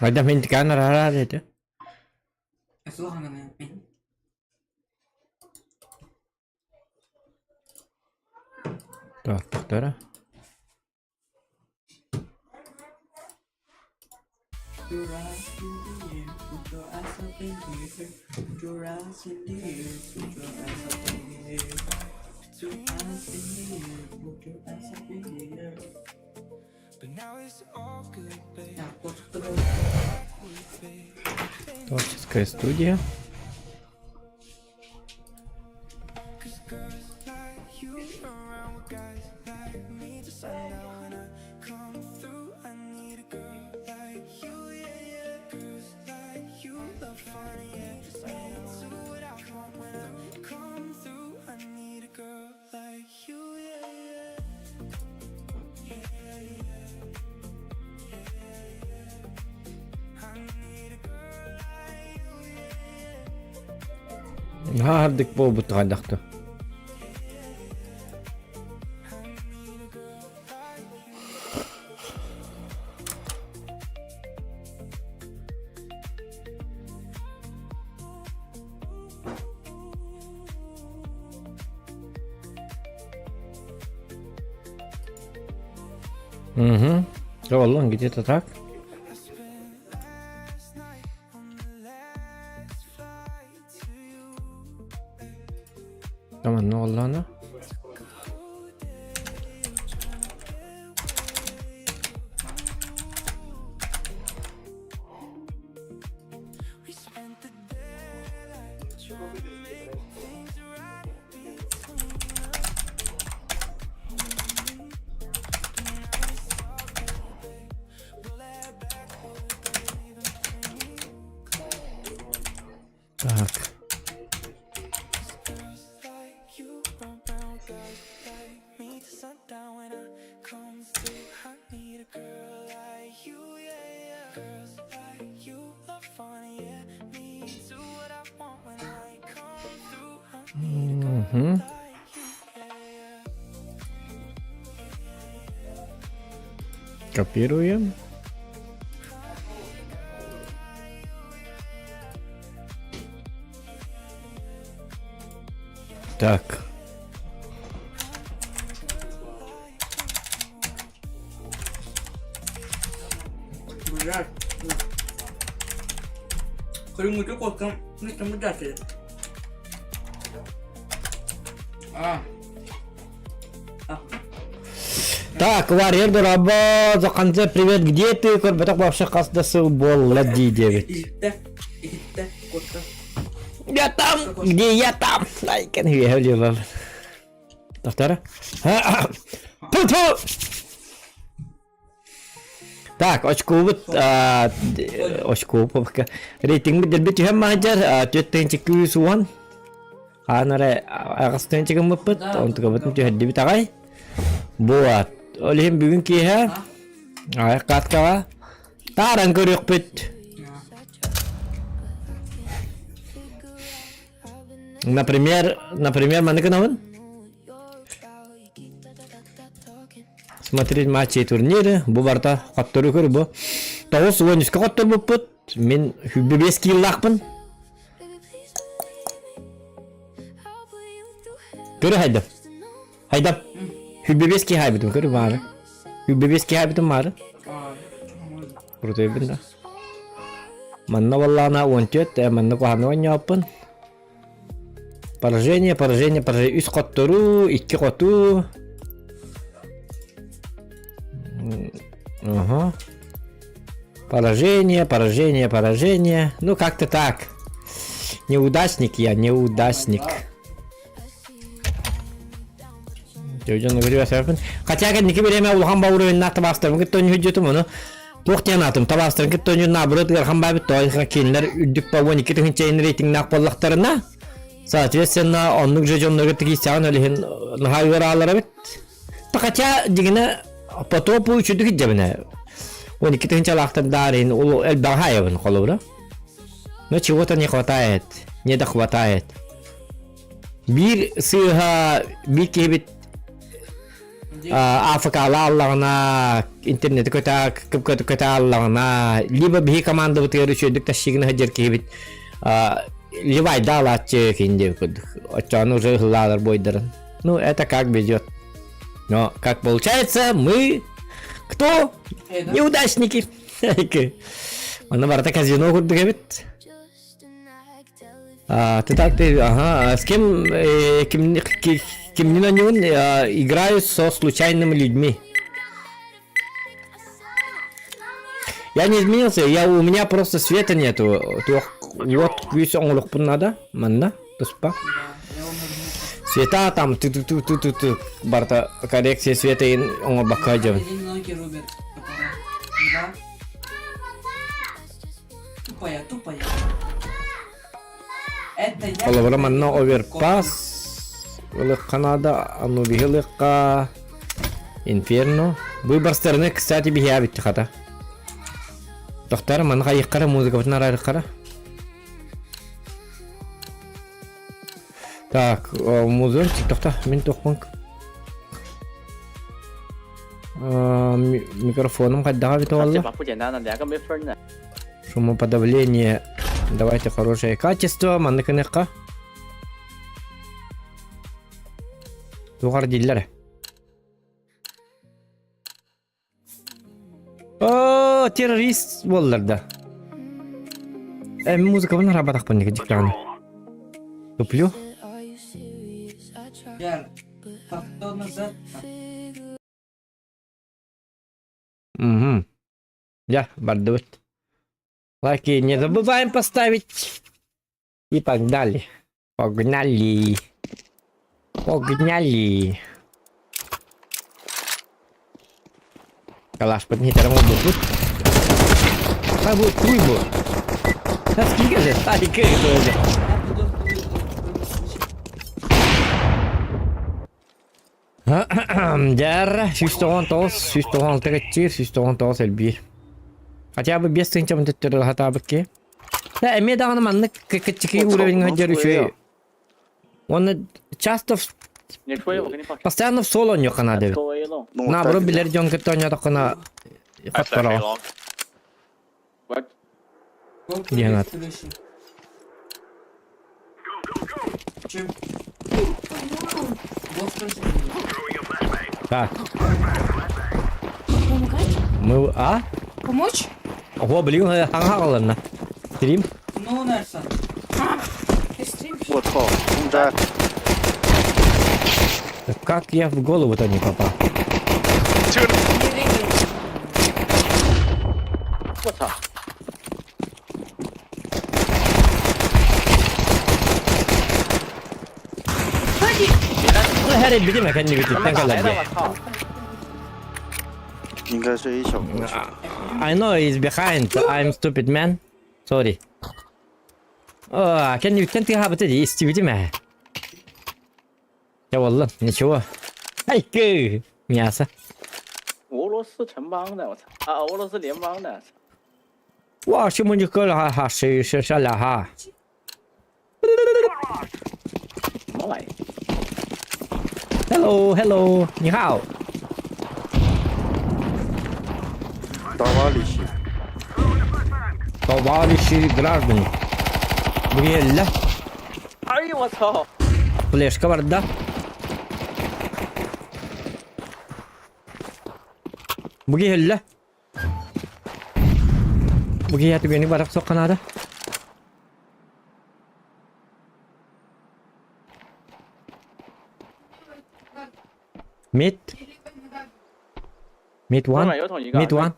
Хайдах мин тикаан араараар этэ. Тааттахтара. Творческая студия. Наһаа ардык буолбут хайдахта. Угу. Оллон где-то так. Таманна оллаана. Так. Мгм. Копируем. Так. Блядь. Кырыммыты куоккам мыстамыдааты. А. Так, Варьер дорабо, Заканзе, привет, где ты? Көрбөтөх вообще хас да сыл буолла дии диэбит. Иһиттэ, иһиттэ, куотта. Я там, где я там? I can hear you. Тохтара. Ту-ту! Так, очкуубут очкуу рейтингбит дэлби түһэн маһдьар 4 күүс 10 хаан эрэ аҕыс тыһыынча гыммыппыт онтукабытын түһэрдибит аҕай буолаат ол иһин бүгүн киэһэ аҕай каткаҕа тааран көрүөхпүт например например маны гынабын Смотреть матчи и турниры. Бу барыта хоттору көр бу. 9 13-ке хотторбуппут. Мин 25 кииллаахпын. Көрө хайдам. Хайдам. 25 ки хайбытым көрү баары. 25 ки хайбытым баары. Крутойбун да. Манна баллаана 14, манна куһаны оонньооппун. Поражение, поражение, поражение. Үс хотторуу, икки хотуу. Ага. Поражение, поражение, поражение. Ну, как-то так. Неудачник я, неудачник. Хотя кэнники бириэмэ улахан бауруйуннаах табаастарбын кытта өнүһүдьүтүм ону туох диэн аатым табаастарын кытта өнү наоборот ыарахан баабыт тоойха кинилэр үрдүк по 12 тыһыынча рейтингнаах буоллахтарына соответственно оннук же дьоннорго тикийсэҕин ол иһин наһаа ыараалар эбит хотя дигинэ потопу үчүдүк дьэбинэ 12 тыһыынчалаахтар даарин ол элбэҕи хаайабын холобура но чего-то не хватает не дохватает Биир сыыһа биир киһибит. АФК-ла аллаҕына, интернети көтө көтө аллаҕына, либо биһи командабытыгар үчүгэйдик тащигына сылдьар киһибит Левайда алааччы кин диэбит курдук. Оччоҕуна уже ыһыллаалар буойдарын. Ну, это как везет. Но, как получается, мы кто? Неудачники. Онно барыта казино курдук эбит. А, ты так ты, ага, а с кем, ким, кимнин оонньугун играю со случайными людьми. Я не изменился, я, у меня просто света нету. Вот күүс оҥолохпун надо, манна, туспа. Света там, ты ты ты ты ты ты барта коррекция света оҥорбакка дьон. Тупая, тупая. Это я. Холобура манна оверпас ылыхха наада, Анубиһы ылыхха, Инферно. Выбор стороны, кстати, биһиэбит хата. Тохтар, манна хайыххара, музыкабытын араарыххара. Так, музон, тохта, мин тохпун. Микрофоном хайдаҕа эбитэ буолла? Шумоподавление. Давайте хорошее качество. Маннык гыныахха. Тугар дииллэр. О, террорист буоллар да. Э, музыкабын арабатахпын дьиктаҕына. Туплю. Угу. Я, бардыбыт. Лайки не забываем поставить. И погнали. Погнали. Погнали. Калашпыт не оңорбуппут. А бу туй бу. Сколько же? Дьэр, 199, 196 кэтчиир, 199 элбиир. Хотя бы 5 тыһыынча төттөрү хатаабыт киһи. Да, эмиэ даҕаны маннык кыччыкый уровень сылдьар үчүгэй. Уонна часто постоянно в соло оонньуохха наада эбит. Наоборот, билэр дьон кытта оонньоотоххуна хоттороо. Диэн аат. Так. Помогать? Мы... А? Помочь? Ого, блин, хаҥа хаалланна. Стрим? Ну, Нерсон. Ты стрим? 我操，中单 Как я в голову-то не попал? Не рыгай. 我操！ Сзади! Эрэ кэннибититтэн 他们哪来 кэлэр 的？我操！应该是 A 小过去。 I know he's behind. I'm stupid man. Sorry. А, кэннибиттэн тыаһаабыта дии, истибитим ээ. Дьэ буоллун, ничего. Айкы! Мясо. 俄罗斯城邦的，我操！啊，俄罗斯联邦的， Ва, чумунька ха ши ши ша ля ха. 什么玩意？ Hello, hello, 你好。 Товарищи. Товарищи граждане. Бриэллэ. 哎呦我操！ Флешка барда. Бу киһиллэ. Бу киһи түгэни барах сохханаада. Mid. Mid 上 one. 面油桶一个。 Mid one.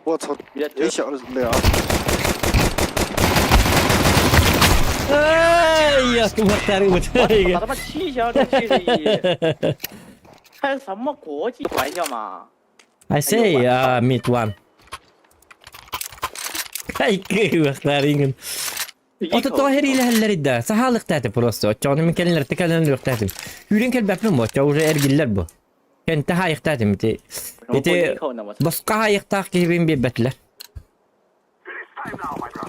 我操别，A 小俩。 哎呀，给我我这个。他妈七箱71，开什么国际玩笑嘛？ I say, mid one. Ай, кыйбахтарыҥын. Ото тоҕо эриилэһэллэр да, сахалыктааты просто. Оччоҕуна мин кэлиннэртэ кэлэн өлүөхтээтим. Үүрэн кэлбэппин бу, оччо уже эргиллэр бу. Кэнтэ хаайыктаатым ити. Ити босхо хаайыктаах киһибин биэрбэтилэр.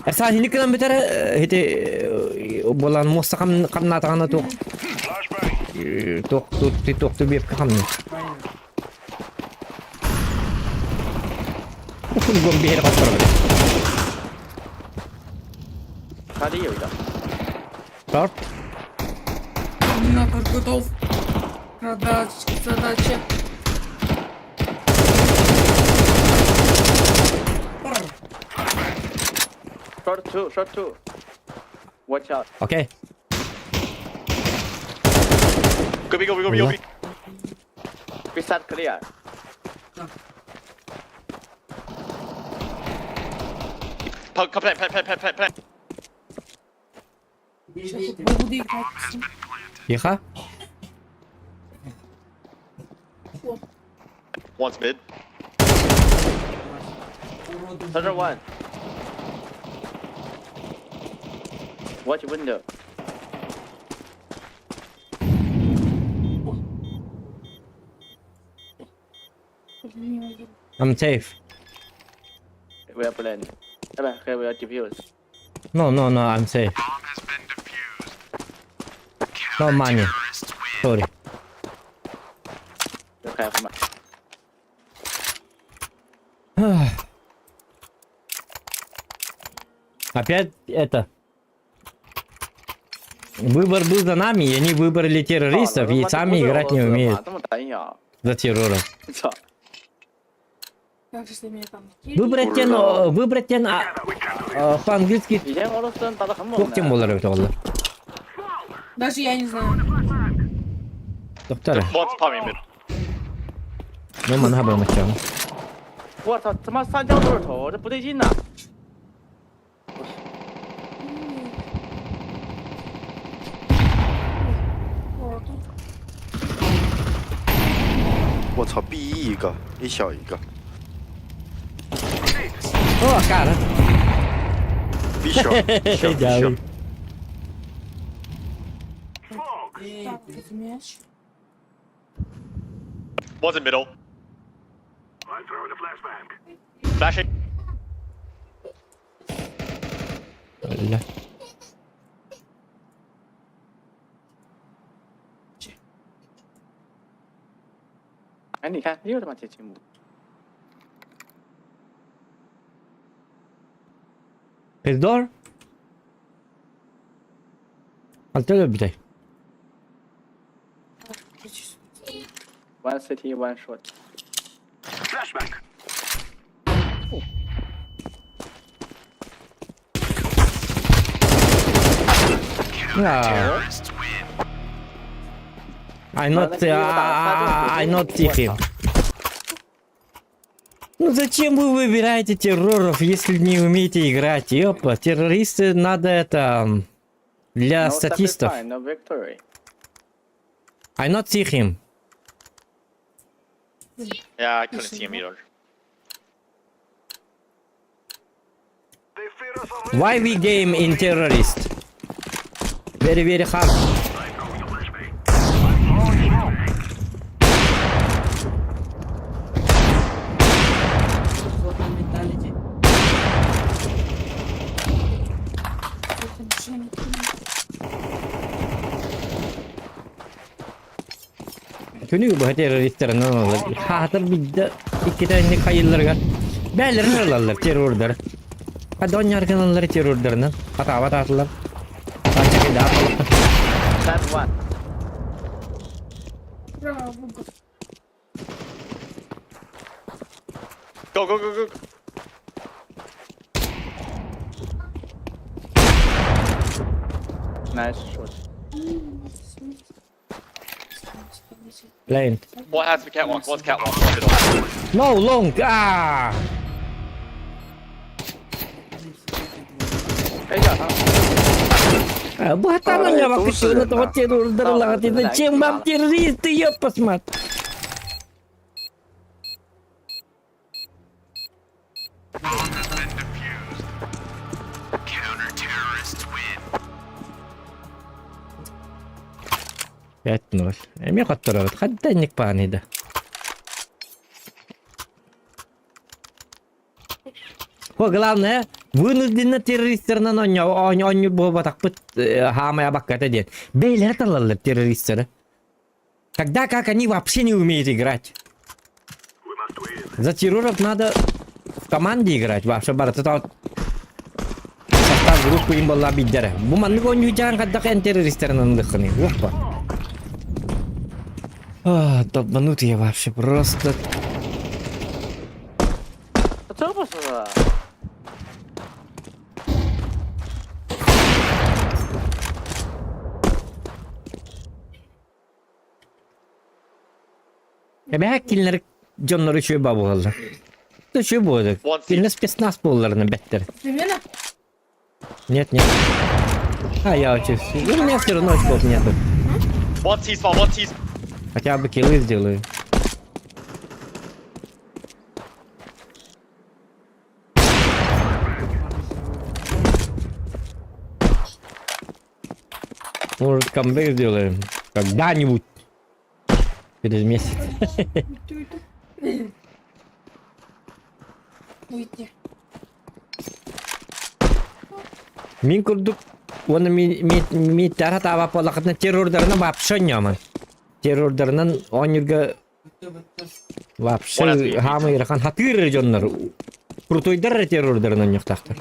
Эрсаан хини кынан бүтэр ити буолан муоста хамнаатаҕына туох. Туох туох биэпкэ хамныы. Кулгом биһири хосторобут. 卡里有一个， Торт. Терминатор готов. Задача. Short two, short two. Watch out. Окей. Go B, go B, go B, go B. B side clear. Come plant, plant, plant, plant, plant, plant. Сейчас я буду играть. Тихо. One's mid. Third one. Watch window. I'm safe. We are playing. Okay, we are defuse. No, no, no, I'm safe. No money. Sorry. You have money. Опять это. Выбор был за нами, и они выбрали террористов, и сами играть не умеют 这么单呀？ за терроров. 操！ Как же ты меня там? Выбрать тен, по-английски 以前俄罗斯人打得很猛 туох тем 的。 болар эбит оҕолор. Даже я не знаю. Доктор, One's probably mid. ну манха бамачам. 我操，他妈三枪都是头，这不对劲呐！ 我操，B 一个，一小一个 О, кара. ，B 小，B 小，B 小。 Так, вот мяч. One's in middle. Flashing. Бля. 哎，你看又他妈接积木。 Коридор? Алта өлбүтэй. One city, one shot. Ah. I not see him. Ну зачем вы выбираете терроров, если не умеете играть? Ёпа, террористы надо это для No статистов. sacrifice, No victory. I not see him. Yeah, I couldn't see him either. Why we game in terrorist? Very very hard. Сложный менталити. Это ничего не понимаю. Күнү бу террористер хатыр бидде иккитэ хайылларга бээлерин ылаллар террордар. Адон яргыналлар террордарынан хатаабат аатылар. Канча кеде That one. Браво, го- Go, go, go, go. Nice shot. Lane. One has the catwalk. One's catwalk. One middle. No long. Ah. 哎呀，他 Бу хатанан А, я это вакытына уже, того террордар лагаты. Зачем вам террористы, ёпасмат? Пять ноль. Эми хотторобут. Хадда ник пааныда. О, главное, вынужденно террористерынан онньо буолбатахпыт хаамая бакката диэн. Бэйлэр талаллар террористеры. Тогда как они вообще не умеют играть? За терроров надо в команде играть. Вообще барыта состав группы им была биддere. Бу маннык оонньуу хайдах эн террористерин ыллыххыный? Опа. А, долбанутые вообще просто. 这不是啊 Эбэһэ кинилэр дьоннору үчүгэй бабыгаллар. Үчүгэй буолар. Кинилэр спецназ буолларына бэттэр. Примерно? Нет, нет. А я очень... У меня все равно очков нету. One T spawn, one T. Хотя бы киллы сделаю. Может, камбэк сделаем? Когда-нибудь. Через месяц. Уйти. Мин курдук уонна мииттара таабап буоллахытына террордарынан вообще ньаман. Террордарынан оонньуурга вообще хаамай ырахан хатыыр эрэ дьоннор крутойдар эрэ террордарынан ньохтаахтар.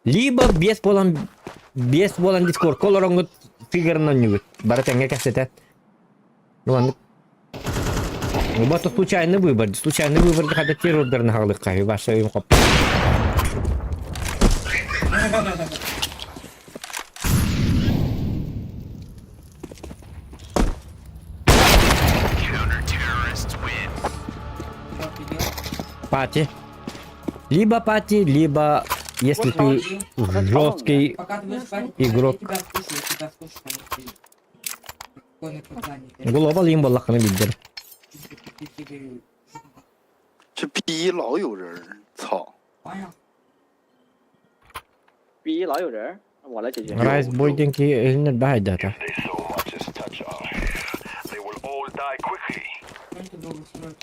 Либо биэс буолан биэс буолан дискордка олороҥҥут тыгырынан ньугут бары тэҥҥэ кэпсэтэ. Ну маннык Ну, это случайный выбор. Случайный выбор когда террордарына хаалыахха ваша им хоп. Пати. Либо пати, либо если ты жесткий Пока ты будешь спать, игрок. я тебя слушаю, я тебя слушаю. Какое наказание? Глобал им буоллаххына билдэр. 这 B 老有人儿，操！哎呀， B 老有人儿，我来解决。 Райс бойденки илинер баайдата. сколько долго строить?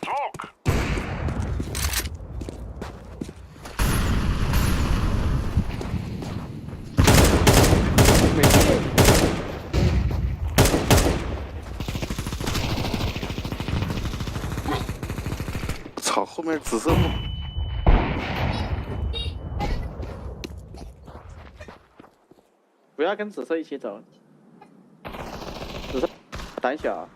操，后面紫色不不要跟紫色一起走，紫色胆小。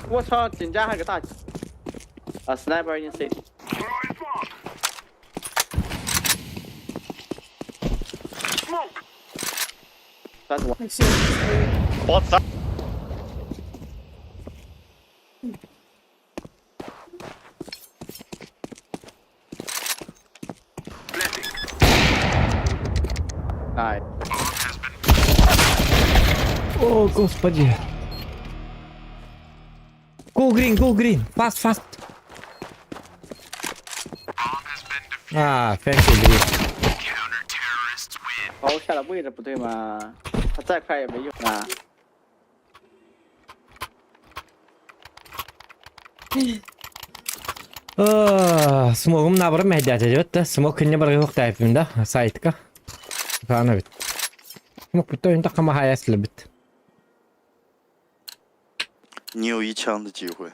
我操，井架还有个大啊，sniper in C。That's one. Максим, One side. Nice. О, господи. Go green, go green. Fast, fast. А, thank you, green. 抛下的位置不对吗？他再快也没用啊。 Смогум набырым мэһдээте дебет да. Смог күнне баргы хуктайпым да сайтка. Фана бит. Смог бүтө ойын таққама хаясылы бит. 你有一枪的机会。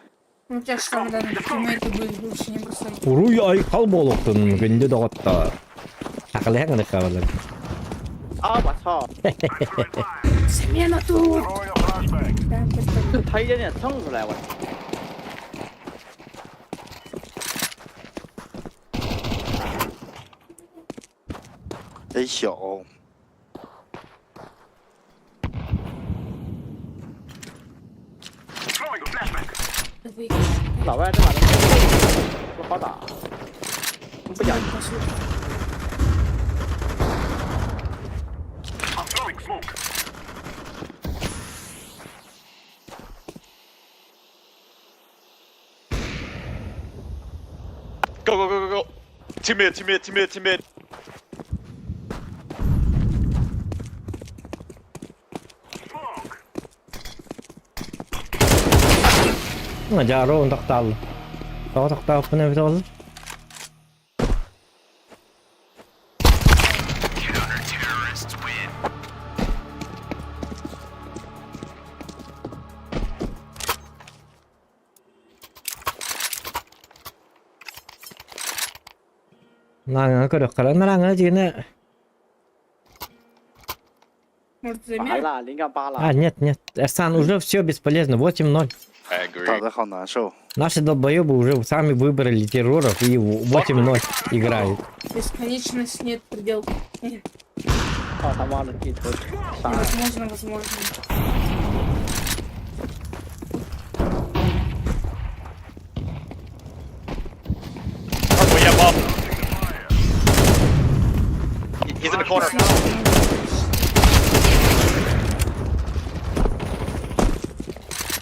Ну, у тебя что, там даже тиммейты были лучше, не бросай. Уруй айқал болуқтun күнде доғаттар. Ақылы ғана қабылы. 啊！我操！ Смена тут! Прям просто 他一点点蹭出来，我。 哎，小， выиграл. 老外这把的不好打，不讲。 Go go go go go. Two mid, two mid, two mid, two mid. Жару он тоқталды. Тоҕо тохтооппун эбит ол? Наҥа көрөххө нараҥа дьиҥэ Может, 完 замер? 了，零杠八了。 А, нет, нет, Эрсан, уже все бесполезно, 8-0. I 打 agree. 得好难受。 Наши долбоебы уже сами выбрали терроров и 8-0 играют. Бесконечность нет предел. Нет, 操他妈的地图啥？ Невозможно, возможно. Purple, yeah, bomb. He's in the corner.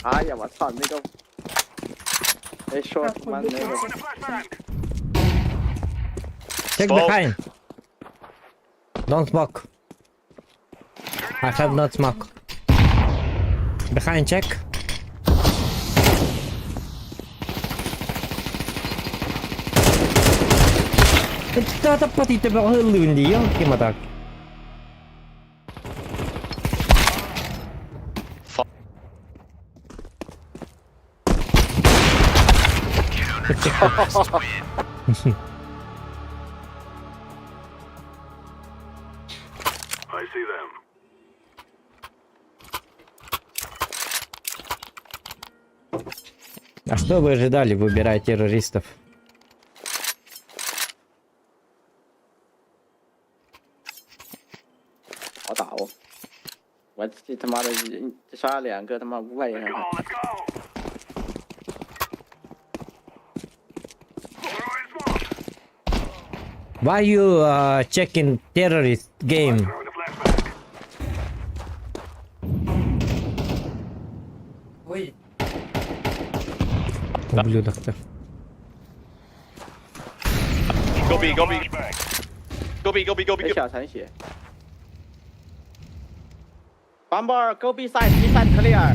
哎呀，我操，那个，哎，说他妈那个， Check Smoke. behind. Don't smoke. I have not smoke. Behind check. Та тебе лунді, ёлки матак. А что вы ожидали, выбирая террористов? 好打哦！我这他妈的杀了两个他妈500人。 Why you checking terrorist game? Ой, Ублюдок-то. Go B, go B. Go B, go B, go B. 哎， Go. 小残血。Bomber, go B side, B side clear.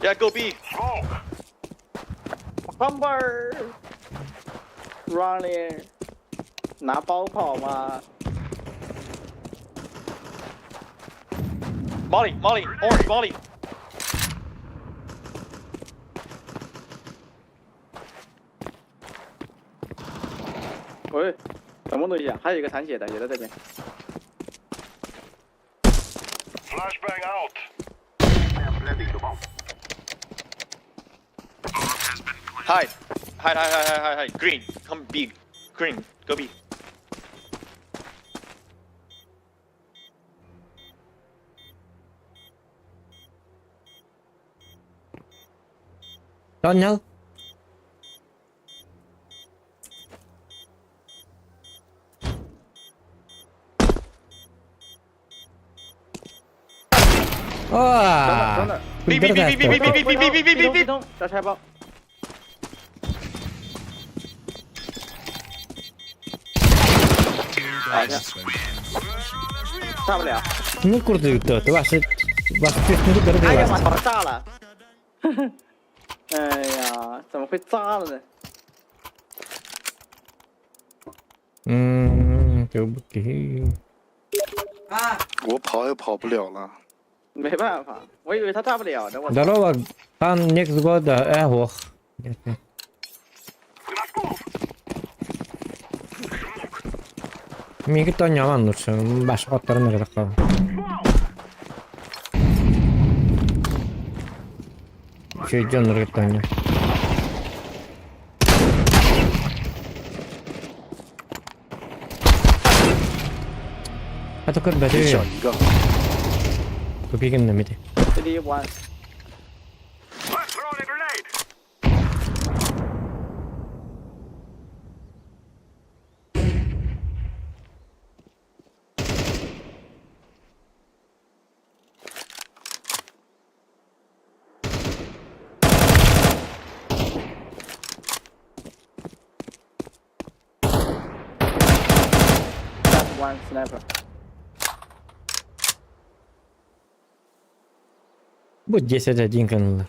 Yeah, go B. Bomber, running，拿包跑吗？ Molly, Molly, orange, Molly. 喂，什么东西啊？还有一个残血的也在这边。 Hide. Hide, hide, hide, hide, hide, hide. Green, come B. Green, go B. Понял? 等等 О! B, B, B, B, B, B, B, B, B, B, B, B, B. 动，小拆包。好的，炸不了。 Ну, курдук, то ваши... Ваши песни 哎呀妈，操，炸了！哎呀，怎么会炸了呢？ а, 我跑也跑不了了。没办法，我以为他炸不了呢。我操！ Здорово, пан Next года, эх, Нет, нет. Миги то не лучше, баш оттарын ырдаққа. Еще идем ыргытанья. А то как 最小 бәді, 一个， көпеген нәмеде. 这里玩 That one sniper. Будет 10-1 каналдар.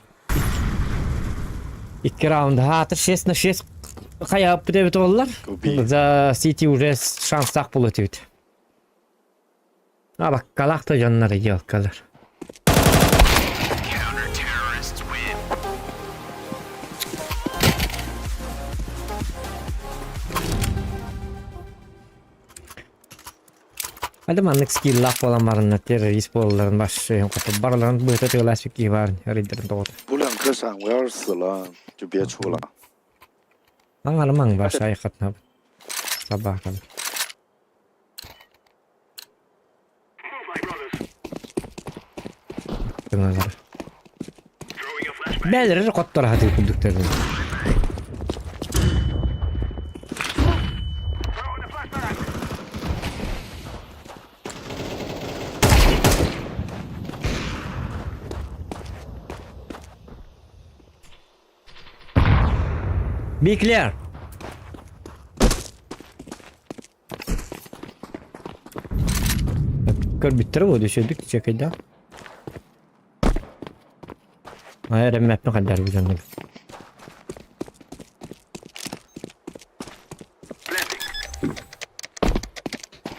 Икки раунд. Хаатыр 6 на 6 хайааппыт эбит оллар. Go B. За Сити уже шанстаах буолуо этибит. А баккалаах да дьоннор елкалар. Hadi маннык скиллаах буолан баранна террорист буолалларын башшыйын хоту барыларын быһыта тыалаасык киһи баарын рейдерин тоҕото. 补两颗闪，我要是死了就别出了。 Аҥарымаҥ башай хатнабыт. Собакам. Тыҥалар. Бэлэр хоттор хатыы курдуктарын. Be clear. Көрбүттэр буолуо үчүгэйдик чекайда. Айар эммэппин хайдар бу дьоннор.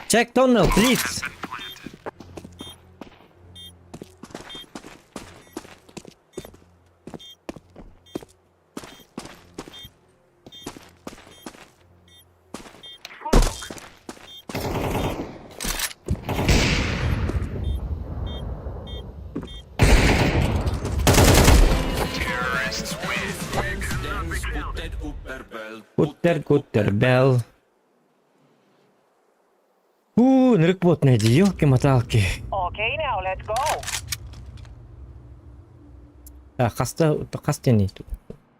Check tunnel, please. Куттер, куттер, bell. Уу, нырык бот найди, елки-моталки. Okay, now let's go. А, хаста, хастени.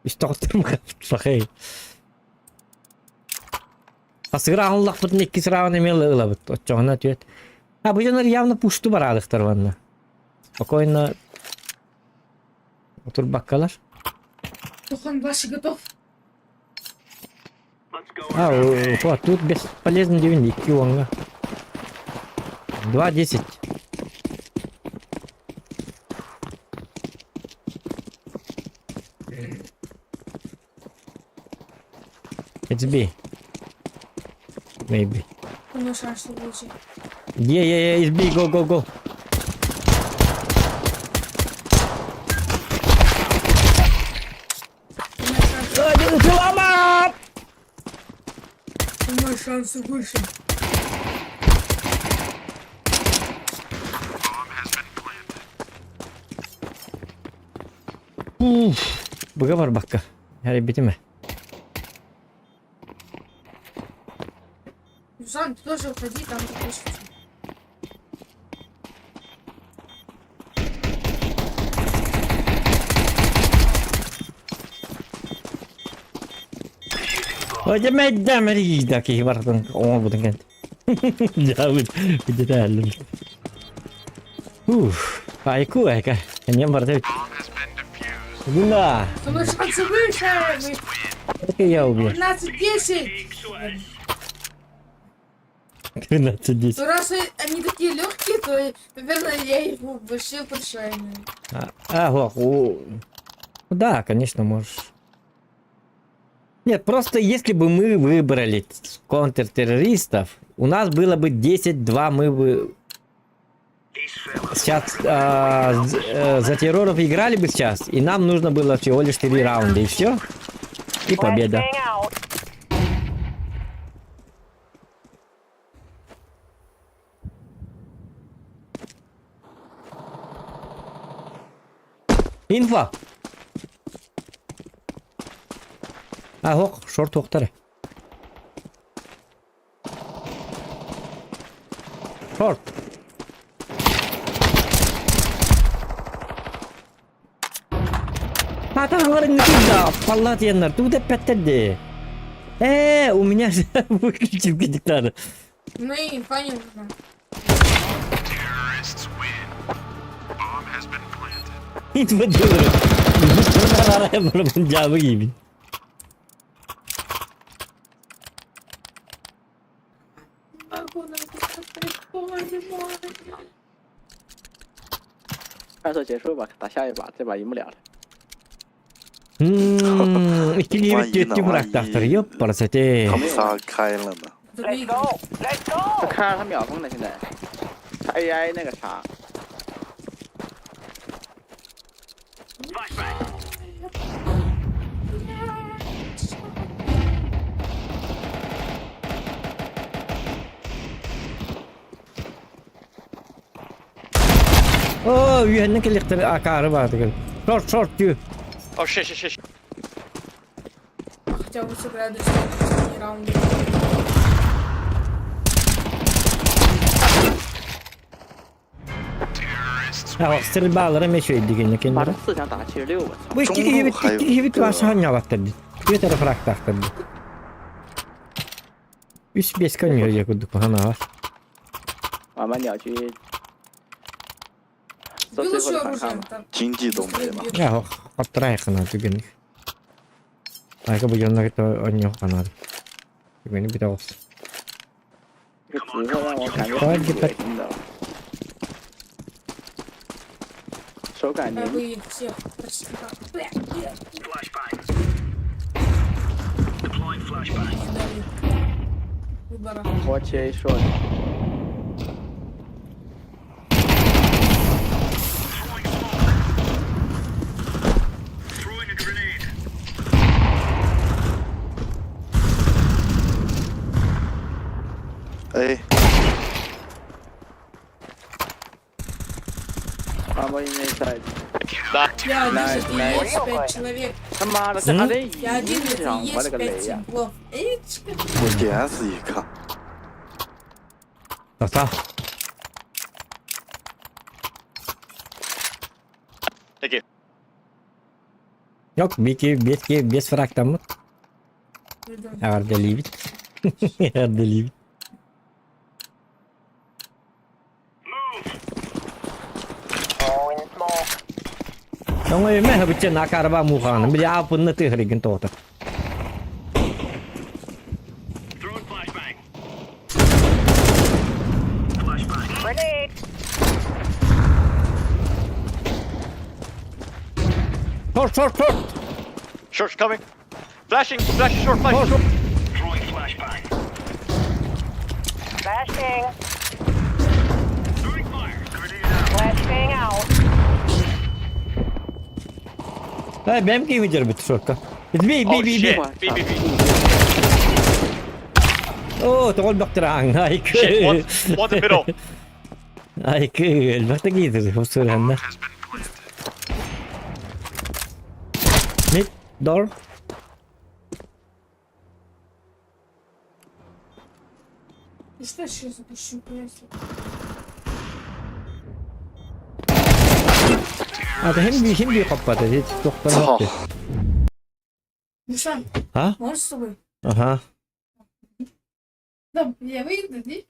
Истоқтырым қаппақай. Асыгыра аллах бутун икки сыраан эмел ылабыт. Отчоҕуна түөт. А бу дьоннор явно пушту бараадыктар ванна. Спокойно отурбаккалар. Тухан, ваши готов? А, о, тут бесполезно дивин икки уонга. 2-10. It's B. Maybe. У него шанс лучше. Yeah, it's B. Go, go, go. Selamat! У него шансы выше. Уф, быга бар бакка. Хәри битеме. Руслан, ты тоже уходи, там закончится. Ой, дәмәр ки бардын, оңор будын кент. Жабыт, битәлем. Уф, айку айка. Нем бар деп. Гуна, У него шансы выше! Мы это я убью. 15-10! 13-10. Ну раз они такие легкие, то, наверное, я их вообще прощаю. А, о, да, конечно, можешь. Нет, просто если бы мы выбрали контртеррористов, у нас было бы 10-2, мы бы сейчас за терроров играли бы сейчас, и нам нужно было всего лишь 4 раунда, и все. И победа. Flashbang out. Инфа! А, хок, шорт хоктары. Шорт. Аталарын да, палла диэннэр, туда пәттәрде. У меня же выключил гитару. Ну и инфа не нужна. Инфа diyorum. Araya gibi. Могу написать прикольно. 快速结束吧，打下一把，这把赢不了了。嗯，икки 万一呢 киһи 万 бырактаахтар 一 ёппарасате. 他们仨开了呢。 怎么一个？他看着他秒封了，现在他 AI 那个啥， Оо, үһэннэн кэлиэхтэр акаары баатыгар. Short, short дүү. Oh shit, shit, shit. shit. Хотя бы сыграю до последнего раунда. Стрельбалара мешөйдигин 把 кинилэр. 他四强打76，我操！ Бу икки киһибит, икки киһибит баасаһан ньалаттар дии. Түөтэрэ фрактаахтар дии. Үс биэс көнньүө курдук ханаабар. 玩玩鸟居，做 Был 最后 еще 的反 оружие 抗吧。 там. 经济都没了， Яа, хоттарайхана түгэнник. Айка бу дьонно кытта онньуох ханаады. Түгэни бүтэ оҕус. 这个紫色让我感觉 Давай, 很 гипер. 恶心的，手感 Я 黏 бы их всех рассекал. Бля, бля. Не дали выбора. 我切说， 哎，阿波应该在， Я один, Nice, это и nice. есть пять человек. 他妈的，这还得 Я один, 赢 это 场， и 我勒 есть 个雷 пять 呀！ тимплов. Эйчка. 我点死一个， Тата. Thank you. Yok, bir ki, bir ki, bir frактаммыт. Эҕэрдэлиибит. Эҕэрдэлиибит. Оҥой мэ бычча накарба муханы. Били апынны тыһырыгын тоҕото. Short, short, short. Short's coming. Flashing, flashing short, flashing short. Flashbang. Flashbang out. Эй, бэм киһи дьэрбит шортка. Би, би, Oh би, би. shit. B, B, B. Оо, тоҕол бактыраң. Айкы. Shit, one, one in the middle. Айкы, элбэхтэ киитир, хусуранна. Mid door. И что сейчас запущу, если... А, хим би, хим би хоппата, дит тохтан 操 хоппа！ Миша, А? можешь с собой? Ага. Да, я выйду, иди.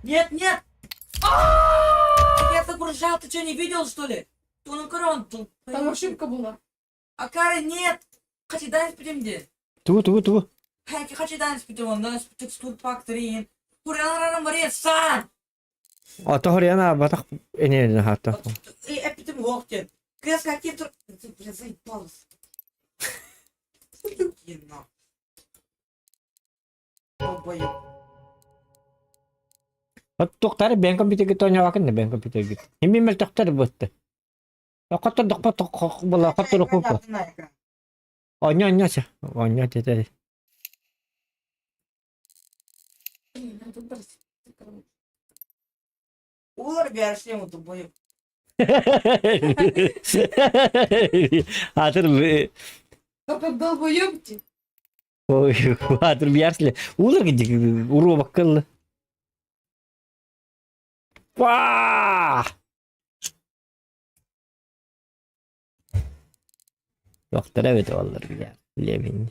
Нет, нет! Я загружал, ты что, не видел, что ли? Там ошибка была. Акара, нет! Хочу дан спитимди. Ту, ту, ту. Хочу дан спитим, дан текстур пак 3. Курянарана Мария, сан! А то хорьяна батах эне хата. Эпитим вохте. Кэс какие то... Бля, заебался. Иди нахуй. Долбоёб. От тохтар бен компьютерге тоня вакын бен компьютерге. Хим мел тохтар бутты. Коттор докпа ток була коттор купа. Оня оня ся. Оня тете. Блин, надо брать. Улар бәршем долбоёб. Атыр Только долбоёбки. Ой, атыр биярсли. Улар гидик уру баккыл. Ва! Доктор evet олар я. Левин.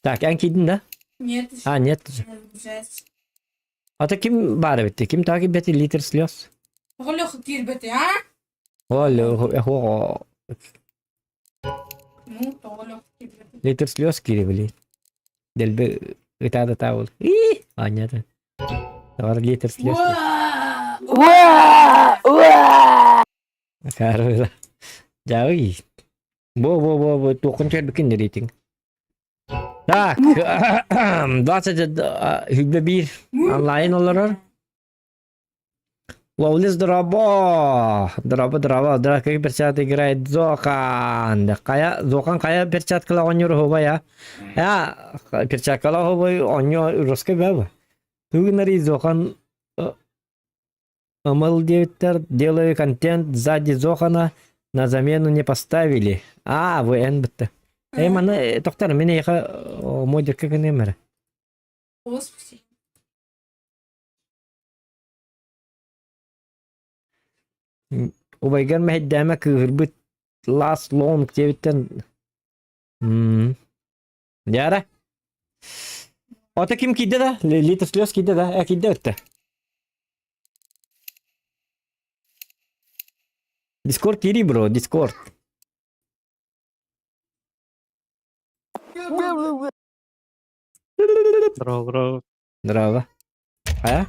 Так, эн кийдин да? Нет, еще А, нет. не загружается. Ата ким бар битти? Ким таки бети литр слез? Леха кирбеты, а? Оле, хо. Ну, то Леха кирбеты. Литр слез кири Делби ытада таул. И, а нет. Бар литр слез. Уа! Карыла. Дьаый. Бу бу бу бу туоххун көрбүккүн рейтинг. Так, 21 онлайн олорор. Ловлис дроба. Дроба, дроба, дроба, какие перчатки играет Зохан. Кая, Зохан кая перчаткала оонньуур оһуобай, а? А, перчаткала оһуобай оонньуу русский бэб. Тугунари Зохан Ымыл диэбиттэр, делаю контент сзади Зохана на замену не поставили. А, вы эн бытты. Эй, маны тоқтар, мен эйха модерка гынем эрэ. Господи. Убайгар мэһэйдээмэ кыыһырбыт last long диэбиттэн Дьара. Ото ким киирдэ да? Литр слез киирдэ да? Э, киирдэ өттө. Дискорд киирий, бро, Дискорд. Здорово, здорово. Здорово. Хайа?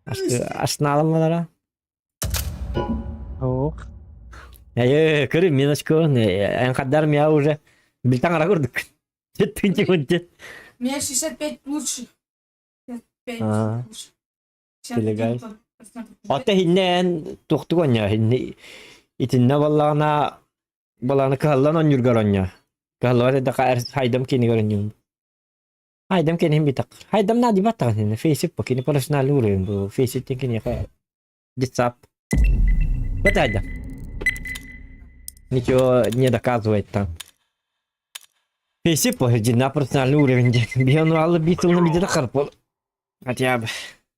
Ашналым балара. Ох. Э, көрү мен очко, эн хаддар я уже билтаң ара көрдүк. Жеттинчи күнче. У меня 65 лучше. 65 А. лучше. Телегай. 61%. Ата хиннен тухтук оння, хинне итинне баллаана балааны кыһаллан онньургар оння. Кыһаллыбат эдэ хайдам кинигэр онньуун. Хайдам кинин битак. Хайдам нади баттаҕын хинне фейсип бу кини профессиональный уровень бу фейсиптен киниэхэ детсап. Вот хайдам. Ничего не доказывает там. Фейсип бу дьиннээх профессиональный уровень диэн. Биһи ону алла биир тылынан бидэ харпол. Хотя бы.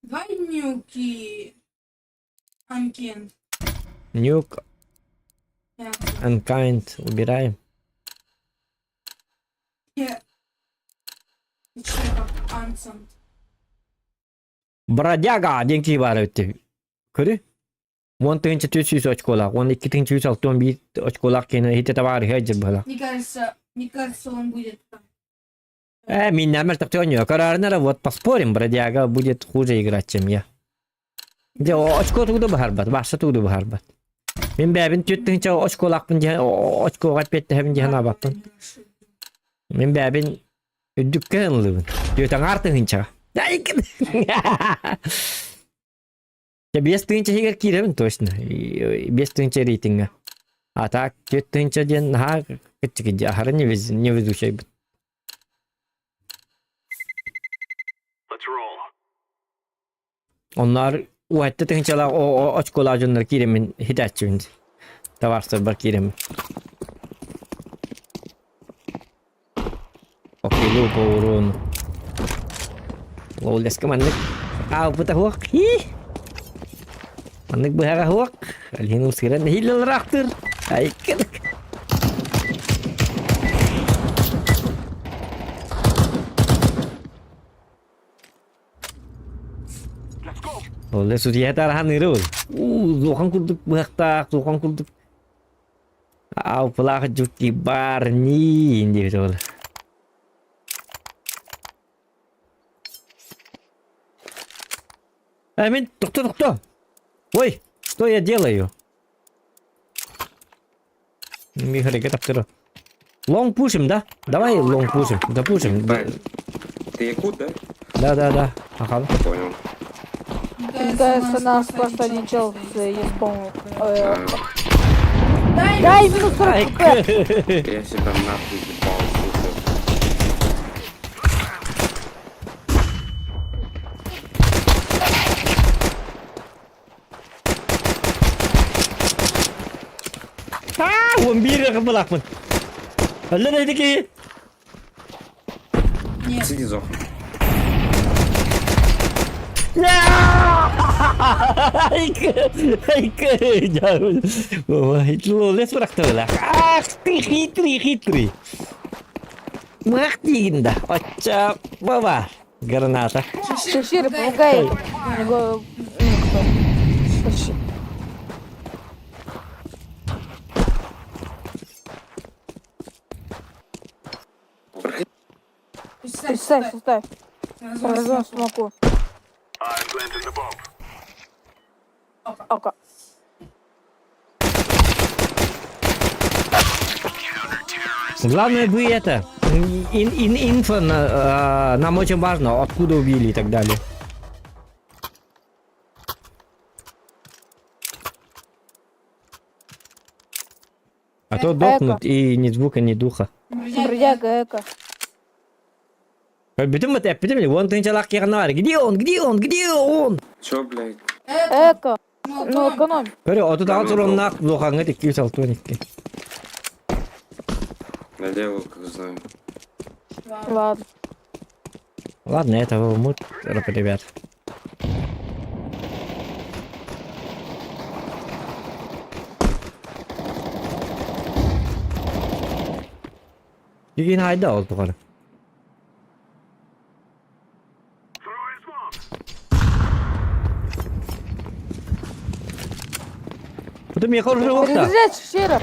Давай нюки. Анкен. Нюк, Я. unkind убираем. Я. Ничего как Ансон. Бродяга диэн киһи баар эбит. Көрү. Уон тыһыынча түөрт сүүс очколаах, уон икки тыһыынча үс алта уон биир очколаах киһини иһитэ табаарыһа дьир быһалаах. Мне кажется, он будет там. Э, миннәмер тохтоо Карарнера вот поспорим, бродяга будет хуже играть, чем я. Де очко тугду баһарбат, башта тугду баһарбат. Мин бэбин түөрт тыһыынча очколаахпын диэн очкоға эппиэттэһэбин диэн абаппын. Мин бэбин үрдүккэ ыллыбын. Түөрт аҥаар тыһыынчаҕа. Дьэ биэс тыһыынча иһигэр киирэбин точно. Биэс тыһыынча рейтингэ. А так түөрт тыһыынча диэн наһаа кыччык аһара невезучайбыт. Онноор уһатта тыһыынчалаах очколаах дьоннор киирэммин хитээччибин. Табаарыстарбар киирэммин. Окей, по урону. Лоулеска маннык аалбыта суох. Маннык быһаҕа суох. Алин усыран нэһиилэ Айкын. Ол судья тарахан ырыл. У, зохан курдук быһахтаах, зохан курдук. Аупылаах жукки бар ни диэбит ол. А мен тохто тохто. Ой, что я делаю? Михарика таптыры. Лонг пушим, да? Давай лонг пушим. Да пушим. Ты якут, да? Да. Ага. Понял. Мне Кажется, нас просто один чел с Еспом. Дай Дай минус 40 хп! Я себя нахуй ебал, сука. А, он биир кыбылакпын. Әллә нәйдеки? Нет. Сиди, Зохан. Айка, Лес бырахтыбыла. Ах, ты хитрый, хитрый. Мах тиигин да. Оча, баба. Граната. Шефир, помогай. Ну, кто? Почти. Представь, Представь, представь. Разгон смоку. Ока. Главное вы это, инфо нам очень важно, откуда убили и так далее. А то дохнут и ни звука, ни духа. Бродяга эко. Бүтүн бат эппитим вон тынчалак киҕанаар. Где он? Где он? Где он? Чё, блядь? Эко. Ну, экономь. Көрө, отут аҕыс уроннаах луохаҥҥа 262. Налево, как знаю. Ладно. Ладно, это мут, ребят. Бүгүн айда ол тухары. Потом я уже охта. Перезаряжайся, Шера.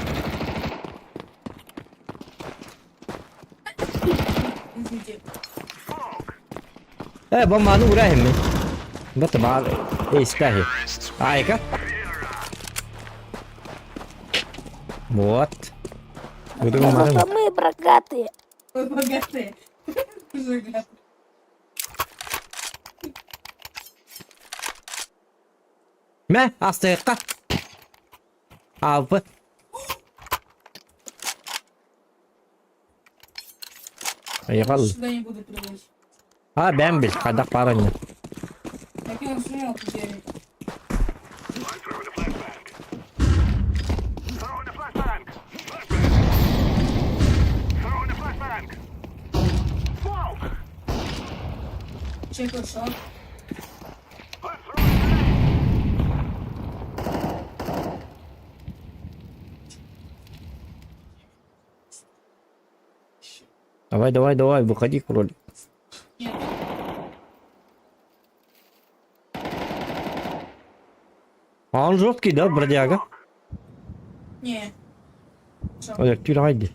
Э, бомбаны урайым мен. Бата бар. Эй, стахи. Айка. Вот. Зато мы богатые. Ой, богатые. Богатые. Мә, астайыққа. Алпы. Айғал. Сюда не буду прыгать. А, бәм бил, қадақ барыңы. Я кинул смок, Jerry. Чекаю шот. Давай, давай, давай, выходи, кролик. Нет. А он жесткий, да, бродяга? Не. Ой, тюрайды.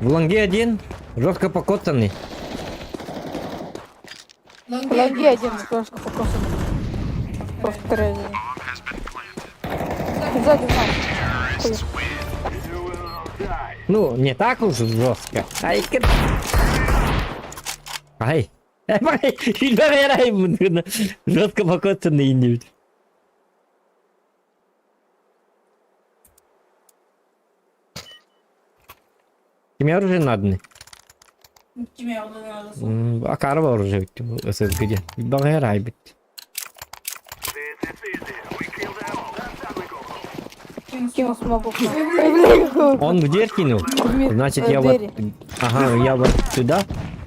В лонге один, жестко покоцанный. Лонги один, немножко покосанный. Повторяю. Сзади нас. Ну, не так уж жестко. Ай, Ай. Жестко покоцанный индивид. Тебе оружие надо? Тебе надо. Акарова оружие где? Багарай бит. Кинул смогу. Он в дверь кинул? Значит, я вот... Ага, я вот сюда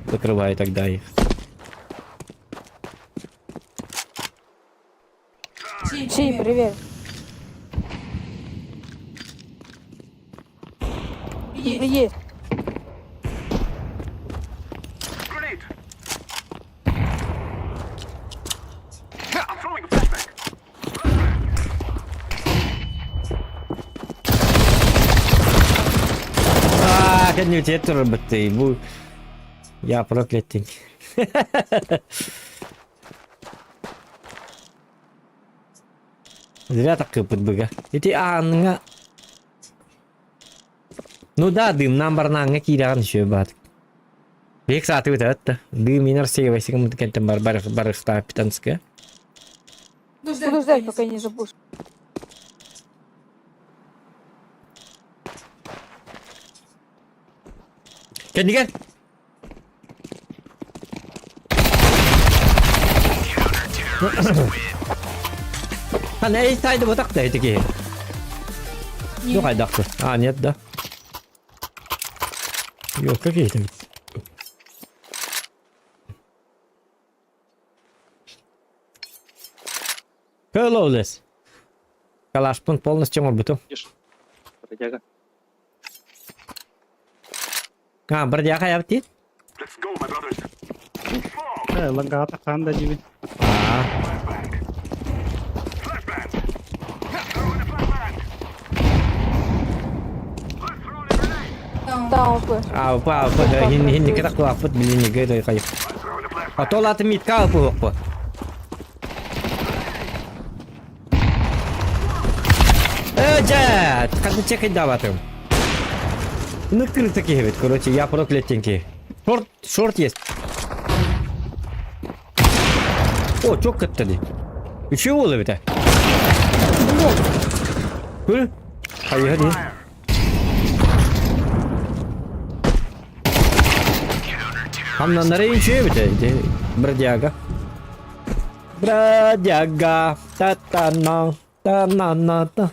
закрываю тогда их. Чей, привет. Есть. А, кәдімгі тұр бітті. Бұл... Я проклятый. Зря так кыпыт быга. Ити ааныңа... Ну да, дым нам барнаңа киираған еще бат. Бек сааты өтөт. Дым инар сегебесигим кентен бар бар барыхта питанская. Буду ждать, пока не запушу. Кәдіге? А, не, сайды вот так да, такие. Ну, хайдақты. А, нет, да. Ё, какие там? Hello, Калашпун полностью морбуту. Бродяга. А, бродяга я птит? Лагата ханда диби. А. Да, он флеш. А, па, па, хин хин никата клапыт билин ниге дой кайып. А то латы митка алып оппа. Дьэ, ханна чекайдаабатым. Ну, крыса киһибит, короче, я проклятенький. Шорт, шорт есть. О, чок кыттады. Үчү буолла эбитэ. Күл. Хайыһа дии. Хамнаннары үчү эбитэ. Бродяга. Бродяга. Та-та-на. Та-на-на-та.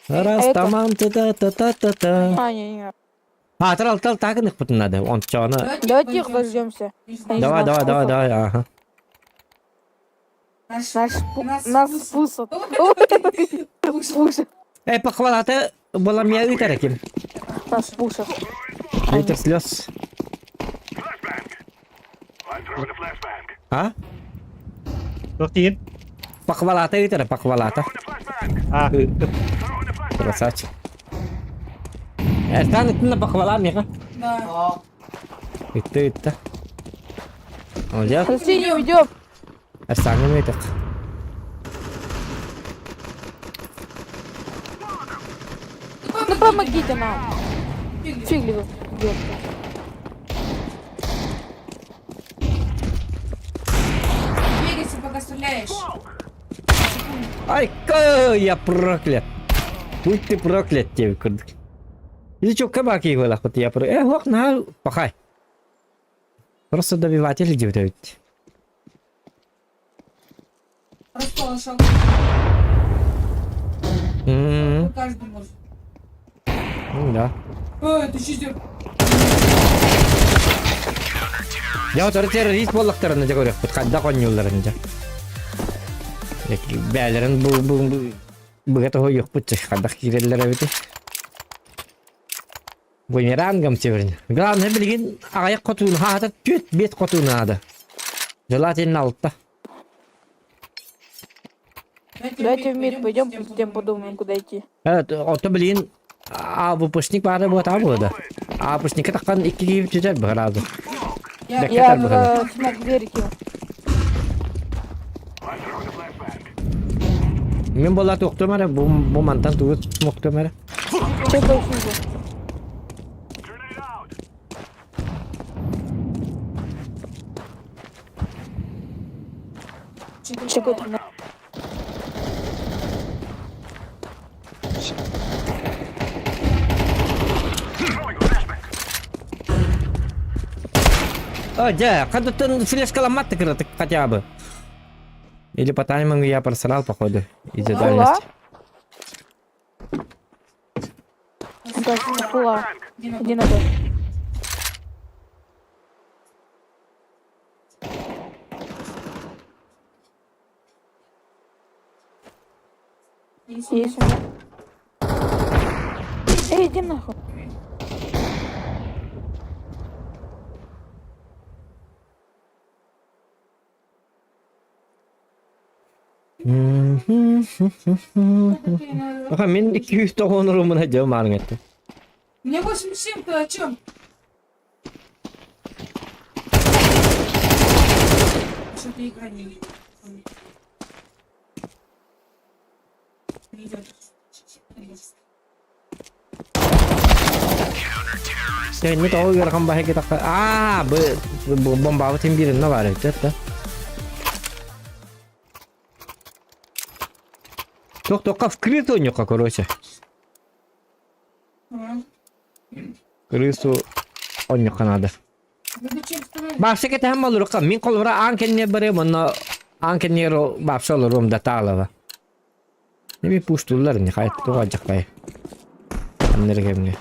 Растаман та-та-та-та-та. А, не, не. А, трал тал так их надо. Он чё, она. Давайте их дождемся. Давай, давай, давай, давай, ага. Наш, нас пусат. Пушат. Эй, похвала-то была мне ыйтараким. Нас пушат. Литр слез. А? Туох диир? Похвала-то ыйтара, похвала-то. А, Красавчик. Эртан итиннэ похвала миэхэ. Да. Итте, итте. Молодец. Подожди, не уйдем. Эртаҥҥа ыйтык. Ну помогите нам. Фигли идет. Двигайся, пока стреляешь. Ай, ка, я проклят. Будь ты проклят тебе курдук. Или чё, кабаки вот я про... Э, лох, на, пахай. Просто добиватель девять. Просто М-м-м. Каждый может. Ну да. Эй, ты читер. Дьэ, утары террорист буоллахтарына дьэ көрүөхпүт хайдах оонньуулларын дьэ. Бээлэрин бу бу быга тоһуйуохпут хайдах киирэллэр эбити. Бумерангом сегодня. Главное билигин аҕыйах хотууну хаата түөрт биэс хотуу наада. Желательно алта. Давайте в мид пойдем, затем подумаем, куда идти. Ото билигин а выпускник баара буотаа буода. А выпускникка таххан икки киһи бүтэр быһараады. Я смог дверь кинул. Мин буолла туохтуом эрэ, бу, бу мантан тугу смоктуом эрэ. Че больше Чего ты на... О, дьэ, хадыттан флешкаламмат кыратык хотя бы. Или по таймингу я просрал, походу, из-за дальности. Да, хула. Иди на Б. Есть у меня. Эй, иди нахуй. Аха, мин 290 румына дьэ маарыҥ этте. Мне 87, ты о чем? Что-то игра не не идет. Тэҥҥэ тоҕо ыарахан баһыйга тахха аа бу бомбабыт син биир онно баар эбит да. Туох туохха вкрытую оонньуохха короче. Крысу оонньуохха наада. Баапса кэтэһэн олоруохха мин холобура аан кэннигэр барыам онно аан кэннигэр баапса олоруом да таалаба. Эми пуштууллар ини хайа туох алдьархай. Аннары кэмҥэ.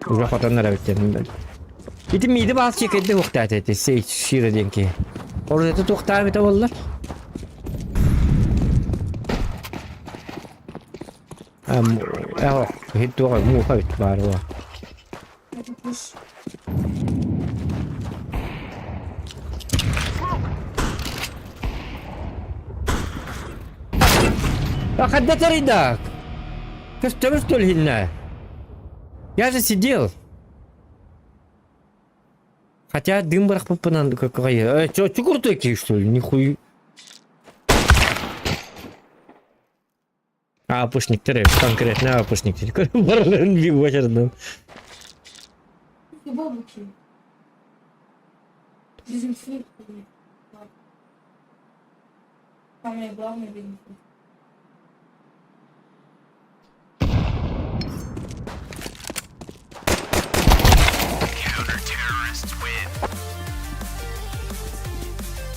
Уже хотоннор эбит диэн. Ити мииди баас чекэйдэ уохтаата ити Сейдж Шира диэн киһи. Ордета туохтаабыта эбитэ буоллар. Эһо, иһит туох мууха эбит баар уо. Хайда тарыйдак? Көстөбүс что ли хинна? Я же сидел. Хотя дым бырахпыппынан какая. Э, чё, чё крутой что ли? Нихуй. Апушниктар эбит, конкретно апушниктар. Барыларын биир уочаратынан. Бабуки. Дезинфекция. Самое главное дезинфекция.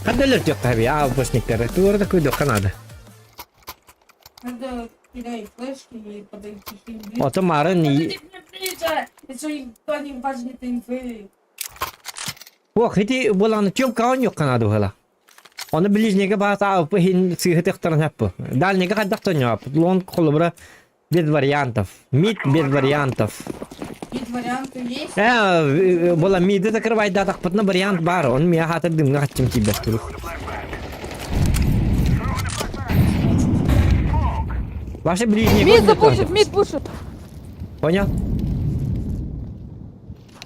Хаддалар тиэххэ апушниктары. Туора күйдөххэ наада. Надо кидай флешки и подойти к Ото марын Еще никто не важнит инфы. Ох, ити буолаҕына Тёмка оонньуохха наада быһыылаах. Ону ближнийгэ баата АВП иһин сыыһытыахтарын сөп. Дальнийга хайдах тонньооппут? Лонг холобура без вариантов. Мид без вариантов. Мид варианты есть? Була миды закрывайдаатахпытына вариант баар. Оны миэхэ хаатыр дымҥа хаччым тиийбэт куруук. Ваши ближние Мид запушит, мид пушит. Понял?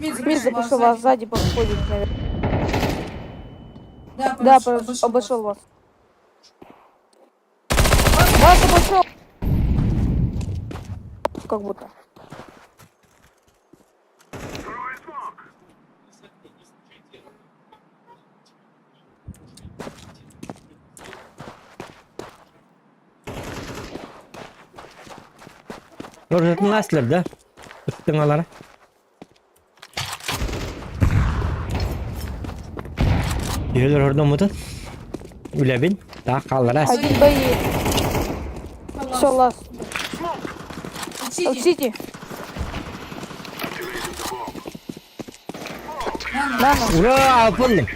Мид Мид запушил вас сзади подходит, наверное. Да, Да, обошел вас. Вас обошел. Как будто. Рожетнаслер, да? Ыттыҥалара. Түһэлэр ордоммутун. Үлэбин. Таах хааллара. Один боец. Все, лас. Сити. Нано. Ура, алпыллым.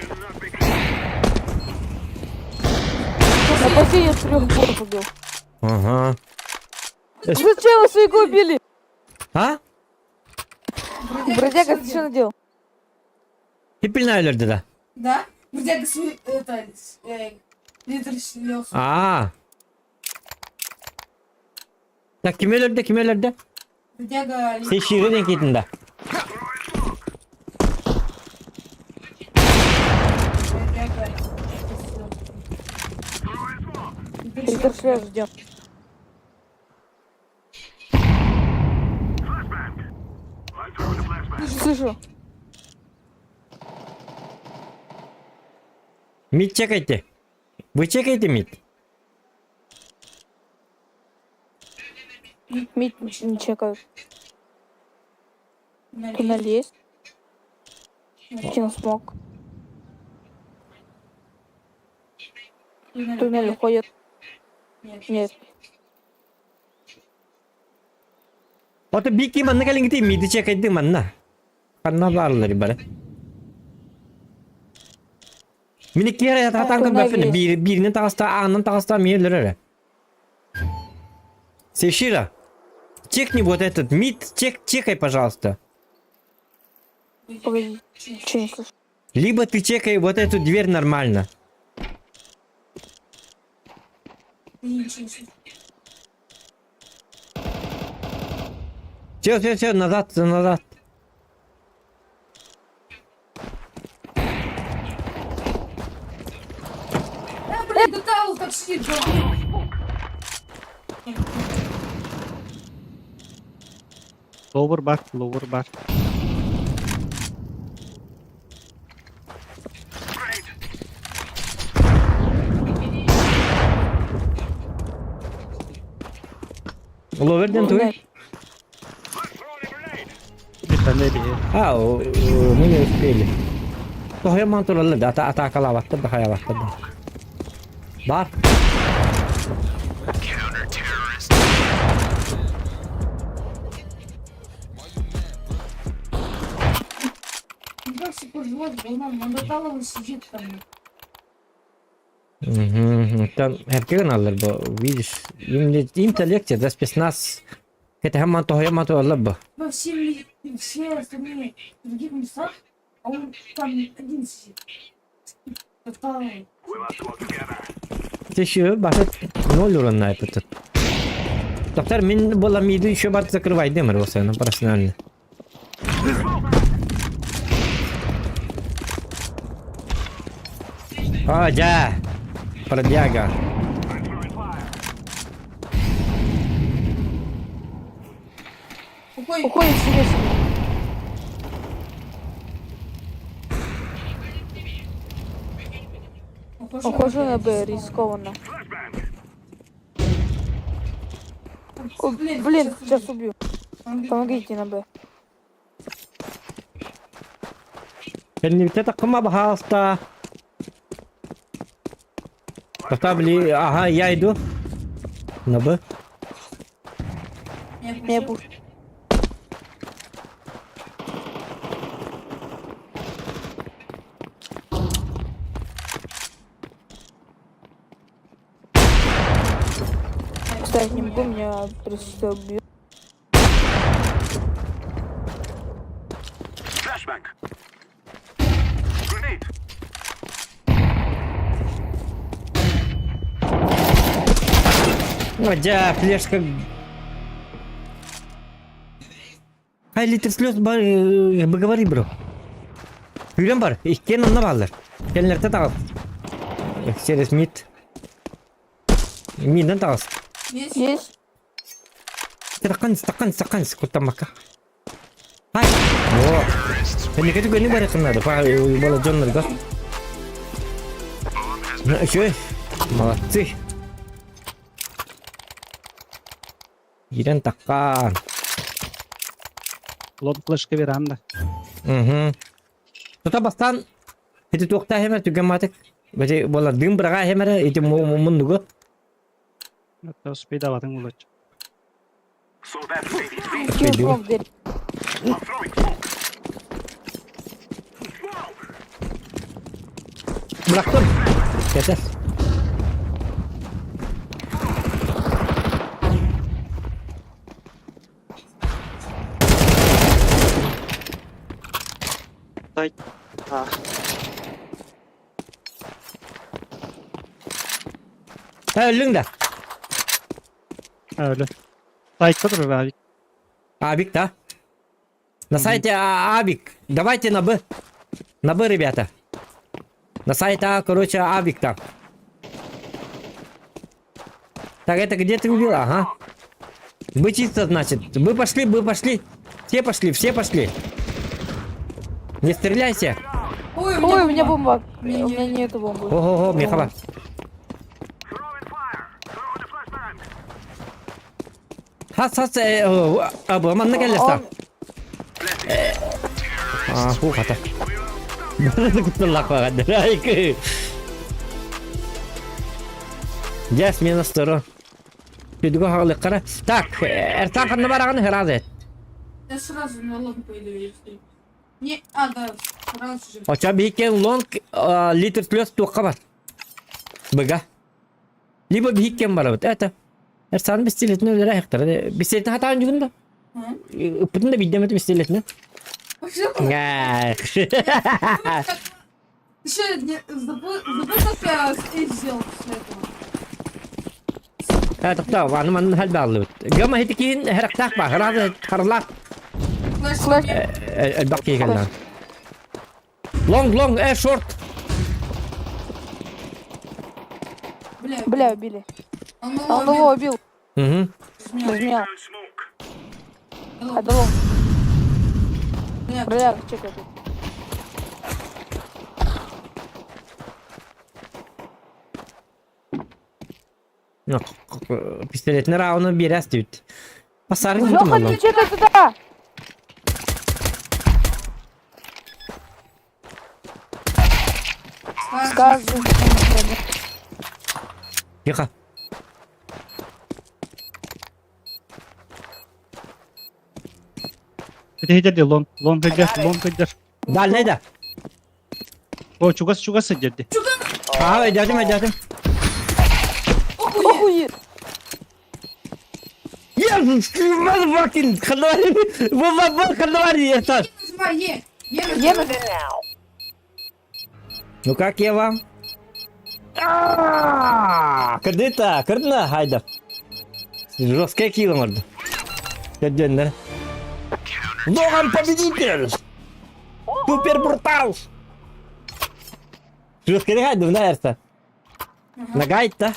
На последних трех ботов убил. Ага. Зачем вы своего убили? А? Бродяга, ты что наделал? Хиппельна өлөрдө да? Да? Бродяга свой, это, литр слез. Аа. Так ким өлөрдө, ким өлөрдө? Бродяга Сешири ден да. Бродяга Литр слез ждем. Слышу. Мид чекайте. Вы чекайте мид. Мид не чекают. Туннель есть. Кинул смог. Туннель уходит. Нет. Ото бики манна кэлиҥҥитий миди чекайдыы манна. Ханна бааллар бары. Мин икки эрэ сатаан көрбөппүн. Биир бииринэн таҕыста аанынан таҕыста эмиэ өлөр эрэ. Сешира, чекни вот этот мид, чек, чекай, пожалуйста. Погоди, ничего не слышу. Либо ты чекай вот эту дверь нормально. Ничего не слышу. Все, все, все, назад, назад. А, блин, да Таул так сидит, да. Lower bar, lower bar. Lower ден туй. Бүттэнэ биһи. А, мы не успели. Тоһойон тураллар да, атаакалаабаттар да хайалааттар да. Бар. Ну как сих живот, он до Талова сидит там. Мгм. Там эркэ гыналлар бу, видишь, им, им-то легче, да спецназ. Это хамман тоһойон тураллар бу. Во все, все остальные в других местах, а он там один сидит. До Талова. Ты башат ноль урон этот. Доктор, мин була миду еще бар закрывай дымыр болса, профессионально. А, да. Бродяга. Уходит. Уходит себе себе. Ухожу на Б, рискованно. О, блин, сейчас убью. Помогите на Б. Кэннибитэ такыма баһаалыста. Потабли, ага, я иду. На Б. Меня пуш. Ставить не могу, меня просто убьют. Дя, флешка. Хай литр слез бар, говори, бро. Үрен бар, иккен онна баалар. Кэллэртэ таҕыс. Через мид. Миден таҕыс. Есть. Есть? Таққан, таққан, таққан, куттаммакка. Хай! О! Кэнники түгэни барыаххын наада, бола дьоннорго. Үчүгэй. Молодцы. Киирэн таххан. Лон флешка берам да. Угу. Тута бастаан ити туохтаа хэмэр түгэн маатык. Бэти буолар дыым быраҕаа хэмэрэ ити муннугу. Успейдаватын улач. Кинул в дверь. Бырахтым. Кэтэ. А. Өллүҥ да. Öyle. Сайтта турар авик. Абик, да? На сайте а, Абик. Давайте на Б. На Б, ребята. На сайте А, короче, Абик там. Так, это где ты убил? Ага. Бы чисто, значит. Вы пошли, вы пошли. Все пошли, все пошли. Не стреляйся. Ой, Ой, у меня бомба. У Меня меня нету бомбы. Ого-го, Михала. Хас, хас, абы, манна кэллэ А, ху хата. Кутталлах Дьэ, смена сторон. Түдүгө хаҕылыххара. Так, Эртан ханна бараҕын ырааз эт. Я сразу на лонг пойду, если... Не, а, да, сразу же. Оча биһиккен лонг литр плюс туохха бар. Быга. Либо биһиккен барабыт. Это Эрсан бистилетин өлөрө айахтар. Бистилетин хатаан жүгүн да. Ыппытын да биддемет бистилетин. Еще не забыл, забыл, как я эйс сделал после этого. Тоқтоо, аны манна хал бааллыбыт. Гама хитикиин характаах ба, хараада харалаах Флэш. элбэх киһи кэллэҕин. Лонг, лонг, э, шорт. Бля, Бля, убили. Он А он его убил. Угу. Разменял. Это лонг. Бля, чекай тут. Пистолетный раунд биэрээс диэбит. Пасарын Леха, не чекай туда! Скажи. Тихо. Ити лон, лон кыдьар, лон кыдьар. Дальний да. О, чугас, чугас сылдьар Аа, өйдөөтүм, өйдөөтүм. Охуеть! Motherfucking ханвари, это. Е, Е, Ну как я вам? Кырдыта, кырдына, хайда. Жесткая кило морда. Кырдыннар. Логан победитель! Супер брутал! Жесткая хайда, наверное. Нагайта.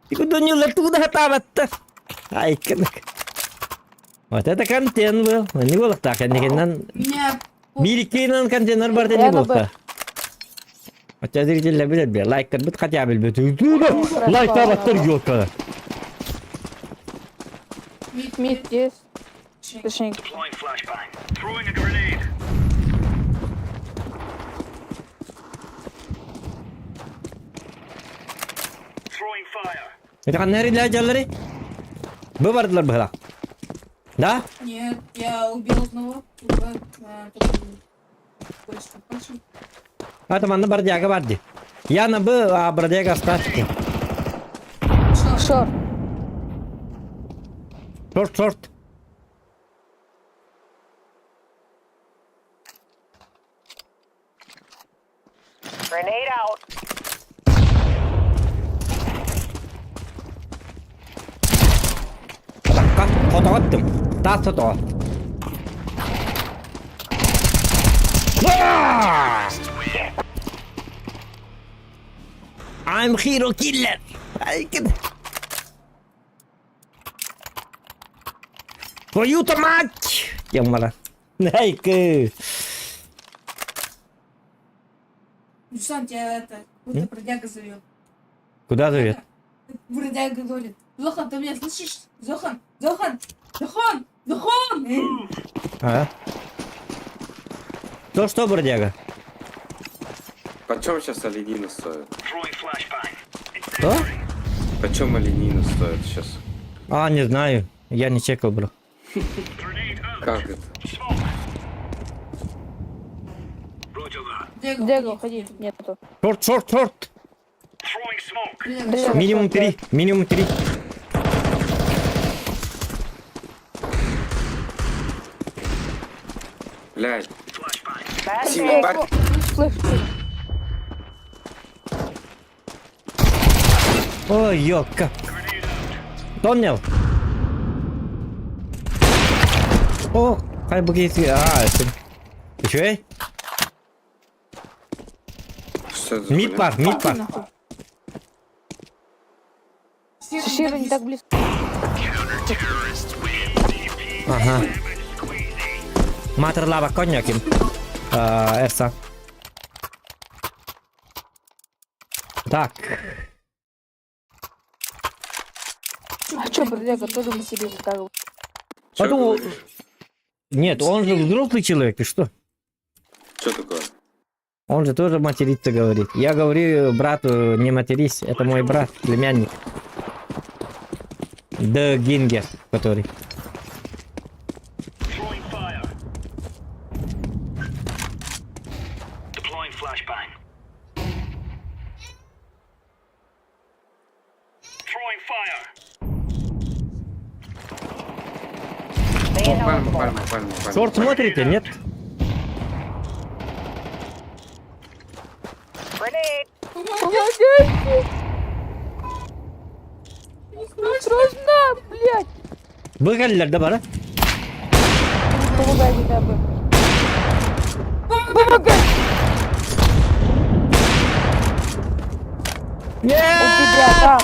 Кудунюлар туда хатабатта. Айкынык. Вот это контент был. Не буолуохтаах кэнникинэн Меня биир иккинэн контейнер бар Я не на буолуохтаах. Хотя зрители билэр бе, лайктарбыт хотя билбит. Лайктабаттар ёлка. мид, Мид есть. Точнее, Это ханна эрилээ дьаллары? Бу бардылар быһылаах. Да? Нет, я убил одного. Убиваю, а, потом больше больше. А там манна бродяга бар дии. Я на Б, а бродяга остатки. Шо? Шорт. Шорт, шорт. Grenade out. Атакка, хотоҕоттум. Таас хотоҕо. I'm hero killer. Айкын. Твою-то мать! Ямара. Айкы. Руслан, тебя это, будто бродяга зовет. Куда зовет? Бродяга говорит. Зохан, ты меня слышишь? Зохан, Зохан, Зохан, Зохан! А? То что, бродяга? Почем сейчас оленина стоит? Что? Почем оленина стоит сейчас? А, не знаю. Я не чекал, бро. Как это? Бродяга, Дега, уходи. Нету. Шорт, шорт, шорт. Бродяга, Дега, Минимум шорт, три. Минимум три. Блядь. Flashbang. Сима, бар. Слышь, Ой, ёлка. Тоннел. О, хай буги. А, это... Ты чё, эй? Что это за Мид хуйня? пар, мид пар. нахуй. Сира, Шира не так близко. Ага. Матер лава коньяким. Эса. Так. А чё, бродяга тоже на себе заставил? Чё Потом- говоришь? Нет, он же взрослый человек, ты что? Чё такое? Он же тоже матерится говорит. Я говорю брату, не матерись, это мой брат, племянник. Д. Гингер, который. О, пальма, пальма, пальма, пальма. Шорт смотрите, нет? Grenade. Помогайте! Срочно, блядь! Выгорели, да, бара? Помогай хотя бы. Помогай! У тебя там.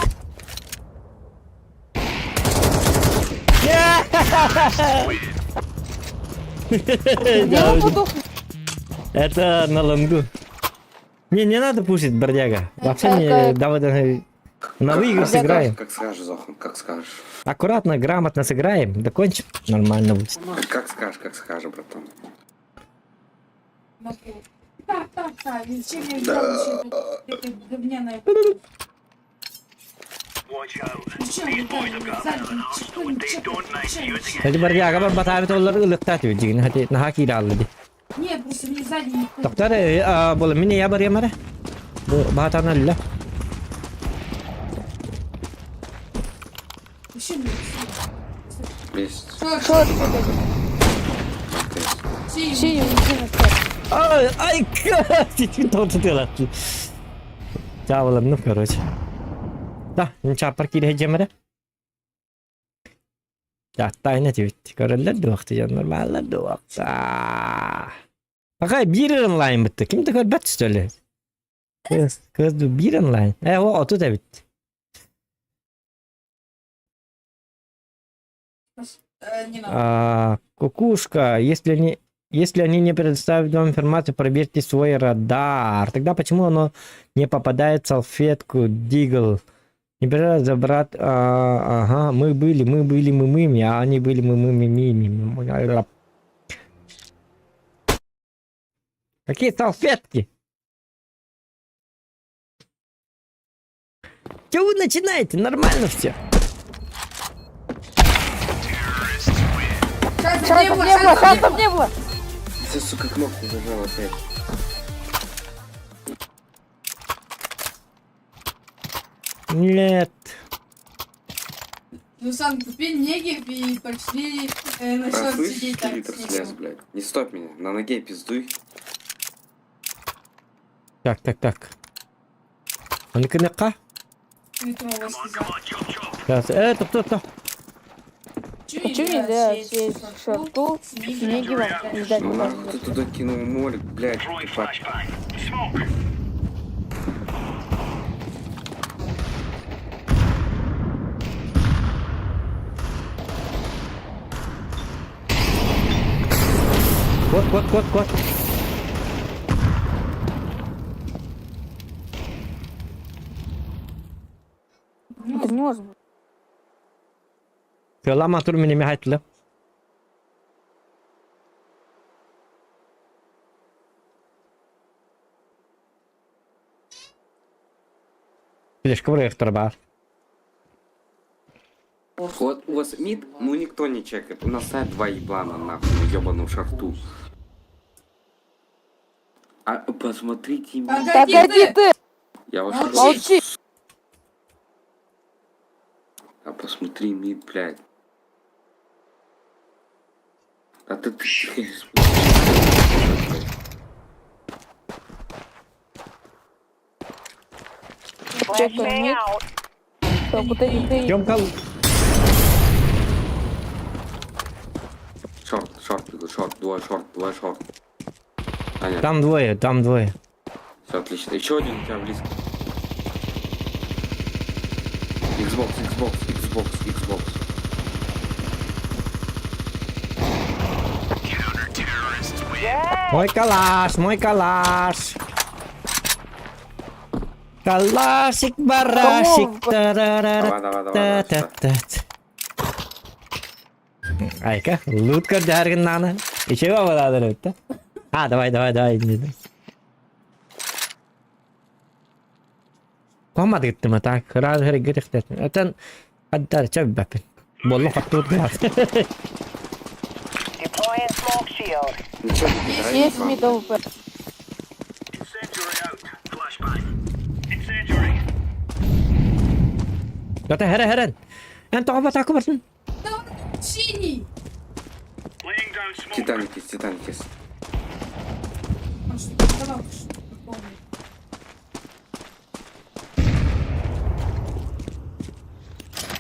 Где он подох? Это на лонгу. Не, не надо пушить, бродяга. Вообще не, Так, давай, давай, на выигрыш Как сыграем. скажешь, Как скажешь, Зохан, как скажешь. Аккуратно, грамотно сыграем, докончим. Нормально будет. Как скажешь, как скажешь, братан. Могу. Так, так, так. И Зачем я взял еще это говняное? Зачем вы там сзади чекали, чекали, чекали? Hadi бродяга бар батабит олар ылыкта тиби дигин. Hadi наха кире алды. Нет, просто мне сзади никто. Доктор, бола мине я бар ямара. Бу батана лла. Вообще мне Есть. Шорт, Шорт, блядь. синий. Синий, синий, шорт. Ай, ай, титин тоғыз атты. Чабылым, ну, короче. Да, чапар кире жемере. Жаттайна тибит. Көрөллөр дуакты жан нормаллар дуакта. Акай бир онлайн битти. Ким да көрбөт түстөлү. Кыз, кыз бир онлайн. Э, о, оту да бит. Не надо. А, кукушка, если они, если они не предоставят вам информацию, проверьте свой радар. Тогда почему оно не попадает в салфетку, Дигл? Не переживай за брат. А, ага, мы были, мы были, мы мы, а они были, мы мы мы ми ми ми. Какие салфетки? Чего вы начинаете? Нормально все. Шансов Шансов не было, не было, шансов не шансов было. не было. Ты, сука, кнопку зажал опять. Нет. Ну сам купи негив и пошли на А, шорт слышишь, сидеть так литр с слез, Негивом. блядь. Не стоп меня, на ноге пиздуй. Так, так, так. Он кыныкка? Метрового сказал. Сейчас. Топ, топ, топ. Хочу нельзя сесть в шорту с Негивом и ждать, Ну пока нахуй ты туда кинул молик, блядь, тупак. Кот, кот, кот, кот. Это не может быть. Кылама тур мені мехайтлы. Флешка проектор бар. Вот у вас мид, ну никто не чекает. У нас сайт два еблана нахуй на ебаном шарту. А посмотрите мид. Погоди Погоди ты! ты! Я ваш Молчи. Молчи! А посмотри мид, блядь. А ты ты Чекай Flashbang мид. out. Так, вот эти ты. Тёмка, Шорт, шорт, бегу, шорт, двое шорт, двое шорт. А нет, там двое, там двое. все отлично. Еще один у тебя близко. Xbox, Xbox, Xbox, Xbox. Мой калаш, мой калаш. Калашик, барашек. Кому? Та-ра-ра-ра. Давай, давай, давай, давай. сюда. Та-та-та. Айка, лутка дәргін И чего вы надо А, давай, давай, давай. Комат гиттим так, раз гэр гэр Этен аддар чөп бәпин. Боллу хаттут гар. Deploying smoke shield. Ничего не играй, Есть ебаный. мид АВП. Гата хәрэ хэрэн. Эн тоға батакы барсын. Да он синий! Титаник есть, Титаник есть. Он что, давал, что ли, помню.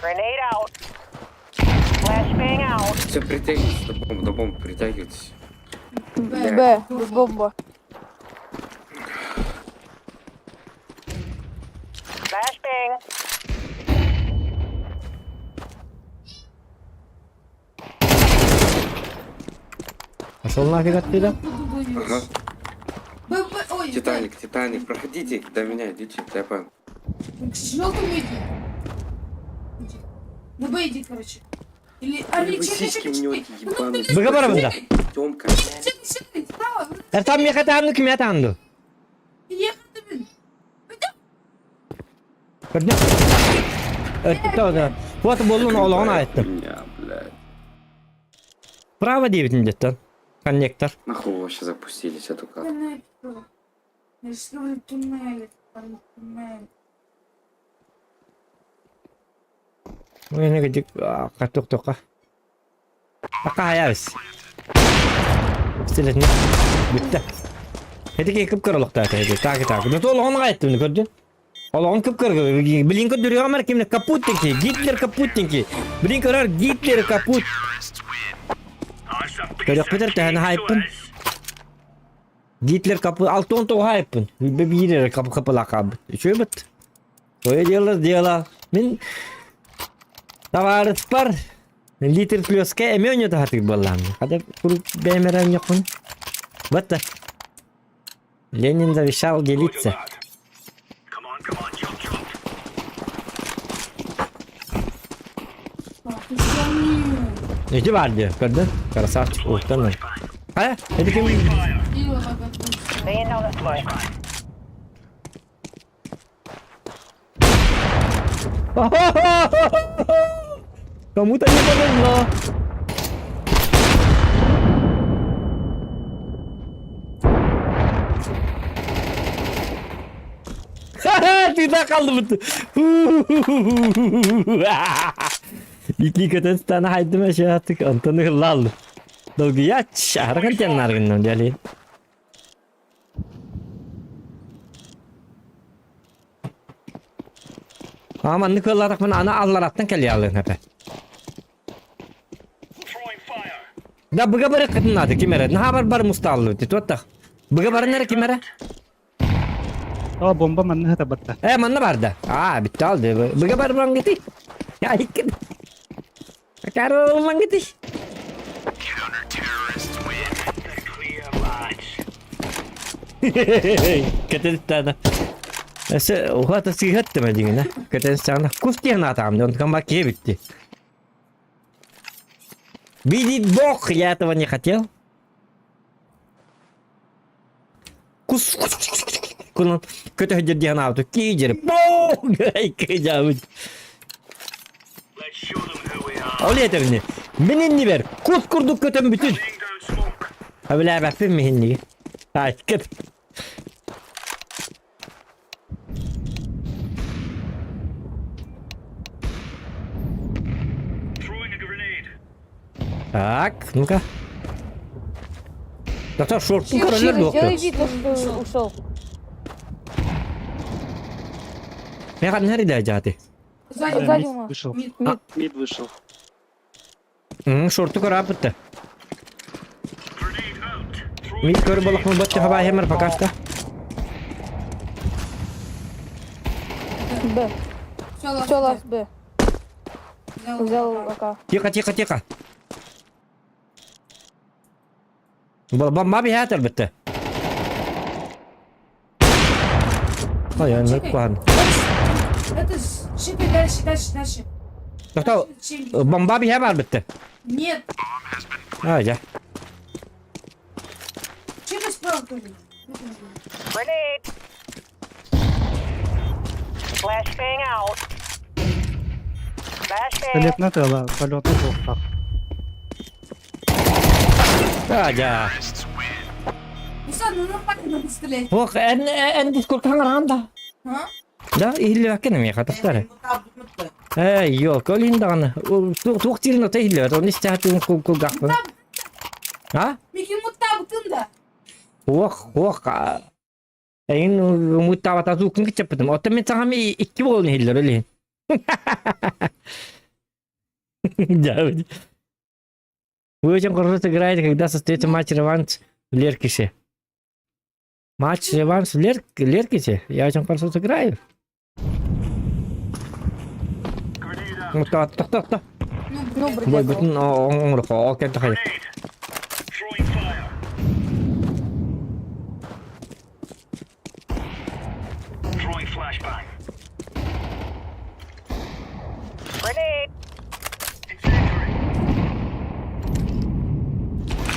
Grenade out. Flashbang out. Все, притягивайтесь до бомбы, до бомбы притягивайтесь. Б, бомба. Flashbang. Пошел нафиг оттуда. Ага. Б, Б, ой, Титаник, Титаник, проходите до меня, идите, я понял. Б. К желтому иди. Иди. На Б иди, короче. Или... А, Вы чекай, сиськи чекай, мнете, чекай. ебаный. Быга барабында. Тёмка. Чекай, чекай, справа. Эртам мехатанду кимятанду. Ехай, блин. Көрдү. Өттө Вот боллун олоғын айттым. Хуйня, блядь. Право дейбитин деттен. Коннектор. Нахуй вы вообще запустились эту карту? Туннель. Я же говорю, туннель. Там Туннель. Ой, дик катук тока. Пока аябыз. Стилетне. Бүтті. Хедики кып кырылыкта хеди. Так так. Ну толоғын айттым, көрдү. Олоғын кып кыр. Блин көдүрү амар кимне капуттенки. Гитлер капуттенки. Блин көрөр Гитлер капут. Көрөк битер тәһәне хайппын. Гитлер капут алтон то хайппын. Бибире кап капыла кап. Чөй бит. Ой дело дело. Мин товарищ бар. Литр плюска эмиэ ойното сатыыр буоллаҕым. Хата куруук бэйэм эрэ ойнохпун. Вот Ленин завещал делиться. Ити баар дии, көрдүн? Красавчик, уһуктан ой. Хайа, ити ким? Laying down the smoke. Кому-то не повезло. Тыына қалдыбыт. Ики көтөн стана хайдым әшәтик, онтон ыһыллаалды. Долгуяч, аракан теннаргыннан дьалин. Аа маннык ыаллаатахпына аны аллараттан кэлиалыын эпэ. Да быга бары кытыннааты ким эрэ. Наһаа бар бар мустааллыбыт. Туоттах. Быга барын эрэ ким эрэ. О, бомба манна хата батта. Э манна барда. Аа битте алды. Быга бар мангыты. Я икки. Карол мангыты. Кэтэлтана. Эсэ ухата сыһаттыма дигинэ. Кэтэлтана кус диэн аатаам, онтон бакие битти. Видит Бог, я этого не хотел. Кус кус кус кус кус кунан көтө сылдьар диэн аабыт киидьэр бог кыдьаабыт. Ол этэрини мин иннибэр кус курдук көтөн бүтүн. Абилээбэппин миһинниги. Айкыт. Так, ну-ка. Доктор, шорттун көрөлөр Сделай доктор. вид, что ушел. Мен ханна эридэ дьааты. Сзади. Сзади у нас. Вышел. Мид. Мид. Мид вышел. Шорту көрө Мид көр болохмун бачча хабаахемер пока что. Б. Все, Все, ласт Б. Взял АК. Тихо, тихо, тихо. Бомба биһээтэр бүтте. Ой, ой, куһан. Это чекай дальше, дальше, дальше. Тоқтау, бомба биһэ бар бүтте. Нет. А, я. Чекай справа тоже. Grenade. Flashbang out. Flashbang. Полетна тыла, полетна туохтаах. А, я. Руслан, ну нормально надо стрелять. Ох, эн эн дискорд хаҥараан да. А? Да, иһиллибэккин эмиэ хатахтары. Ээ, ёлка, ол иһин даҕаны. Туох диирин ото иһиллибэт, оны истэхэтин кулгаахпын. А? Микки муттаабытын да. Ох, ох, эйин муттаабата тууккун кыччаппытым. Оттон мин саҥам икки буолан иһиллэр ол иһин. Да. Вы очень хорошо сыграете, когда состоится матч-реванш в Леркисе. Матч-реванш в Леркисе? Я очень хорошо сыграю. Ну, то, то, то, то. Ну, Бой, бродяга. бүтүн оҥоруха, ол кэнтэ хайа. Grenade.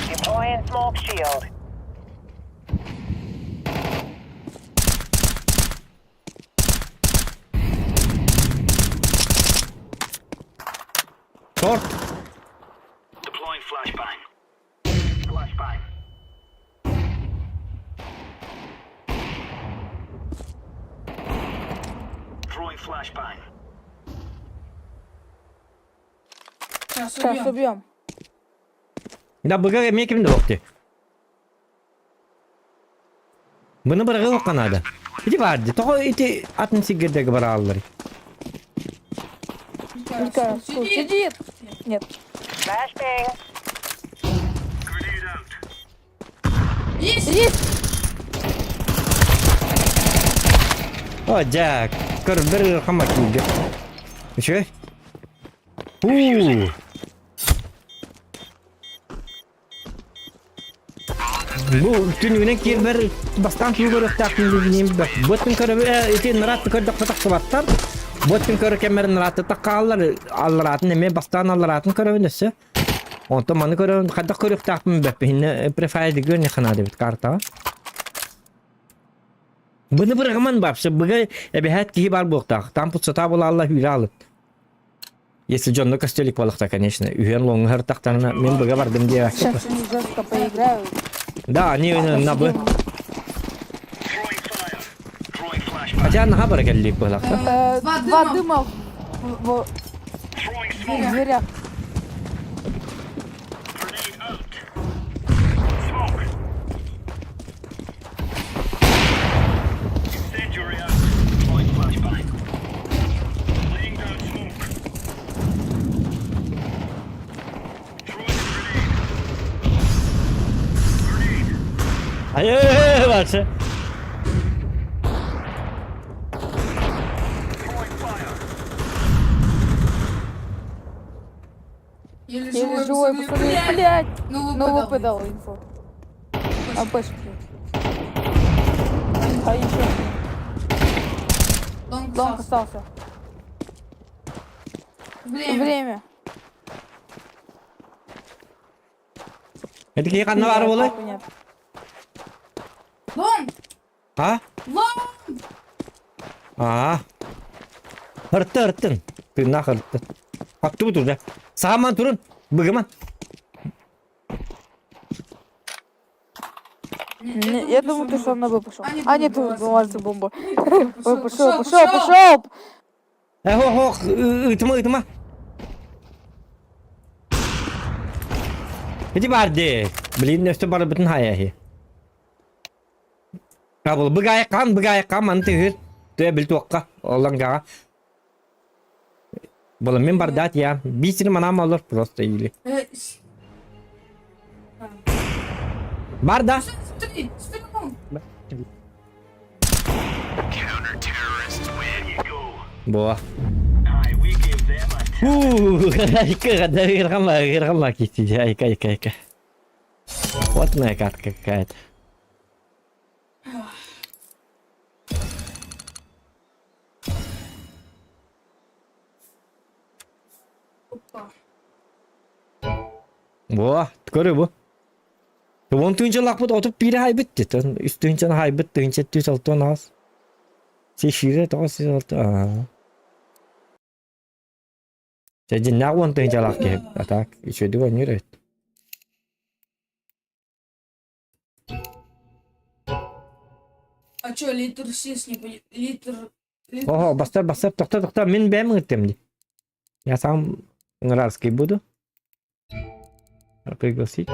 Deploying smoke shield. Торт. Сейчас Сейчас убьем. убьем. Да, быга эмиэ ким да бохти. Быны быраҕыахха наада. Ити баар дии, тоҕо ити атын сиргэрдэргэ бараалларый? Мика, сидит. Нет. Flashbang. Есть! Есть. О, дьэ, көрбөр хамма кииргэ. Үчүгэй. Уу. Бу түнүгүнэн киирбэр бастаан тугу көрүөхтээхпин билбиним бөх. Бу өттүн көрө ити нараатты көрдөхпө тахсыбаттар. Бу өттүн көрө кэммэр нараатты таххааллар аллараатын эмиэ бастаан аллараатын көрөбүн өссө. Онтон маны көрөбүн хайдах көрүөхтээхпин билбэппин. Инне префайдыгы не хана дебит картаҕа. Быны бырагыман вообще быга эбэһээт киһи бар буолтаах. Там пуцата булаалла хүүрэ алыт. Если дьонно костелик буолахта, конечно, үһүөн лоҥҥа тахтарына мин быга бардым диэбэккэ. Сейчас они жестко поиграют. Да, они на бы. Хотя наха бара кэллик буолахта. Два дыма в дверях. Айыы, барсы. Еле Еле живой, живой, пацаны, пацаны, блядь. блядь. Ну, Ну, ВП ВП дал дал инфу. А Пэш, А еще. Long Long остался. остался. Время. Время. Это киһи ханна баар буолай? Понятно. Long! А? Long! Аа. Ырытты, ырыттын. Тыыннаах ырытты. Аттыбыт уже. Сааман турун. Быгыман. Не, я думаю, ты что он на Б пошел. А, нет, А, нет, он тут была бомба. Пошел, Ой, пошел, пошел, пошел! Э, хо, хо, ыытыма, ыытыма. Ити бар дии. Блин, өстө барыбытын хайахи. Кабыл быгайкан, быгайкан маны тыгыр. Тө бил туокка, олангаға. Була мен бардат я. Бисер манам алыр просто или. Бар да. Смотри, смотри, long. Буа. Айка, айка, айка, айка. Вот моя катка какая-то. Опа. Во, көрө бу. Вон тыынча лакпыт отуп бири хайбыт дит. Үс тыынчаны хайбыт, тыынча түс алтон аз. Сешире тоғыз сес алты. Аа. Жа он тыынча лак кеп. А так, еще дыва не рет. А чё, литр сис не пони... Литр... литр... Ого, бастар, бастар, тохта, тохта, мен бәм ыртем ди. Я сам ыңырарский буду. Пригласить.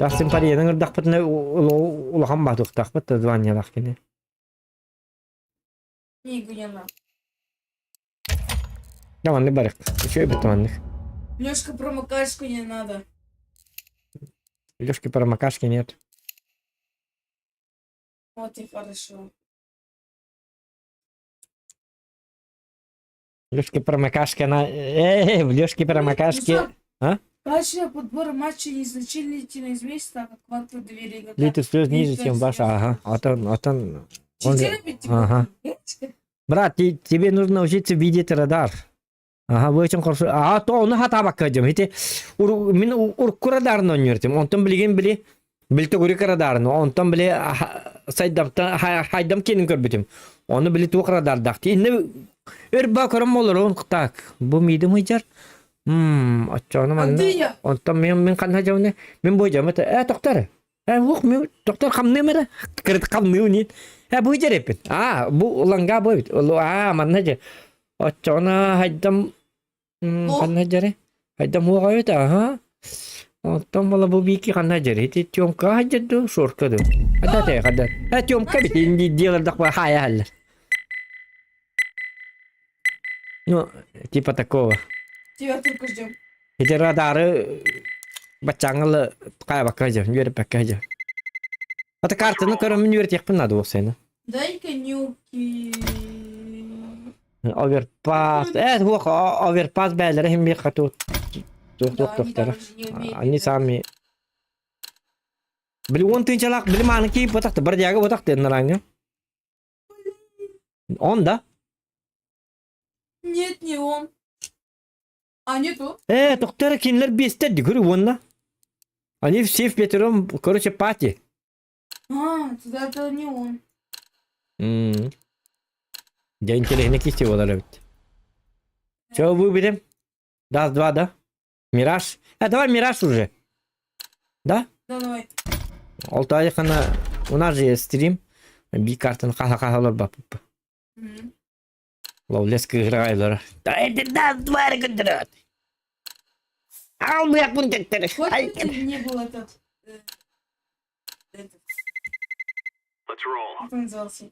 Тахсын парияның ырдақпытына улахан батуқтақпыт званиялақ кене. Не, Гуняна. Яманны барық. Еще и бітіманных. Лёшка промокашку не надо. Лёшки промокашки нет. Вот и хорошо. Лёшки промокашки на... Эй, в Лёшке промокашки... Ну что, А? Качество подбора матча незначительно изменится, так как кванты доверия игрока. Литр слез ниже, Литр чем ваша. слез. Ага. Отон, отон. Он же- Читеры ведь, типа, Ага. Брат, тебе нужно учиться видеть радар. Ага, вы очень хорошо. А то он хата баккадым. Ити ур мин урку радарны ойнортым. Онтон билген били билте гурик радарны. Онтон били сайдамта хайдам кенин көрбүтүм. Оны били тук радардак. Инне өр ба көрөм болор он так. Бу мидим ыйжар. Мм, очону манна. Андрея! Онтон мен мен канна жауны. Мен бойжам это. Э, токтор. Э, ух, мен токтор камны мере. Кырыт камны уни. Э, бу жерепин. А, бу уланга бу бит. А, манна же. Очону хайдам ханна жере. Хайдам хуга бит, ага. Онтон бола бу бики ханна жере. Ити Тёмка хаджаду, шорка ду. Хада те, хада. Э, Тёмка бит инди делар дак хая халлар. Ну, типа такого. Тебя только ждем. Ити радары бачаңылы кая бакка же, үйрөп бакка же. Ата картаны көрөм мен үйрөт надо болсайны. Дай-ка нюки. Оверпас. Э, хуак оверпас бәләре һәм бер кату. Туох Да, туох они туохтара. даже не умеют Они играть. сами. Били он тыынчалаах били мааны киip батахты бродяга батахты нараҥҥа. Он да? Нет, не он. А, нету. Э, тоқтары кинилэр биэстэр ди көрү уонна. Они все в пятером, короче, пати. А, тогда это не он. М. Дьэ интэриэһинэй киһи буолар эбит. Чё выберем? Даст два, да? Мираж? А, давай Мираж уже. Да? Да, давай. Ол таайхана у нас же есть стрим. Би картын хаха-хаха олорбаппыт. Мгм. Ловлес кыырайлара. Да два көндөрөт. Алмыякпын тектер. Хоть бы не был этот... э, этот. Как он назывался?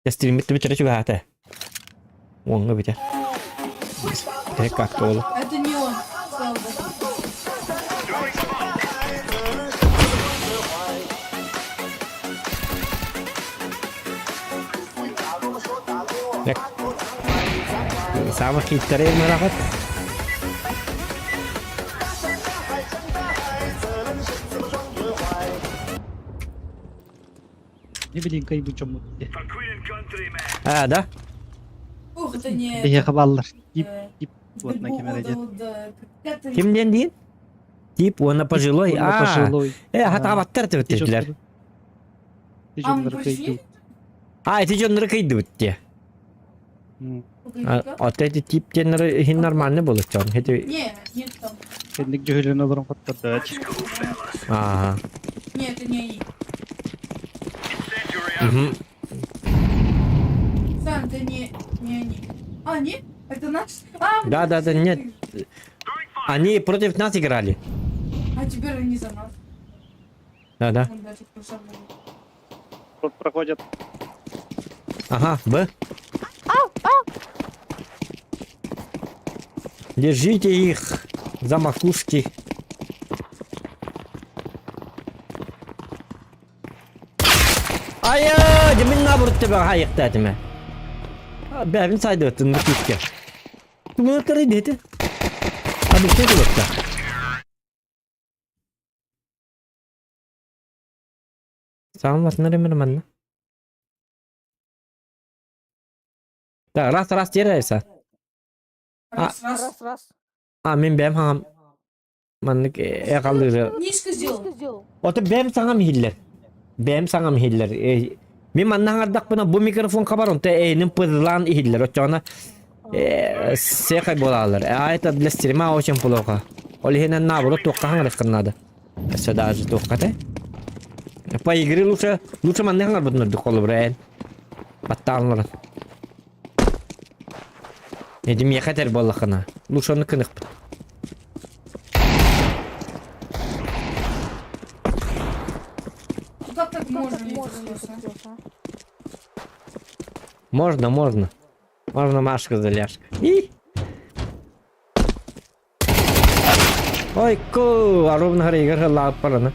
Стриммит бүтэрэ чугаһаата. Уоҥҥа бүтэр. Как ол. Это не он, слава богу. Саама хиттэрэ мырахат. Не билин кайбы чоммут. А, да? Ух, это не... Биһиэхэ бааллар. Тип э, тип уонна ким эрэ диэн. Да, да, Ким диэн диин? Тип уонна пожилой. Уонна А, пожилой. э, хатаабаттар тэбиттилэр. Ти А, мы дьоннору прошли? кыйдыы. А, эти дьоннору кыйдыбыт те. Погоди-ка. А эти тип дьоннору иһин нормально болот дьон. Эти... Не, нет там. Кэнник дьүһүлүн олорон хоттордо. Ага. Не, это не они. Мгм. Сан, это не, не они. А, нет? Это наш? А, мы Да, да, да, прошли. нет. Они против нас играли. А теперь они за нас. Да, да. Он даже пошел. Проходят. Ага, Б. Держите их за макушки. Ая, димин наоборот тебя хайыкта этиме. Бәбин сайды өттін нүкке. Бұны дети. А бұл не болады? Сағын ремер манна. Так, раз, раз, теряйся. Раз, раз. Раз, раз. А, мен бэм хаңам. Маннык э қалдыры. Низко сделал. Низко сделал. Ото бэм саңам хиллер. Бэм саңам хиллер. Мен манна хаңардақпына бу микрофон хабар онта эйнин пызлан ихиллер. Очоона секай болалар. А это для стрима очень плохо. Ол ихинен наоборот туққа хаңарыққын надо. Өссө даже туққа те. По игре лучше, лучше манна хаңар бұтын үрдік қолы бір Баттағын Эдим яхатер боллахына. Лучше оны кынықпын. Ну как так Как можно, так можно, если если честно? честно? Можно, можно. Можно Машка заляшка. И! Ой, ку, а ровно игр лапарана.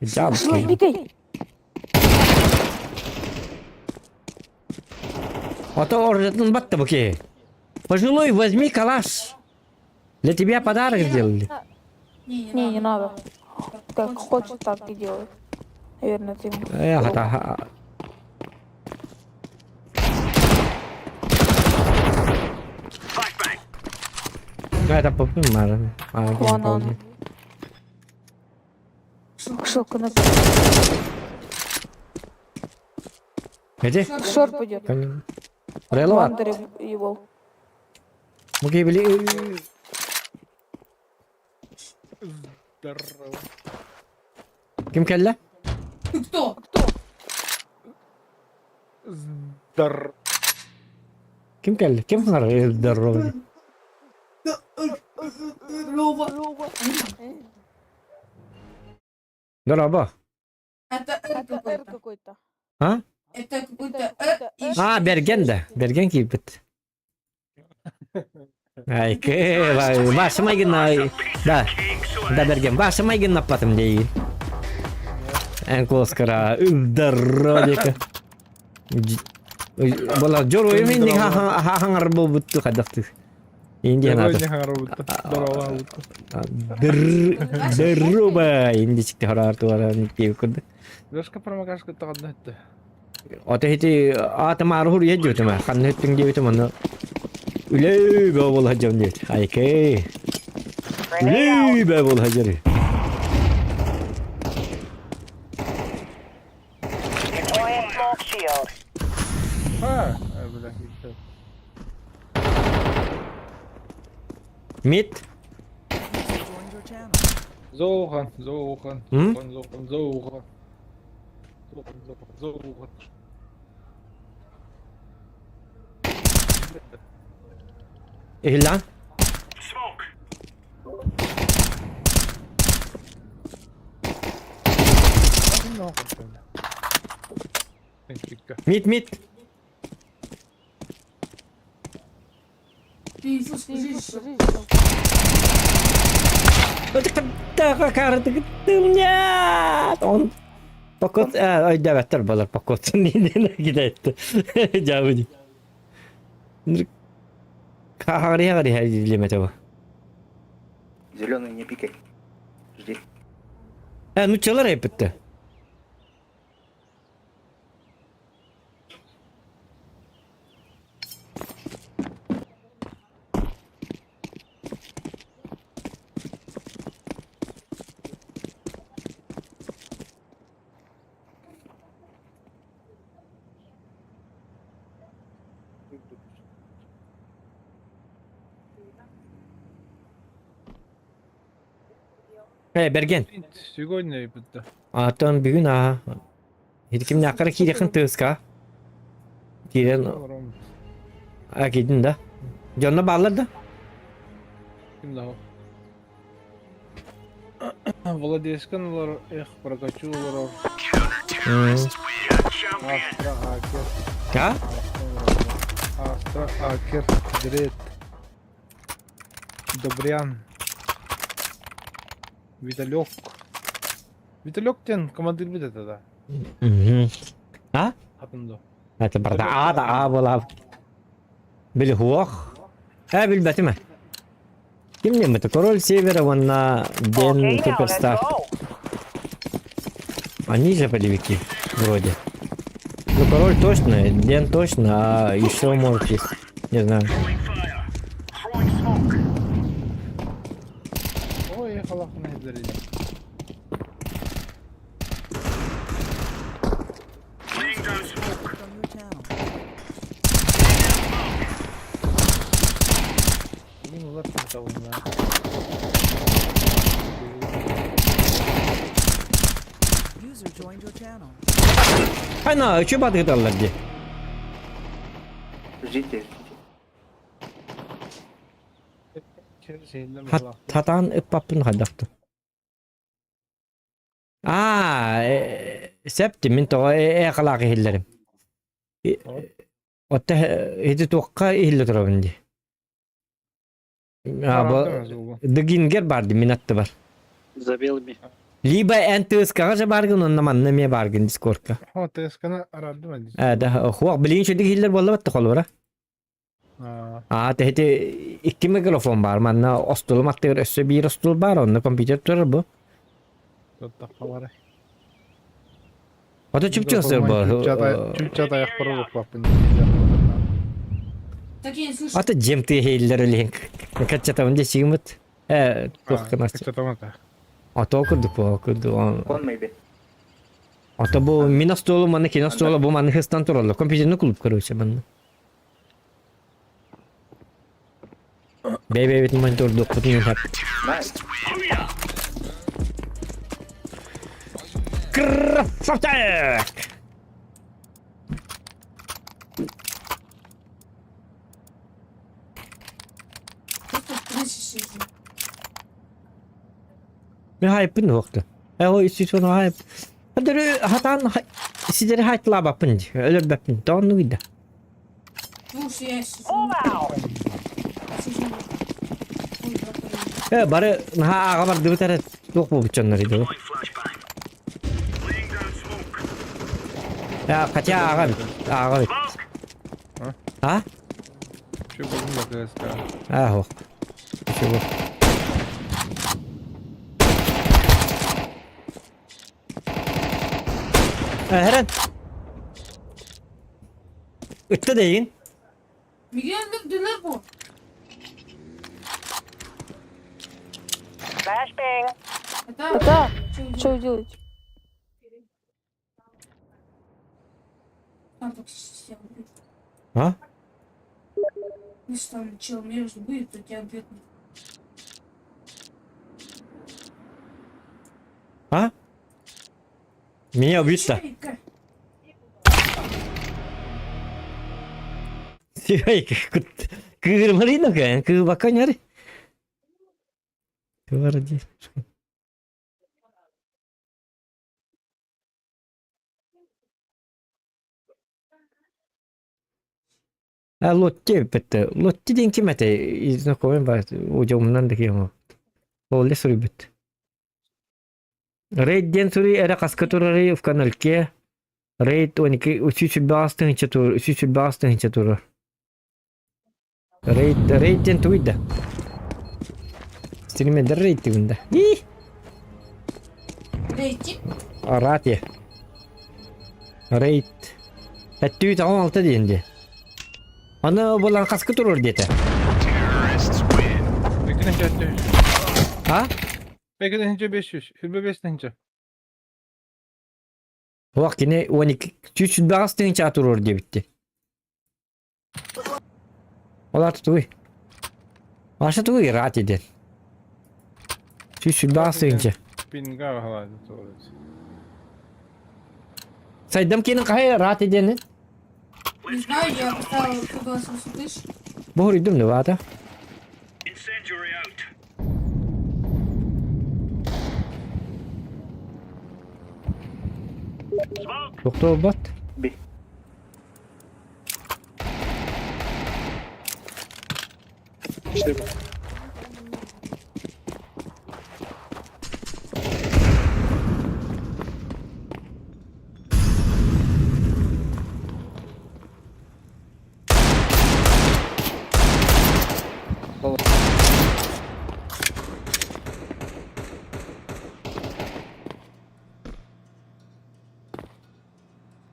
Job, Шло, бегай. А то орден батта буки. Пожилой, возьми калаш. Для тебя подарок сделали. Не, не, Не, не надо. Как Хочешь, хочешь, так и делай. Наверное, ты ему. Эх, это... Это попимарами. Вон он. Шелка на Где? Шорт пойдет. Рело. Вандер его. Муки били. Здорово. Ким келле? Ты кто? Здорово. Ким келле? Ким ханар здоровый? Рова. Здорово. Это Р Это Р какой-то. какой-то. А? Это какой-то Р и А, Берген да. Берген кийбит. Ай, ваша майгына. Да. Да, Берген. Ваша майгына напатым дейин. Эн куоскара үбдародика. Была дьоруойум инник хаһаҥар буолбутту хайдахтыы. Инди ханаата. Дырруба инди чикти хараар туара никтиэбит курдук. Лешка промокашка таҕанна этте. Ото ити аатымаары хуруйа диэтим ээ. Ханна өттүҥ диэбитим ону үлэ бөө буола сылдьабын диэбит. Айкэй. Үлэ бөө буола сылдьар. Deploying smoke shield. Ha, бля, Мид. Зоухан, зоухан, зоухан, зоухан, зоухан. Зоухан, зоухан, зоухан. Иһиллээн. Мид, мид. Ты слушай, Нет! Он покот... Өйдөөбөттөр болар покотsun кидетти. Жабыди. Хаҕари-хаҕари дилемете бу. Зеленый не пикай. Жди. Э, нуччалар эппитте. Э, Берген. Сегодня эпитте. Атын бүгүн аа. Ити кимнээххэ эрэ киириэххин тыаска. Киирэн а киирдин да. Дьонно бааллар да? Ким да Владешкан олор, эх, прокачу олорор. Астра Акер. А? Астра Акер, Дред. Добрян. Виталек. Виталек диэн командирбит этэ да. А? Атын до. Это барда А да А была. Били хуох. Э, билбэтим э. Ким неммити? Король Севера уонна Ден Суперстар. Они же полевики, вроде. Ну, король точно, Ден точно, а еще может есть. Не знаю. Ой, халахна издали. Блин, улар табылна. Хайна, үчү батыгыталлар дии. Ждите, ждите. Хатаан ыппаппын хайдахтын. Аа, септи мин тоҕо ээ халаах иһиллэрим. Отто ити туохха иһиллэ турабын дии. Дыгингер бар дии мин аттыбар. За белыми. Либо эн тыскаҕа же баргын, онно манна эмиэ баргын дискордка. О, тыскана араардым Э, да, хуох, билигин шүдүк иһиллэр буолла батта холобура. Аа, тэһити икки микрофон бар, манна остуолум аттыгар өссө биир остуол бар, онно компьютер турар бу. Ото чүпчү сыр бу. Так я не слышу. Ата жем тыһейлер илин. Качатабын десигимит. Э, туох гынас. Ото курдук бу, курдук. Он maybe. Ото бу мин остуолум манна кини остуола бу манна хыстан тураллар. Компьютерный клуб, короче, манна. Бэйбэбит монитордуохпутун иһэр. Nice. Красавчик! Просто трясешься. Мин хайппын уохта. Э, ой, сүүс хайп. Хадыры хатаан сидери хайтлаабаппын дии. Өлөрбөппүн. Тоонну гидда. Слушай, я сижу. Сижу. Ой, Э, бары наһаа ааҕа бардыбыт эрэ туох буолбут дьоннор иди. Хотя ааҕа эбит. Ааҕа эбит. А? Что будем да КСК? А, ох. Чего? Эрен. Ытта дейин. Мигель дүлер бу. Flashbang. Это Да, что вы делаете? Там так система будет. А? Если там чел между будет, то тебя убьет. А? Меня убьют-то. Чайка. Кыырмарина кэн, кыыбакка ньары. Кыварди. А Лотти бетте. Лотти диэн ким этэй? Знакомый бар. Удьумнан да киһи. Ол суруйбут. Рейд диэн суруй эрэ хаска турарый в каналке. Рейд 12 305 тыһыынча тур, 305 тыһыынча турар. Рейд, рейд диэн тугуй да? Стримендер рейд тигунда. И! Рейтинг? Рате. Рейд. Әттүү таҕан алта диэн дии. Аны булан хаска турар диэтэ. А? Бекеден 500, 25 тыһынча. Уох кини 12 105 тыһынча турар диэбитти. Ол аата тугуй? Аша тугуй рати диэн. 105 тыһынча. Пинга халадын тоҕус. Сайдам киэнин хаһай рати диэнин? Не знаю, я поставила 128 тысяч. Бу хоруйдум да баата. Тохтообот. Би.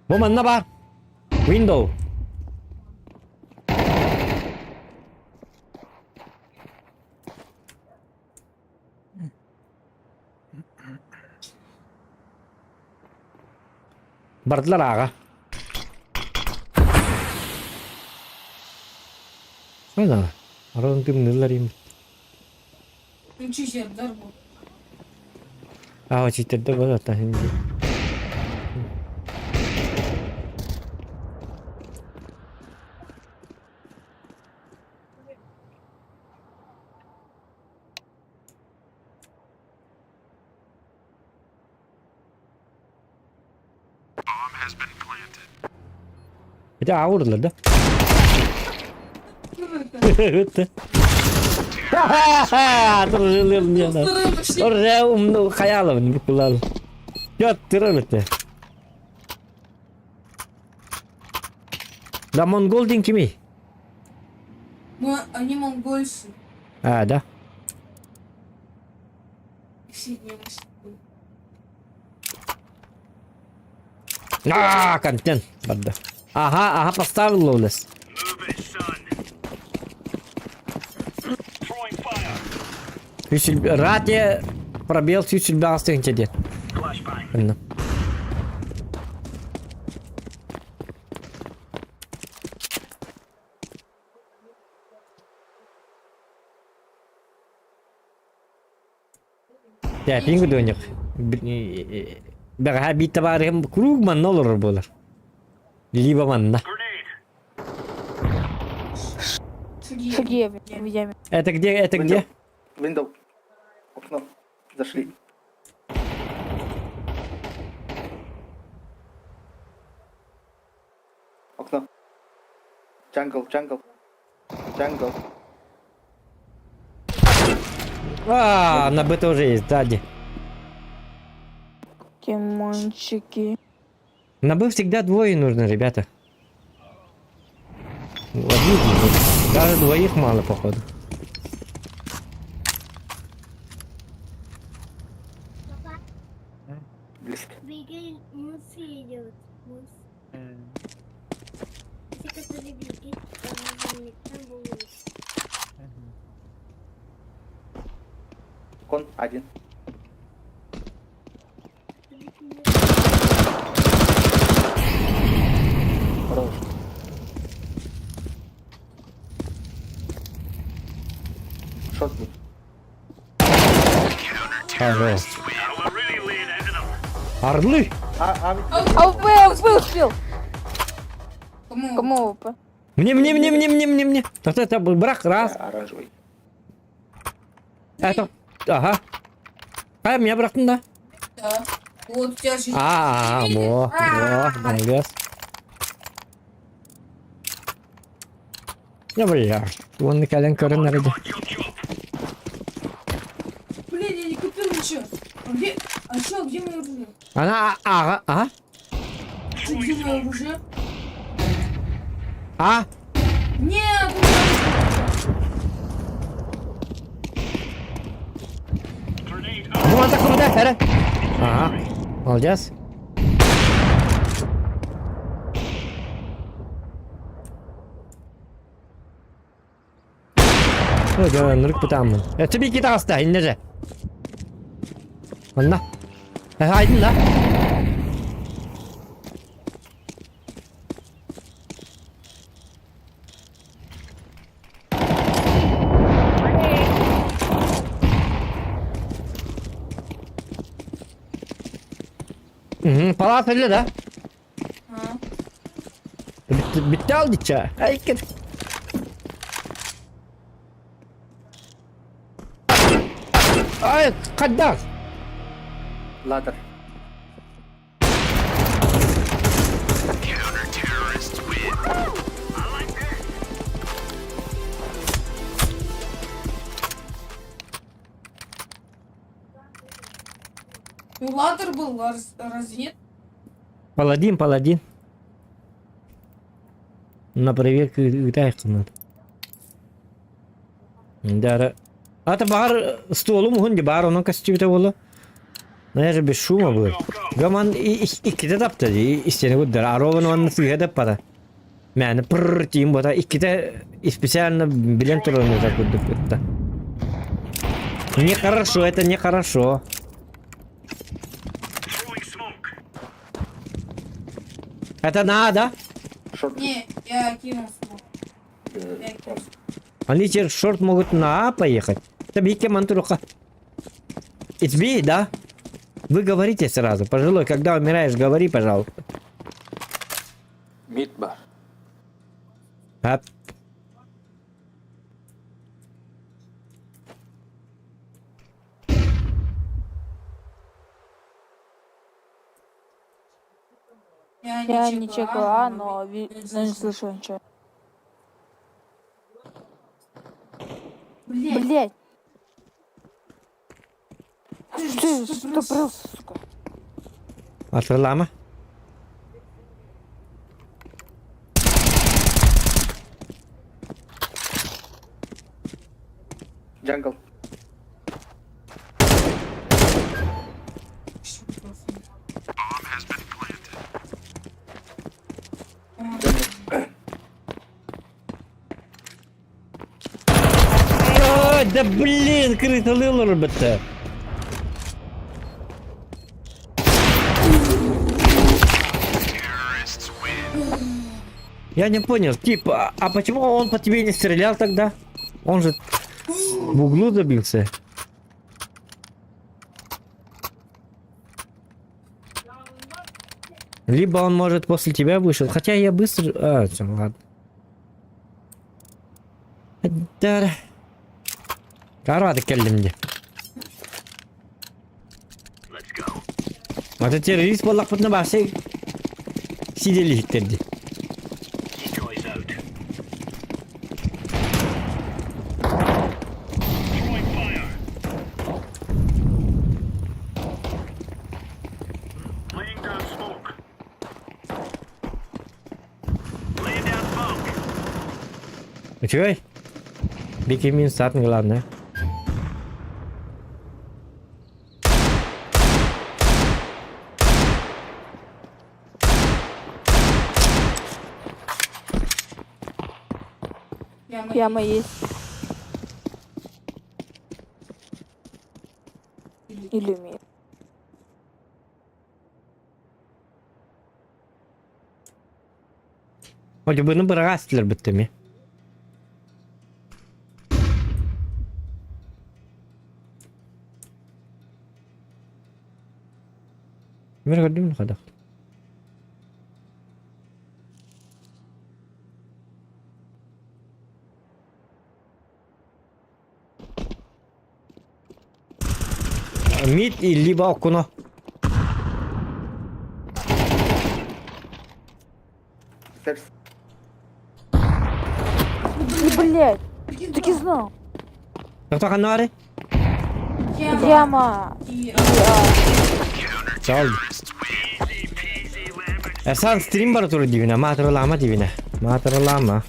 Бу манна баар. Window. Бардылар ааҕа. Ана, аран тымныылар имит. Ничего себе, дарбу. Аа, читерде бар ата хинди. Ити аҕа да? Хайалабын букулал. Яттырар өтө. Да монгол дин кими? Мы, они монгольцы. А, да. Все немцы. А, контент. Барда. Ага, ага, поставил лоулес. Рате пробел сүүс тыһынча диэн. Онно. Я пингу дөньяк. Бэҕэһээ биир табаарыһым куруук манна олорор буолар. Либо манна. Где в яме? Это где? Это где? Window. Окно. Зашли. Окно. Jungle, jungle. Jungle. А, на Б тоже есть, сзади. Тимончики. На Б всегда двое нужно, ребята. Один, даже двоих мало, походу. Близко. Кон один. Хорош. Шорт был. Хорош. Орлы! А, АВП, АВП успел. Кому? Кому АВП? Мне, мне, мне, мне, мне, мне, мне. Вот это брак, раз. Оранжевый. Это, ага. А, меня брахтын да? Да. Вот у тебя же... А, во, во, молодец. Я бля, вон кэлэн көрөн эрэ. Блин, я не купил ничего. А где... А чё, где мое оружие? Она, ага, а? Чё, где мое оружие? А? Нет! у меня Бу так куда, эрэ? Ага, молодец. Ой, да, нырк бытааммын. Это би кит аста, инне же. Онна. Айдын да. Палат өллө да. А. Bitti, bitti aldıkça. Ay kır. Ay kadar. Ladder. Ну, ladder был, а разве нет? Паладин, паладин. На проверку ыытаайххын. Дара. Ата баар столум уһун ди баар онон костюмта буолла. Но я же без шума был. Гаман иккитэ тапта ди истени гуддар. Арован онна сыыһа таппата. Мээнэ пырр тиим бота иккитэ специально билэн туран ыытар курдук ытта. Нехорошо, это нехорошо. Это надо. Шорт. Не, я кинул smoke. Я кинул. Они через short могут на А поехать. Это Бике Мантуруха. It's B, да? Вы говорите сразу. Пожилой, когда умираешь, говори, пожалуйста. Mid бар. А... Я не чекаю А, но, но не слышу ничего. Блять. Блять. Ты что брился, сука? Атырлама. Jungle. Ой, да блин, крыса ребята. Я не понял, типа, а почему он по тебе не стрелял тогда? Он же в углу забился. Либо он, может, после тебя вышел. Хотя я быстро... А, всё, ладно. Да. Карады кэллим дии. Ата террорист буоллахпытына баасы сиделиһиттэр дии. Үчүгэй. Бики минус атын главное. Яма есть. Или мид. Одьубуну быраҕаастылар бүттүми. Мир көрдүм хадах. Мид и либо окуно. Ну, блядь, так и знал. Тоқта ханна бары? Яма. Чал. Эрсан стрим бара турар дибинэ, маатыралаама дибинэ. Маатыралаама.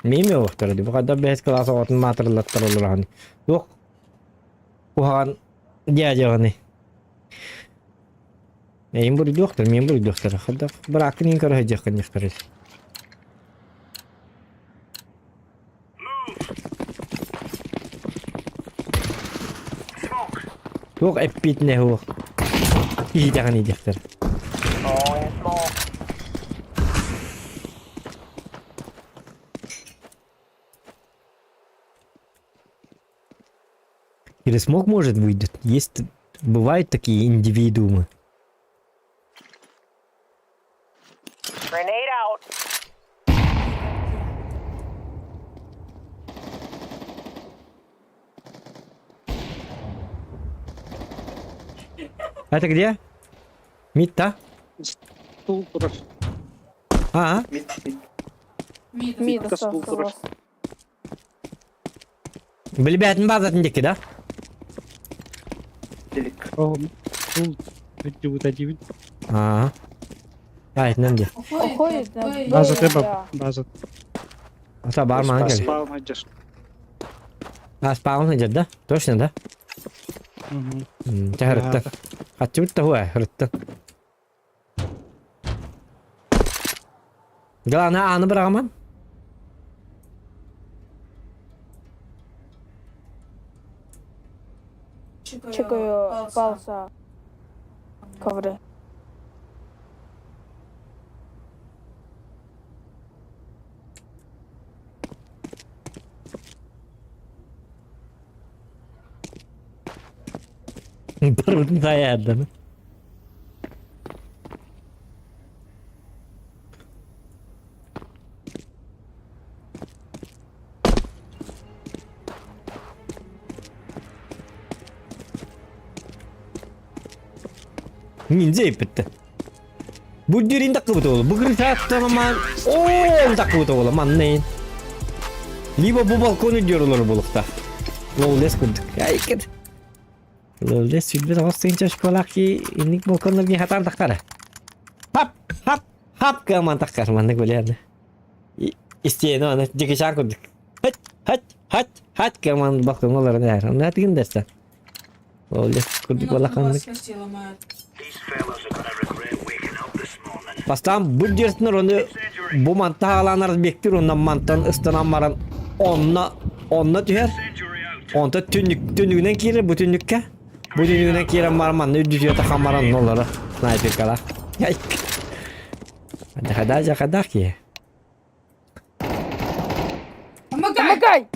Миим уохтара ди, бу хадда бэс кылаас оҕотун маатыралаттар олораҕын. Туох куһаҕан дядяҕыный? Эйин буруйдуохтар, миин буруйдуохтара. Хадда бырааккын иин көрө сылдьыаххын диэхтэрэ. Туох эппиэтинэһэ суох киһитэҕиний диэхтэрэ. Или смог может выйдет. Есть, бывают такие индивидуумы. Grenade out. Это где? Мид-то? Стул турар. А, Мид. Мид Мидка стул остался у турар. вас. Билбээтин баазатын диэки, да? Ол стул бүттүбүтэ диибин. Аа. Аайтынан дии. Уходит на Б. База да. треба, база. Ата баар маан кэл. Спаун сылдьар. А, спаун сылдьар да? Точно, да? Мгм. Чэ, һырытта. Хаччыбыт да хуа, һырытта. Главное, ааны быраҕаман. Чекаю пался. Ковры. Барбытын сайаарданы. Ниндзя иппиттэ. Бу дирин таккыбыт уолу. Бу грифаттан ол таккыбыт уолу маннайын. Либо бу балкону диорулар булукта. Лол курдук. Айкет. Лол лес сүлбет оҕус чашкалаах ки инник балконнар хатан тахтара. Хап, хап, хап каман тахкар маннык билэрне. Истиэни аны дикишан курдук. Хат, хат, хат, хат каман балкон олорон эр. Онна тигин дерсен. Лол лес курдук балаканнык. Бастаан бу дьиэтинэр ону бу мантан хаалаанар бектир онно мантан ыстанан баран онно онно түһэр. Онто түннүк түннүгүнэн киирэр бу түннүккэ. Бу түннүгүнэн киирэн баран манна үрдүтүгэр тахсан баран онно олорор снайперкалаах. Дьахадаа дьахадаах киһи. Помогай!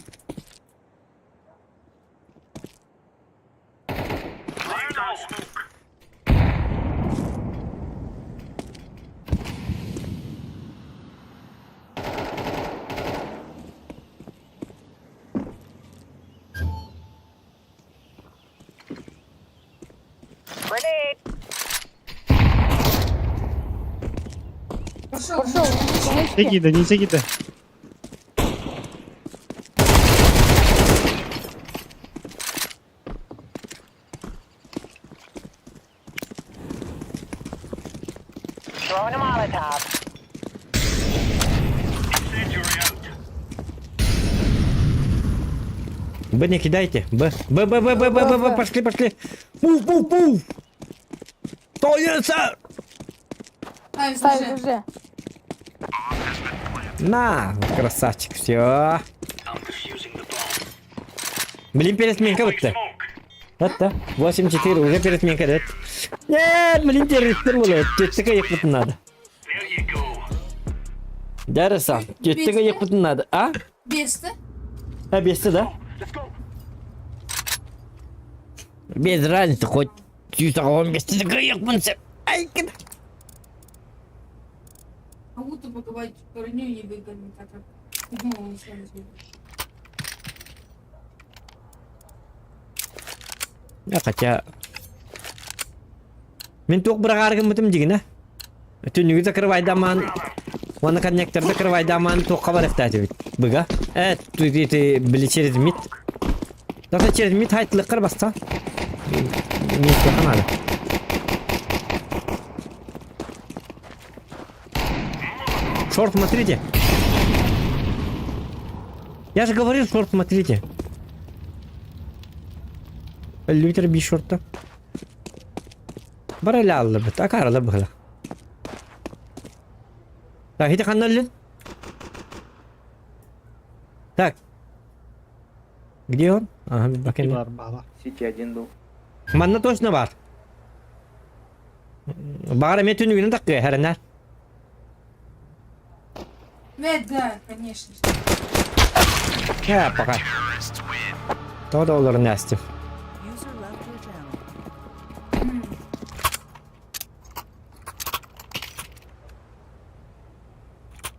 Grenade. Пошел. Пошел. Секиде, не секиде. Throwing a Molotov. Б не кидайте. Б. Б, Б, Б, Б, Б, Б, Б, пошли, пошли. Пуф, пуф, пуф. Тоется! Ставь, Ставь ЗЖ. ЗЖ. На, красавчик, все. Блин, пересменка вот-то. Вот да. 8-4, уже пересменка, да? Нет, блин, террористер было. Теттіге екпітін надо. Дәрісам, теттіге екпітін надо. А? Бесті. А, бесті, да? Без разницы, хоть 115 екпінсем. Ай, кіт. Могу то покупать броню не выгодно, так как ну, он сам себе. Я хотя... Мин туох быраҕаары гыммытым дигинэ. Түннүгү закрывайдамаан уонна коннектор закрывайдамаан туохха барыахтаатыбыт. Быга. Э, ты, ты, били через мид. Даже через мид хайтылыккар баста. Мид надо. Шорт, смотрите. Я же говорил, шорт, смотрите. Лютер би шорта. Бар эле аллыбыт, акарала быһыла. Так, ити ханна өллүн? Так. Где он? Ага, бакен. Бар баба. Сити один был. Манна точно бар. Баҕар эмиэ түннүгүнэн таккыа хэрэнэр. Да, да, конечно. Э, пока. Тоҕо да олорун ээстим. User left your channel.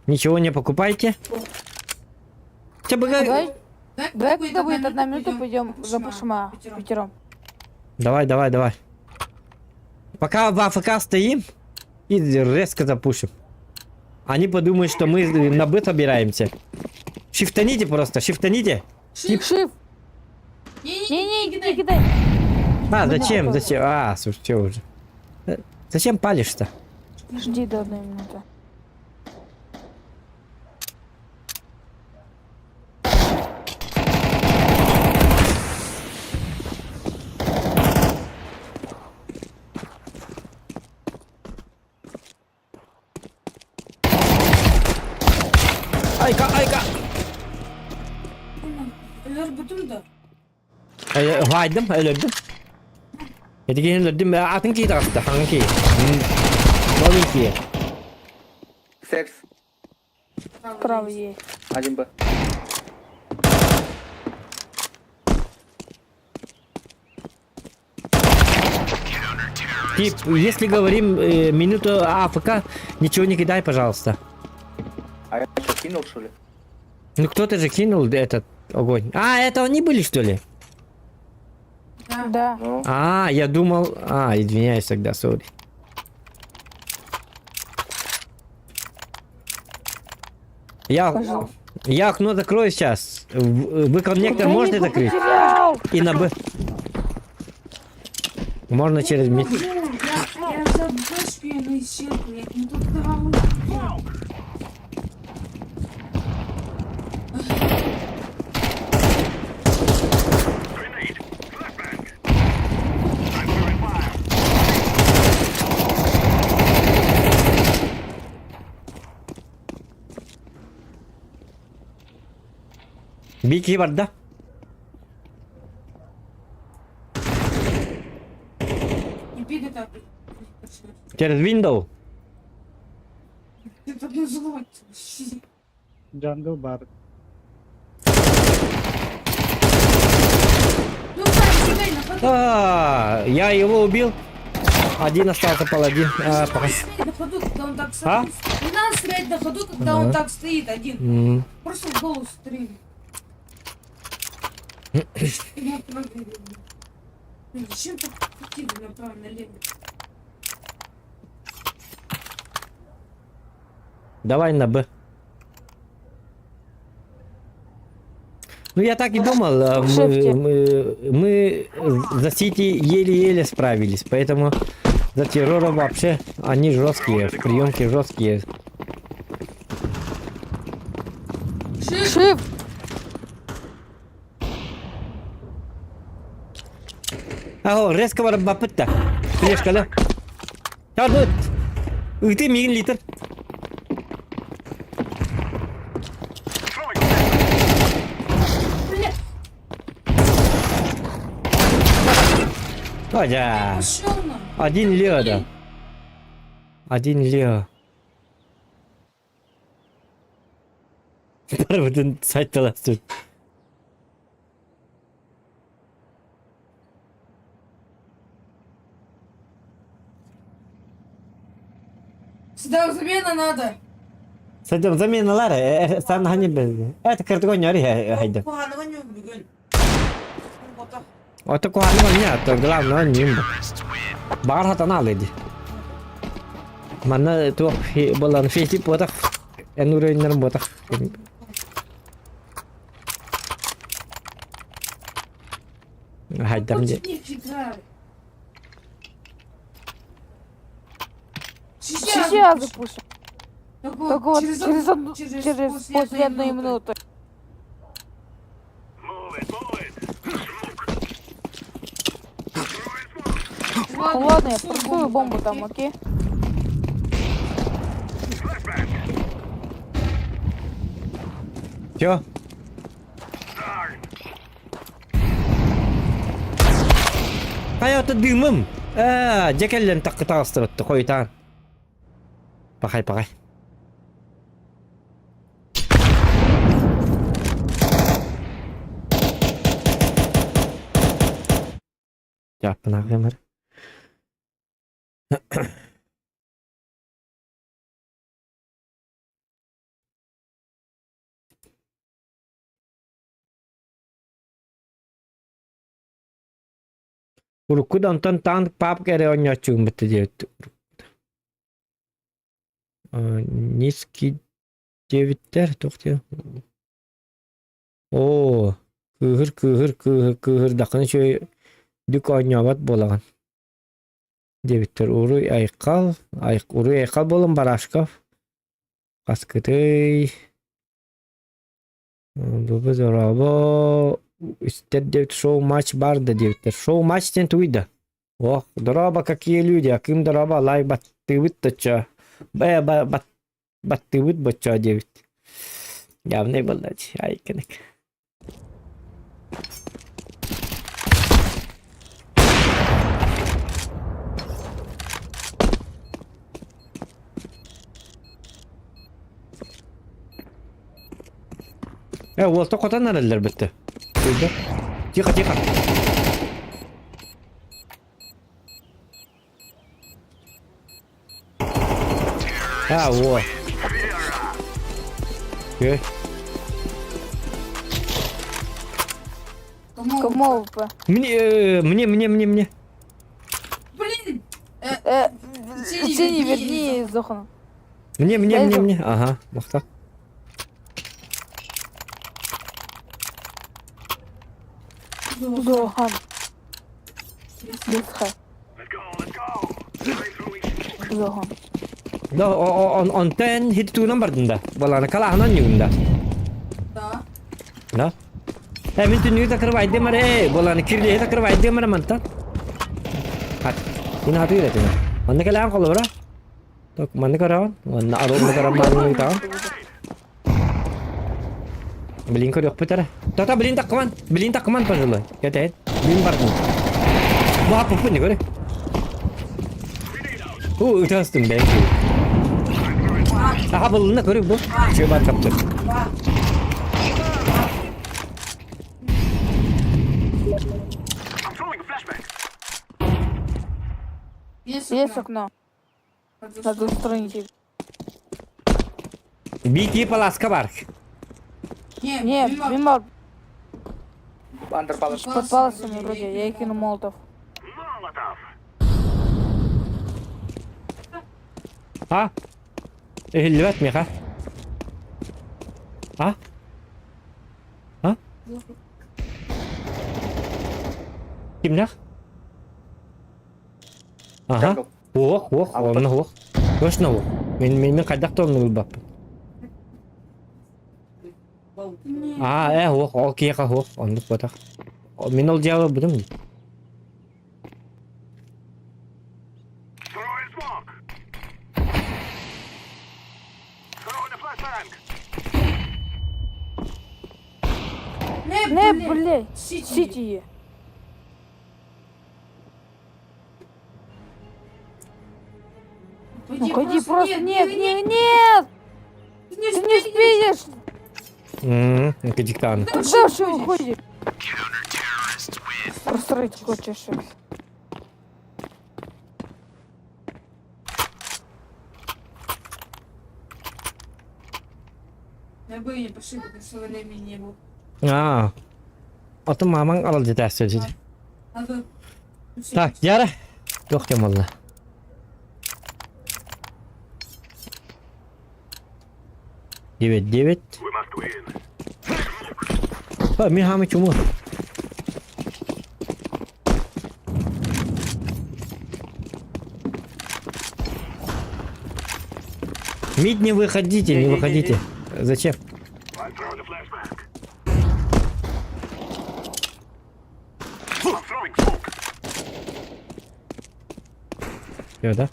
Ничего не покупайте. Те быга... Давай, Давай, давай, когда будет одна минута, пойдем пойдем запушим А пятером. Давай, давай, давай. Пока в АФК стоим и резко запушим. Они подумают, что мы на Б собираемся. Шифтаните просто, шифтаните. Шиф! Не-не-не, Не-не, не кидай. А, Ну зачем, да. зачем? А, слушай, все уже. Зачем палишь-то? Жди до одной минуты. Айка, айка! Өлөр да. Хайдым, өлөрдүм. Этигин өлөрдүм. Атын кии таҕыста, хаҥа кии. Новенькие. Секс. Справа есть. Один Б. Тип, если говорим минуту АФК, ничего не кидай, пожалуйста. А я что, кинул, что ли? Ну кто-то же кинул этот огонь. А, это они были, что ли? Да. Да. Ну, А, я думал... А, извиняюсь тогда, сори. Я, Пожалуйста. я окно закрою сейчас. Вы коннектор можете закрыть? Потерял! И на Б. Можно через мид. Я взял флешку, и она исчезла. Я не тут давал. Бики бар да? Не бегай так. Через window. Ты тут на Jungle бар. Ну, так, кидай на ходу. А, я его убил. Один остался паладин. А, пока. Стрелять на ходу, когда он так А? стоит. Не надо стрелять на ходу, когда он так стоит один. Просто в голову стрели. Зачем так идти направо налево? Давай на Б. Ну, я так и думал, мы за Сити еле-еле справились, поэтому за террором вообще они жесткие, приемки жесткие. Шиф! Аһо, резко барып баппыт да. Флешкалы. Чарбыт. Ыты миигин литр. Бля, Одя. пошел на. Один Лео, да. Один Лео. Барыбытын сайтталастыр. Сюда замена надо. Садым заменалар, сан хани бе. Это картогон яри хайда. Куханыгын yok бүгүн. Ботах. Ото куханы не, то главное ним. Бар хатана алыды. Манна туох болан фети ботах. Эн уровеньнер ботах. Хайдам Против них играю. Сейчас запущу. Только Только вот через одну, через после одной минуты. Ну ладно, я просую бомбу там, окей? Чё? Хайа дымым. Э, декеллен таккы тагыстырытты койтан. Пахай, пахай. Жаппын ағымыр. Урукку да онтон танк папка эрэ оонньооччугун бытта диэбит. Низкий диэбиттэр туох диэ Оо, кыыһыр кыыһыр кыыһыр кыыһырдаххына үчүгэй дүк оонньообот буолаҕын диэбиттэр. Уруй айхал, уруй айхал буолан Барашков хаскытый Бу дорообо истэр диэбит шоу-матч бар да диэбиттэр. Шоу-матч диэн тугуй да? Ох, дорообо какие люди, акым дорообо лайк баттыыбыт дочо. Бэ ба баттыыбыт боччоо диэбит. Явный буолла дии, айкынык. Э, уолта хотон эрэллэр бүттэ. Тыйда. Тихо, тихо. А, во. Э. Кому ВП? Мне, э, мне, мне, мне, мне. Блин! Э, Синий, верни Зохану. Мне, мне, мне, мне. Ага, махта. Зохан. Бисха. Зохан. Да, он, он тен хитቱунан бардын да. Баланы калаһынан югунда. Да. Да. Э, мин түннүгү такырбайдым эрэ, боланы кирлиһи такырбайдым эрэ мантан. Хат, кини хатыыр этиҥ. Манна кэлээн холобура. Так, манна көрөҕүн. Уонна аруунна көрөн баран ыытаҕын. Блин көрүөхпүт эрэ. Тата блин таккыман. Блин таккыман пожалуй. Кэтэһин. Блин бардын. Бу хаппыппын не көрө. Уу ытастым бэйэм. Аха буллуна көрү бу. Чүө бар каптыр. Есть окно. На двух страницах. Бики паласка бар. Не, мимо под паласами вроде. Я кину молотов. А? Иһиллибэт миэхэ. А? А? Кимнээх? Аха. Уох, уох, онно уох. Точно уох. Мин мин мин хайдах да онну булбаппын. Аа, э, уох, ол киһиэхэ уох, оннук буотах. Мин ол дьыала булбутум дии. Сити. Уходи просто. Нет, нет, нет! Ты не Ты не успеешь! Диктант. Куда же уходишь? Просрать хочешь. Я бы не пошли, потому что времени не было. А. Ото мамаң алды сөзү. Надо... Так, яра. Туох кем болла. Девять, девять. А, мин хамы чуму. Мид не выходите, не выходите. Зачем? Все, да?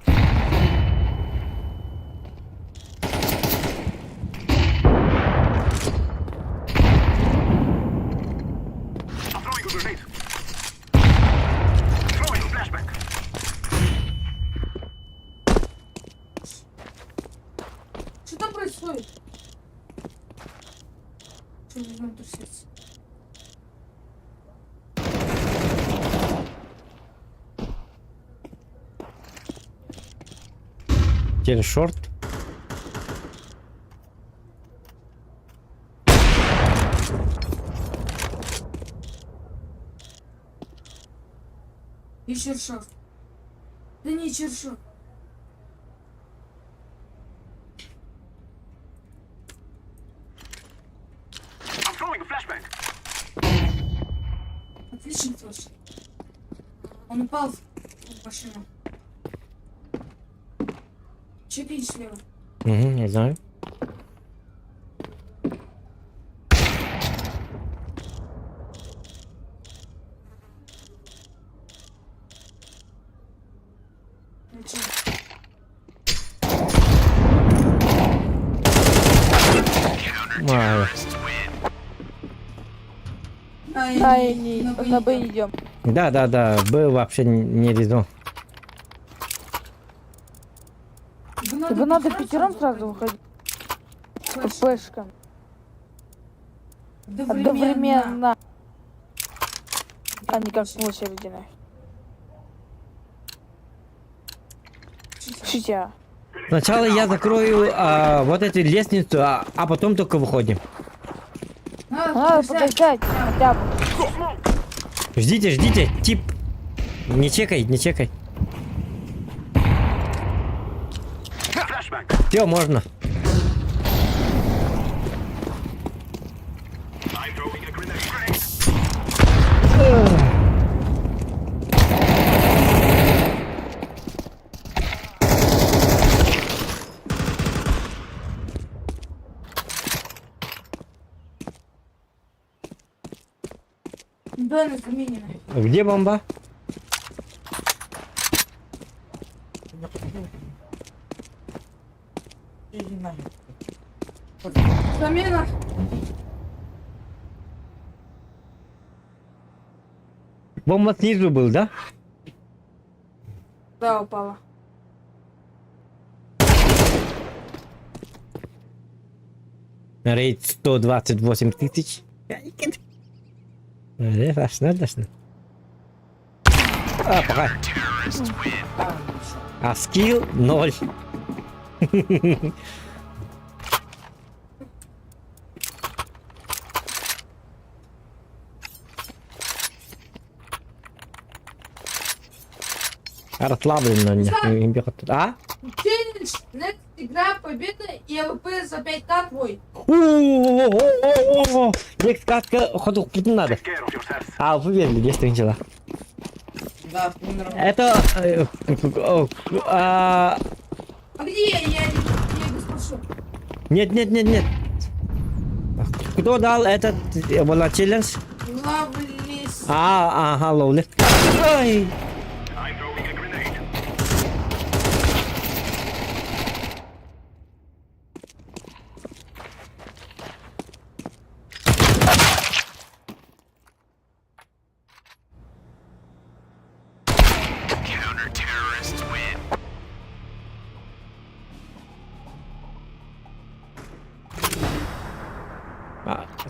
Что там происходит? Что вы там тусите? Через шорт. И Чершов. Да не Чершов. Отлично тоже. Он упал в машину. Чекай слева. Угу, не знаю. Зачем? Ай. Ай, не, на Б идем. Да, да, да, Б вообще не резон. Тебе надо пятером сразу выходить. Пешком. Одновременно. А не как в очереди. Шитя. Сначала я закрою вот эту лестницу, а потом только выходим. Надо подождать хотя бы. Ждите, ждите, тип. Не чекай, не чекай. Все, можно. Да, на замене. Где бомба? Замена. Бомба снизу был, да? Да, упала. Рейд 128 тысяч. А, пока. А скилл 0. Расслабленно. А? Челлендж, next игра, победа и АВП за 5к твой. О-о-о-о-о! Next катка ходу не надо. А, вы верили, 10 начала. Да, нормально. Это... А где я? Я не спрошу. Нет, нет, нет, нет. Кто дал этот была челлендж? Лавлис. А, ага, ловли. Ай!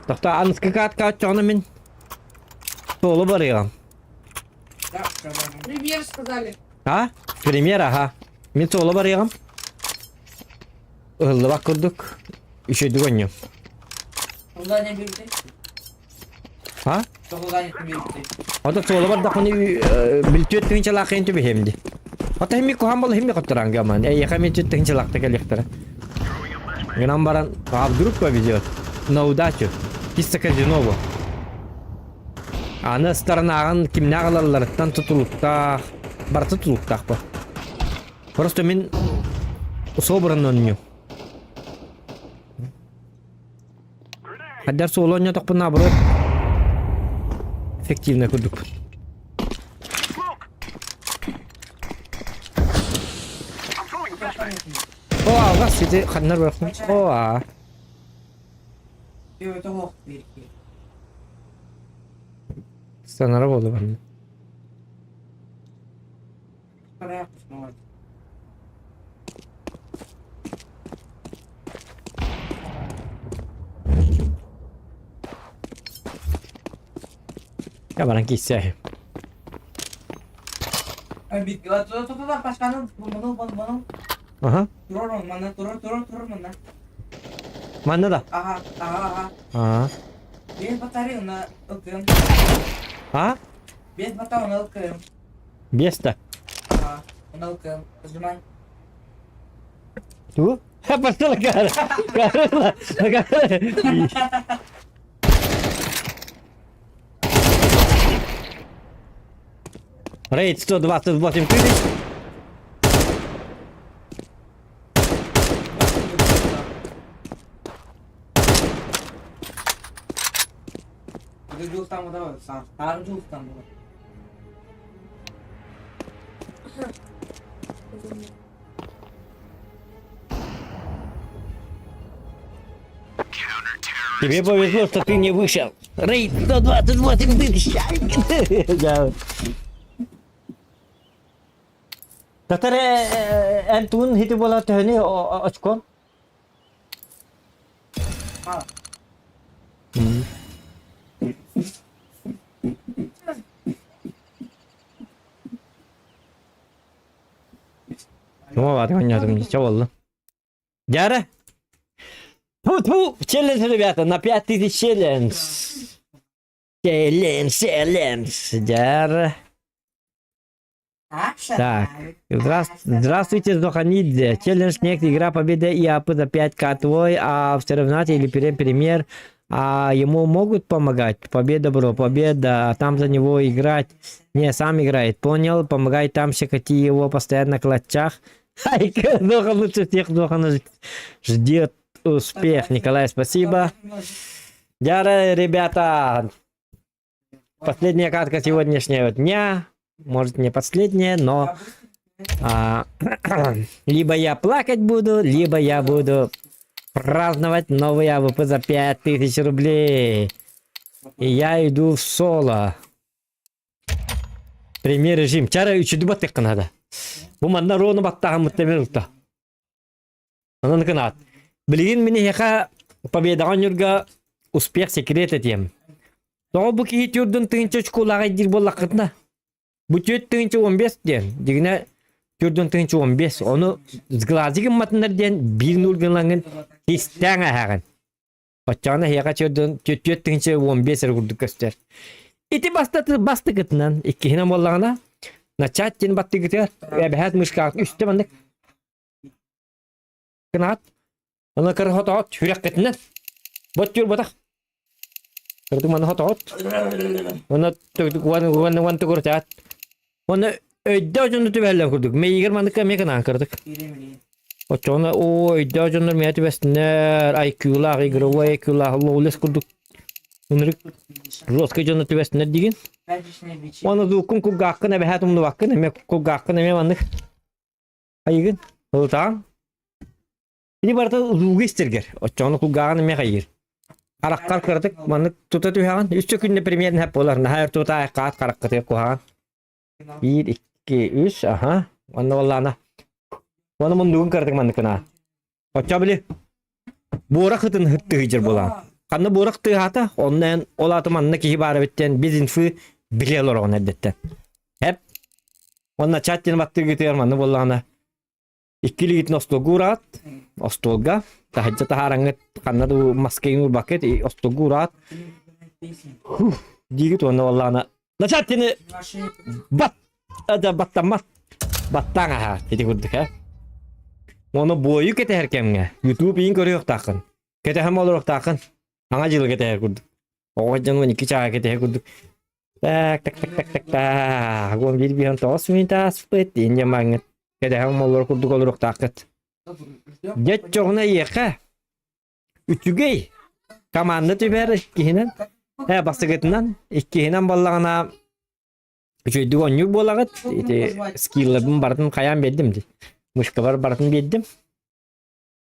Тохто аныскы каатка оччоҕуна мин суолу барыаҕым. Премьер сказали. А? Премьер, аха. Мин суолу барыаҕым. Ыһыллыбат курдук. Үчүгүйдүк оонньуом. Тоҕула не билбитий? А? Тоҕула не билбитий? Ото суолу бардахпына билтүөт тыһыынчалаах түбэһиэм дии. Ото химми куһаан буолла химми хоттораан гаман. Эйиэхэ мин түөт тыһыынчалаахта кэлиэхтэрэ. Гынан баран, а вдруг повезет? На удачу. Чисто казино бу. Аны ыстарынааҕын кимнээх ылалларыттан тутулуктаах, барыта тутулуктаах бу. Просто мин собран оонньуу. Хайдар суолу оонньоотохпун наоборот эффективно курдукпун. О, алҕас сити ханнар барахсан. О, а. Санара буолла барна. Я баран киирсэ. Аха. Манна да? Аа. А? Место. Ага, он ЛКМ. Нажимай. Ту? Пошел гара. Гара. Гара. Рейд 128 тысяч. Тебе повезло, что ты не вышел. Рейд 128 тысяч. Да. Татар эн туун хити буола төһөнү очкон? Нума оонньоотум дии, чэ буолла. Дьара! Ту-ту! Челлендж, ребята, на 5000 челлендж! Челлендж, челлендж! Дьара! Так, здравствуйте, Зоханидзе. Челлендж Next, игра победа и АП за 5К твой, а в соревновании или пример, а ему могут помогать? Победа, бро, победа, а там за него играть. Не, сам играет, понял? Помогай там щекоти его постоянно в клатчах. Ай, Зоха лучше всех, Зоха ждет успех. Николай, спасибо. Дяра, ребята, последняя катка сегодняшнего дня. Может, не последняя, но а, либо я плакать буду, либо я буду праздновать новый АВП за 5000 рублей. И я иду в соло. Премьер режим. Чара үчүдү баттык надо. Бу манна рону баттаҕын муттамер ылта. Онон кынаат. Билигин мин эһиэхэ победаҕа оонньуурга успех секрет этиэм. Тоҕо бу киһи түрдүн тыһыынча очколааҕый диир буоллаххытына, бу 4 1015 диэн, дьиҥинэ 4 1015, ону сглазик гымматыннар диэн биир нуул гынаҥҥын кистээн ааһаҕын. Оччоҕуна эһиэхэ төрдүн 4 1015 эрэ курдук көстөр. Ити бастаты бастакытынан, иккиһинэн буоллаҕына, начать диэн баттыгытыгар эбэһээт мышкаҕыт үстэ маннык гынаат, аны кыра хотоҕот сүрэххитинэн бот батах кырдык манна хотоҕот уонна уон уон уон тугурутаат уонна өйдөөх дьону түбэһэллэр курдук мэйигэр маннык эмиэ гынаан кырдык оччоҕуна оо өйдөөх дьоннор миэхэ түбэстиннэр IQ-лаах игровой IQ-лаах лоулес курдук ынырык жесткай дьонно түбэстиннэр диигин уонна дууккун кулгааххын эбэһээт умнубаккын эмиэ кулгааххын эмиэ маннык Айыгын, ылытаҕын. Ити барыта лууга истэргэр. Оччоҕуна кулгааҕын эмиэ хайыыр. Хараххар кыратык маннык тута түһэҕин. Үс күннэ примерно буолар. Наһаа өр тута айхаат хараххытыгар куһаҕан. Биир, икки. 2, 3, аха. Онно буоллаҕына. Уонна муннугун кыратык маннык гына. Оччо били буорах ытын тыһыйдьар буолаҕын. Ханна буорах тыаһаата, онно эн ол аата манна киһи баар эбит диэн без инфы билэ олороҕун эрдэттэн. Эп. Уонна чат диэн баттыыргытыгар манна буоллаҕына икки илиигитин остуолга уураат, остуолга таһырдьа таһаараҥҥыт ханна да маскайын уурбаккыт остуолга уураат диигит уонна буоллаҕына начат диэни бат да баттаммат баттаан аһаа ити курдук ээ Ону буойу кэтэһэр кэмҥэ YouTube иин көрүөхтааххын кэтэһэн олоруохтааххын Саҥа дьылы кэтэһэр курдук оҕо дьон 12 чааһы кэтэһэр курдук так так так так так так уон биир биһэн тоҕус мүнүүтэ ааспыт инньэ маҥҥыт кэтэһэн олорор курдук олоруохтааххыт дьэ чоҕуна эйиэхэ үчүгэй команда түбэр иккиһинэн э бастакытынан иккиһинэн буоллаҕына үчүгэйдик оонньуур буолаҕыт ити скилларбын барытын хайаан биэрдим дии мышкабар барытын биэрдим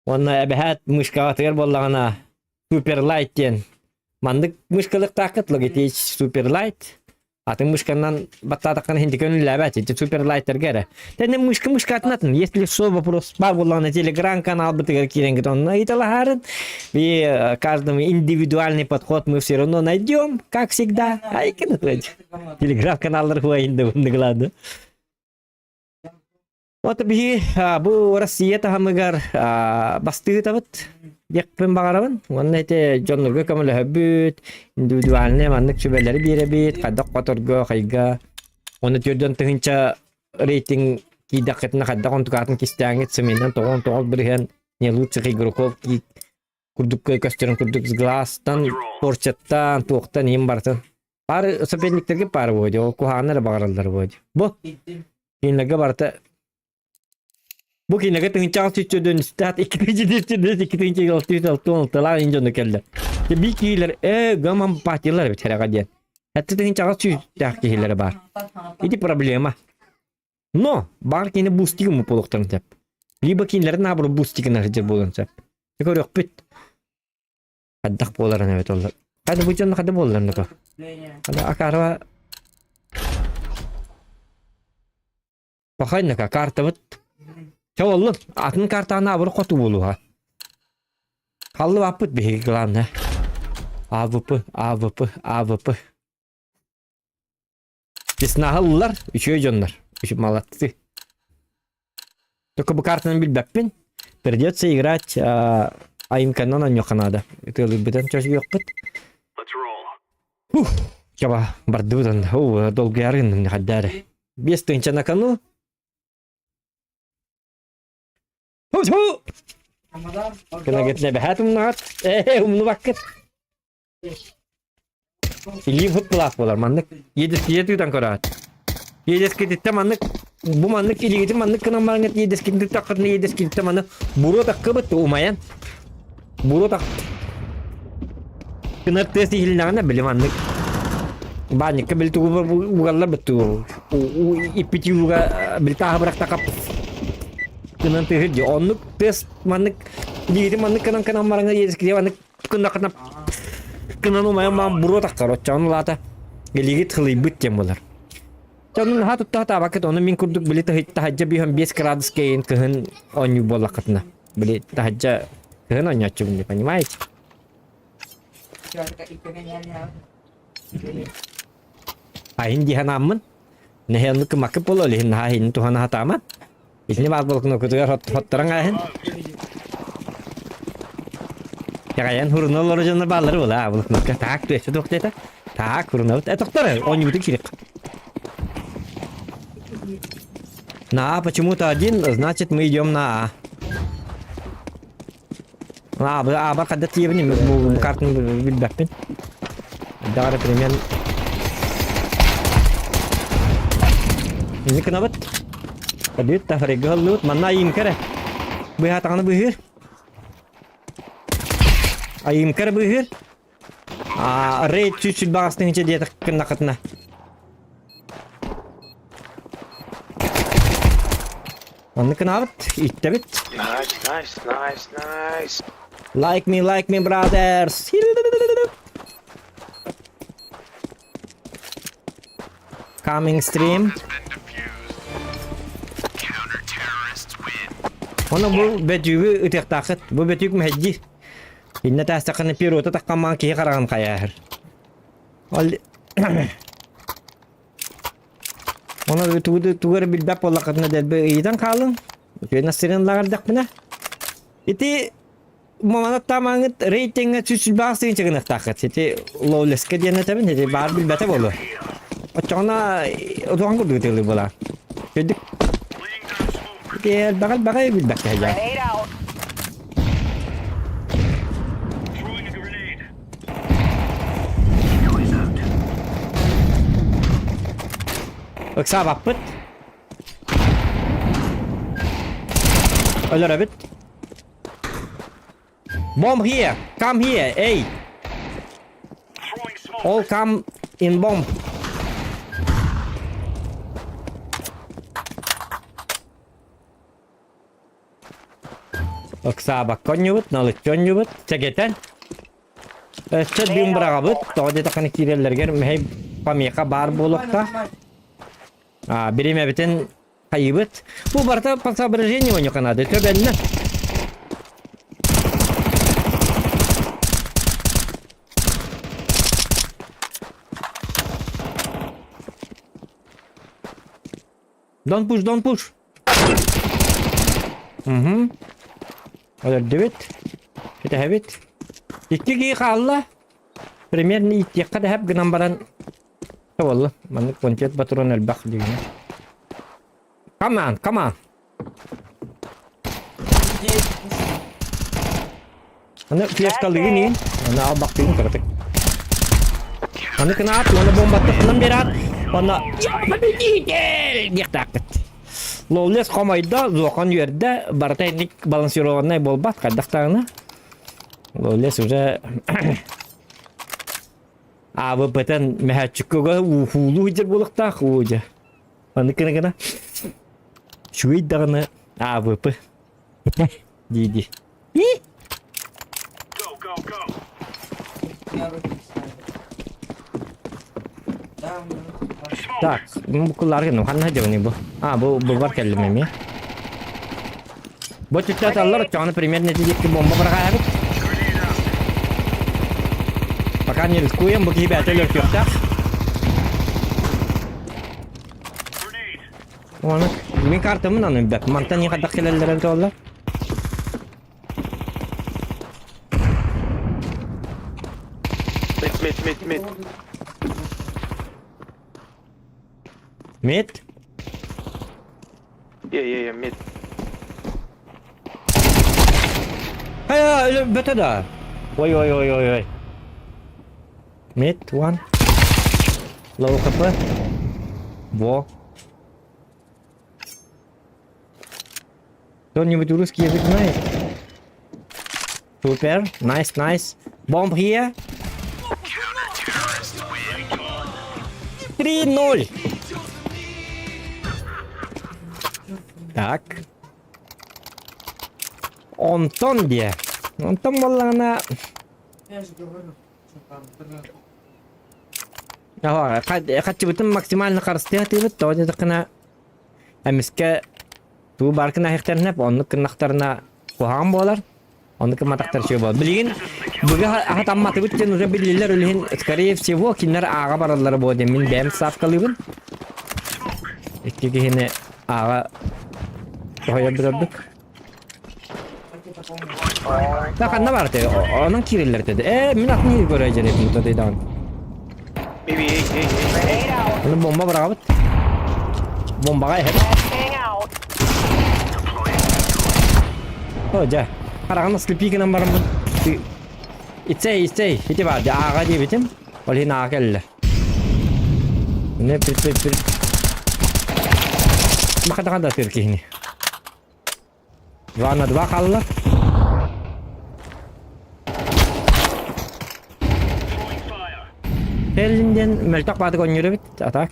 Уонна эбэһээт мышкаҕытыгар буоллаҕына Суперлайт диэн маннык мышкалыктааххыт Logitech Superlight атын мышканан баттаатаххына иһин көҥүллээбэт ити суперлайттарга эрэ. Тэнэ мышка мышкатын атын если что вопрос баар буоллаҕына телеграм каналбытыгар киирэҥҥит онно ыйыталаһаарын и э, каждому индивидуальный подход мы все равно найдем как всегда айкын телеграм каналлар хуайында ладно Вот биһи бу Россия таһымыгар бастыытабыт диэхпин баҕарабын. Уонна ити дьоннорго көмөлөһөбүт, индивидуальный маннык сүбэлэри биэрэбит, хайдах хоторго, хайга. Уонна түөрдөн тыһыынча рейтинг киирдэххитинэ хайдах онтукаатын кистээҥҥит сымыйынан тоҕон тоҕол бырыһыан не лучших игроков курдук көстөрүн курдук сглазтан, порчаттан, туохтан иһин барытын. Пары соперниктерге пары буо ол куһаҕаннар эрэ баҕараллар буо Бу кинилэргэ барыта бу кинилэргэ тыһыынчаҕа сүүсчөдөн үстээх икки тыһыынча икки тыһыынча алты жүз алты он алталаах ин дьону кэллэ. Би киилэр э гамам партиялар эбит хэрэҕэ диэн. Хэтти тыһыынчаҕа сүүстээх киһилэрэ баар. Ити проблема. Но баар кини бустигын буолуохтарын сөп. Либо кинилэрин наоборот бустигын сылдьар буолуон сөп. Көрүөхпүт. Хайдах буоларын эбит оллар. Хайда бу дьон хайда буоллар нука. Хайда акарва Пахайнака картабыт. Чэ оллун. Атын картаны абыр хоту буолуха. Халлы баппыт биһиги главное. АВП, АВП, АВП. Честнаһыллар, үчүгэй дьоннор. Үчү молодцы. Только бу картаны билбэппин. Придется играть айымканан онньуохха наада. Ытыалыырбытын чочуйуохпут. Ух, чаба, бардыбыт онно. Оо, долгуйары гынным хайдары. Биэс тыһыынча на кону. Ху-ху! Кына бэһэт умнаҕат. Ээ, умнубаккыт. Илиим хуттулаах буолар маннык иэдэскийэ тыытан көрөөт. Иэдэскититтэн маннык бу маннык илиигитин маннык гынан бараҥҥыт иэдэскитин тыттаххытына иэдэскититтэн маннык буруо таккыбыт умайан буруо так гынар тыас иһилинэҕинэ били маннык баанньыкка били тугу угаллар быттуу иппити ууга били тааһы бырахтахха гынан тыаһыр дии оннук тыас маннык илиигитин маннык гынан гынан бараҥҥа иэдэскитигэр маннык Кынна кынан умайан маан буруо тахсар оччоҕун улаата илигит хылыйбыт диэн буолар. Онун наһаа тутта сатаабаккыт ону мин курдук били таһырдьа биһэн 5 градус кэйин кыһын оонньуу буоллаххытына. Били таһырдьа кыһын оонньооччубун не понимаете? Айын дии санааммын нэһиэнник кымаккыт буолуо илиһин наһаа иһин туһана сатааман. Итини баар буолкунукутугар хотторон ааһын. Кэҕэйэн хуруна олорор дьоннор бааллар була булукнукка таак түөсэ туох диэтэ таак хурунабыт э тохтор оонньуубутун киирик на А почему-то один значит мы идем на А А, А бар хадда тиебин бу картаны билбэппин Дагары примерно Инни кынабыт Бүт тафарыгы ыллыбыт манна айыым кэрэ Быһаатаҕына быһыыр Айыым кэрэ быһыыр А рейд сүүс сүлбэҕэс тыһыынча диэтэх гыннахытына Оннук гынабыт, иттэбит. Nice, nice, nice, nice. Like me, like me, brothers. Coming stream. Оны бу бөтүүгү ытыахтааххыт. Бу бөтүүк мэһэйдиир. Иннэ таастаххына пирота таххамаан киһи хараҕын хайааһыр. Ол Оны тугу тугу эрэ билбэт буоллаххытына дэлби ыйытан хаалыҥ. Үтүө настырыан лаҕырдахпына. Ити Маманат таамааҥҥыт рейтиҥҥэ 128 тыһыынча гыныахтааххыт. Ити лоулеска диэн этэбин, ити баар билбэтэ буолуо. Оччоҕуна отуохан курдук ытыалыы буолаа. Үрдүк. Ити элбэҕи элбэҕи билбэккэ сылдьар. Ыксаабаппыт. Өлөрөбүт. Bomb here! Come here! Hey! All come in bomb. Ыксаабакка онньубут, налыччы онньубут, сэгэтэн. Өссө дым быраҕабыт, тоҕо диэтэххинэ киирэллэригэр мэһэй помеха баар буолуохтаах. А, бириэмэбитин Хайыбыт. Бу барыта по соображению у надо. Төбөннө. Don't push, don't push. Угу. Өлөрдүбүт. Кэтэһэбит. Икки киһи хаалла. Примерно ииттиэххэ да гынан баран Буолла. Маннык понтет патрон элбэх дигинэ. Come on, come on. Аны флешкалыгын иин. Аны албактыгын кыратык. Аны кынаат, уонна бомбаттахынан бераат. Онно я победитель диэхтаахпыт. Лоулес хомойдо, зохон үөрдэ, барыта инник балансированнай буолбат, хайдахтаҕына. Лоулес уже АВП-тан мөһөөччүккэ уулуу сылдьар буолуохтаах уу дьэ. Маннык гына гына үчүгэй даҕаны АВП дии-дии. Так, бу кулларга ну ханна дьабыный бу? А, бу бу бар кэллим эмиэ. Бу түттэ аталлар, оччоҕуна примерно ити диэки бомба быраҕаабыт. Пока не рискуем, бу киһи бэйэтэ өлөртүөхтээх. Оны мин картамын аны билбэт. Мантан не хайдах кэлэллэр эбит оллар. Mid, mid, mid, mid. Mid? Yeah, yeah, yeah, mid. Хайа, бөтө да. Ой, ой, ой, ой, ой. Mid, one. Low HP. Во. Кто-нибудь русский язык знает? Супер, nice, nice. Bomb here. 3-0. Так. Онтон диэ. Онтон буоллаҕына... Я же говорю, что там, блин. Хаччыбытын максимально харыстыа тыыбыт, тоҕо диэтэххинэ эмискэ Тугу баар гына иһихтэринэ, оннук гыннахтарына куһаҕан буолар. Оннук гымматахтар үчүгэй буолар. Билигин быга хатамматыбыт диэн уже биллилэр үлэһин скорее всего кинилэр ааҕа бараллара буо диэн мин бэйэм ставкалыыбын. Икки киһини ааҕа тоһойор бүтэрдик. Да ханна бар те? Онон киирэллэр теде. Э, мин атын көрө дьэрепин тотойдаан. Maybe A, A, A. Оны бомба быраҕабыт. Бомбаҕа иһэр. О, дьэ. Хараҕын слепи гынан бараммын. Ицей, ицей. Ити бар, дьэ ааҕа диэбитим. Ол иһин ааҕа кэллэ. Не пир пир пир. Махадахан да тыр киһини. 2 на 2 хаалла. Кэллин диэн мөлтөх баатык оонньуур эбит, а так.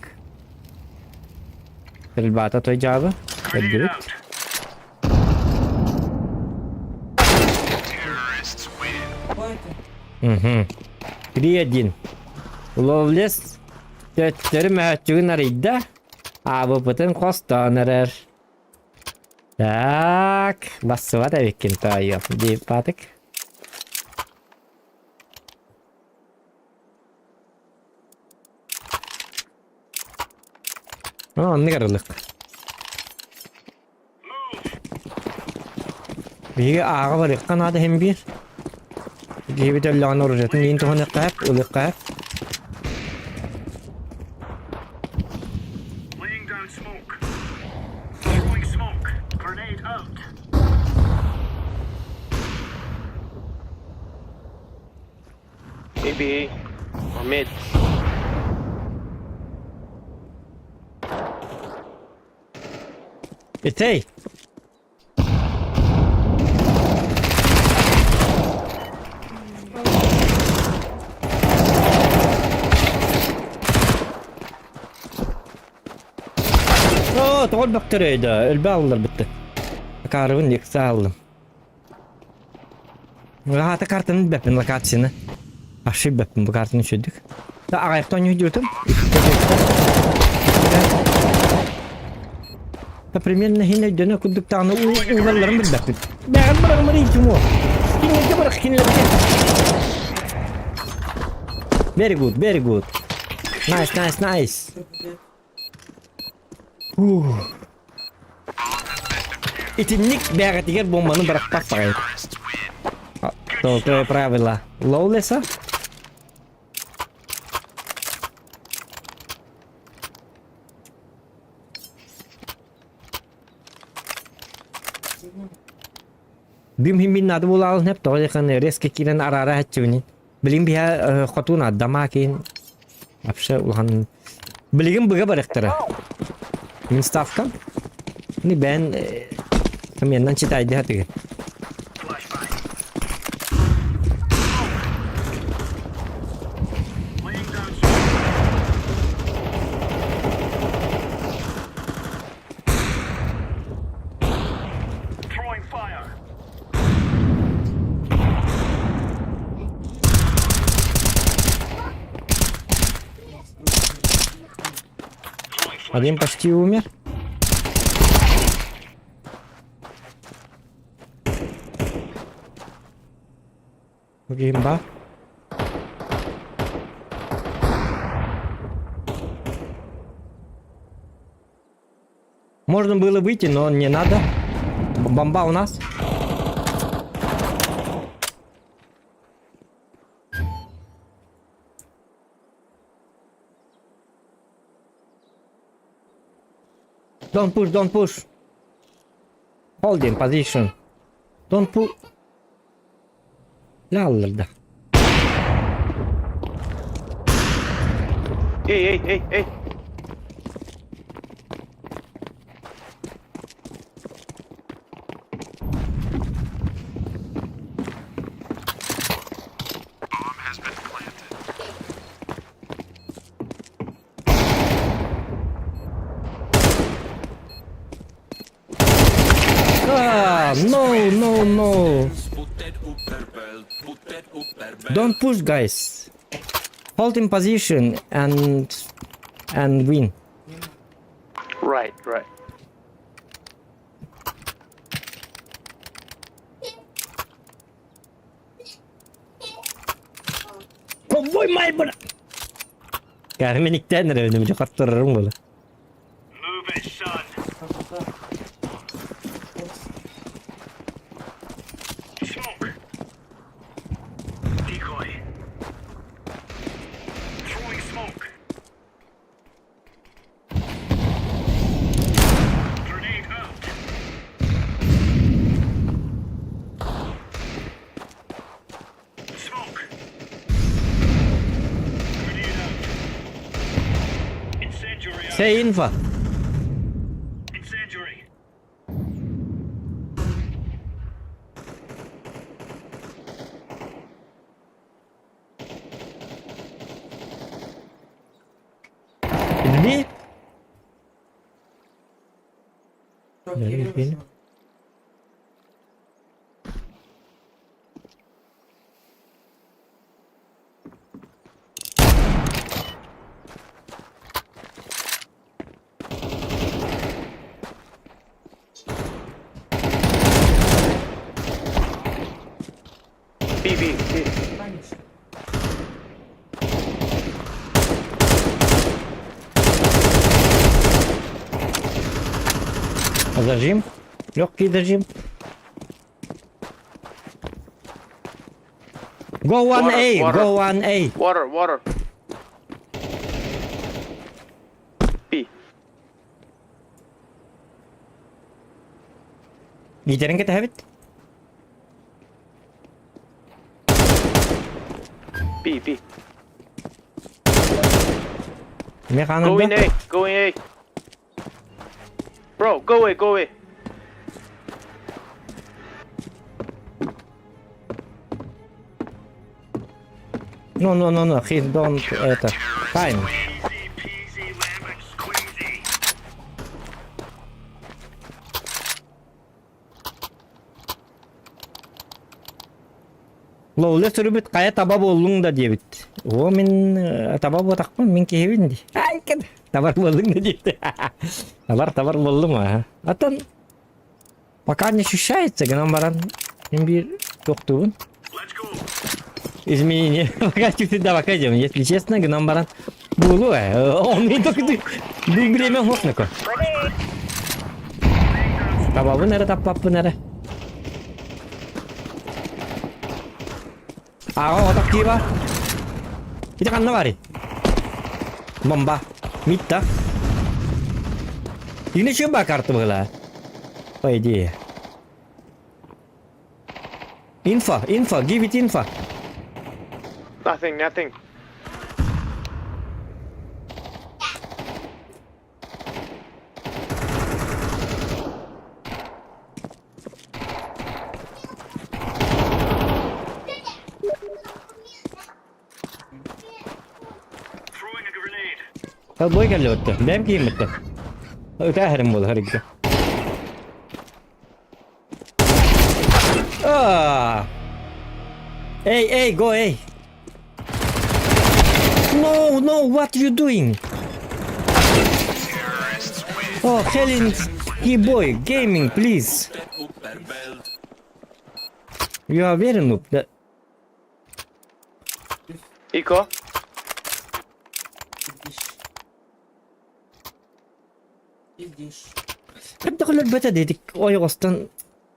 Стрельбата той дьаабы, көрдүбүт. Угу. 3-1. Ловлес төттөрү мөһөччүгүн арыйда, АВП-тын хостоон эрэр. Так, бассыбат эбиккин тоойуом дии Патык. О, оннук арылык. Биһиги ааҕа барыахха наада иһин биир. Киһибит өллөҕүнэ оружиетын иин туһаныахха сөп, ылыахха сөп. A B or mid. Итей! Оо, тоҕо өлбөхтөрөй да, өлбө аллар бытты. Акаарыбын икса аллым. Аата картаны билбэппин локацияны. Вообще билбэппин бу картаны үчүгдүк. Да аҕайахта оонньуу Да примерно хин өйдөнө курдук даҕаны уулалларын билбэппин. Бэҕэр быраҕымар иитим уо. Кинилэргэ бырах кинилэргэ. Very good, very good. Nice, nice, nice. Ух. Итинник бэҕэтигэр буомбаны бырахпат баҕайы. Золотое правило. Лоулеса? Дым химбин наада буолаалын хеп тоҕо диэххин резко киирэн араара хаччыбынин. Билигин биһэ хотуун аддамаа киин вообще улахан билигин быга барыктара. Мин ставкам. Ни бэн меннан читайды хатыгы. Один почти умер. Гимба. Можно было выйти, но не надо. Бомба у нас. Don't push, don't push. Hold in position. Don't push. Лалларда. Эй, эй, эй, эй. Ah, no, no, no. Don't push, guys. Hold in position and and win. Right, right. Ковбой Мальборо. Кәрмен иктән рәвенем жоқаттырырым була. Say info. Илби. Конечно. Зажим. Легкий зажим. Go one Water, A, water. go one A. Water, water. B. Гитерин кэтэһэбит. B, B. Эмиэ Go in хаанырда. A, go in A. Bro, go away, go away. No, no, no, no, he don't это. Time. Лоуле сүрүбүт хайа таба буоллуҥ да диэбит. О, мин э, таба буотахпын, мин киһибин дии. Ай, кэт, табар буоллуҥ да диэбит. Табар, табар буоллум аа. Атын пока не ощущается, гынан баран мин биир тохтуубун. Изменение. Пока чуть да, пока идем. Если честно, гынан баран буолуо ээ. Он не только время хохнако. Табабын эрэ таппаппын эрэ. Аҕа отох кииба. Ити ханна барый? Бомба. Митта. Ини чүн ба карты быһыла. По идее. Инфа, инфа, give it info. Nothing, nothing. Бой кэллэ өттө. Бэм киим өттө. Өтәһәрим буолар харигга. Ah! Hey, hey, go, hey! No, no, what you doing? Oh, Helen, boy, gaming, please. You are very noob. That... Eco. Пиздишь. Хайдах өлөрбөтө диэтик ойоҕостон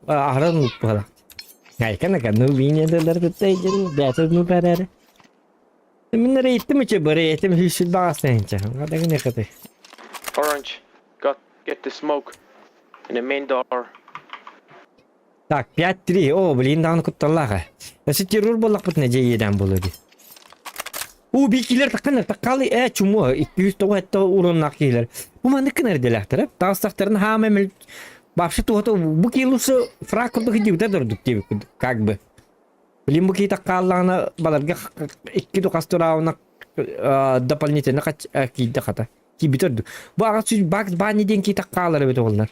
аһаран уппуһалаах. Айкан ака ну винедалар кытта бээтэ ну бэрээр. Мин рейтим үчө бары этим хүсүл багасынча. Гадагын эхете. Orange. Got get the smoke. In the main door. Так, 5-3. О, блин, даҕаны кутталлаах. Өссө террор буоллахпытына дьэ иэдээн буолуо дии. У бикилер такканар таккалы э чумо 209 уроннаах киһилэр. Бу маннык гынар идэлээхтэрэ. Таҕыстахтарын хаама мел вообще туһата бу киилусы фраг курдук идиутэ дордук диэбит как бы. Блин бу киһи таккааллаҕына баларга икки духас тураауна дополнительно киирдэ хата. Киирбит ордук. Бу аҕа сүз бакс баани диэн киһи таккаалар эбит оҕоллар.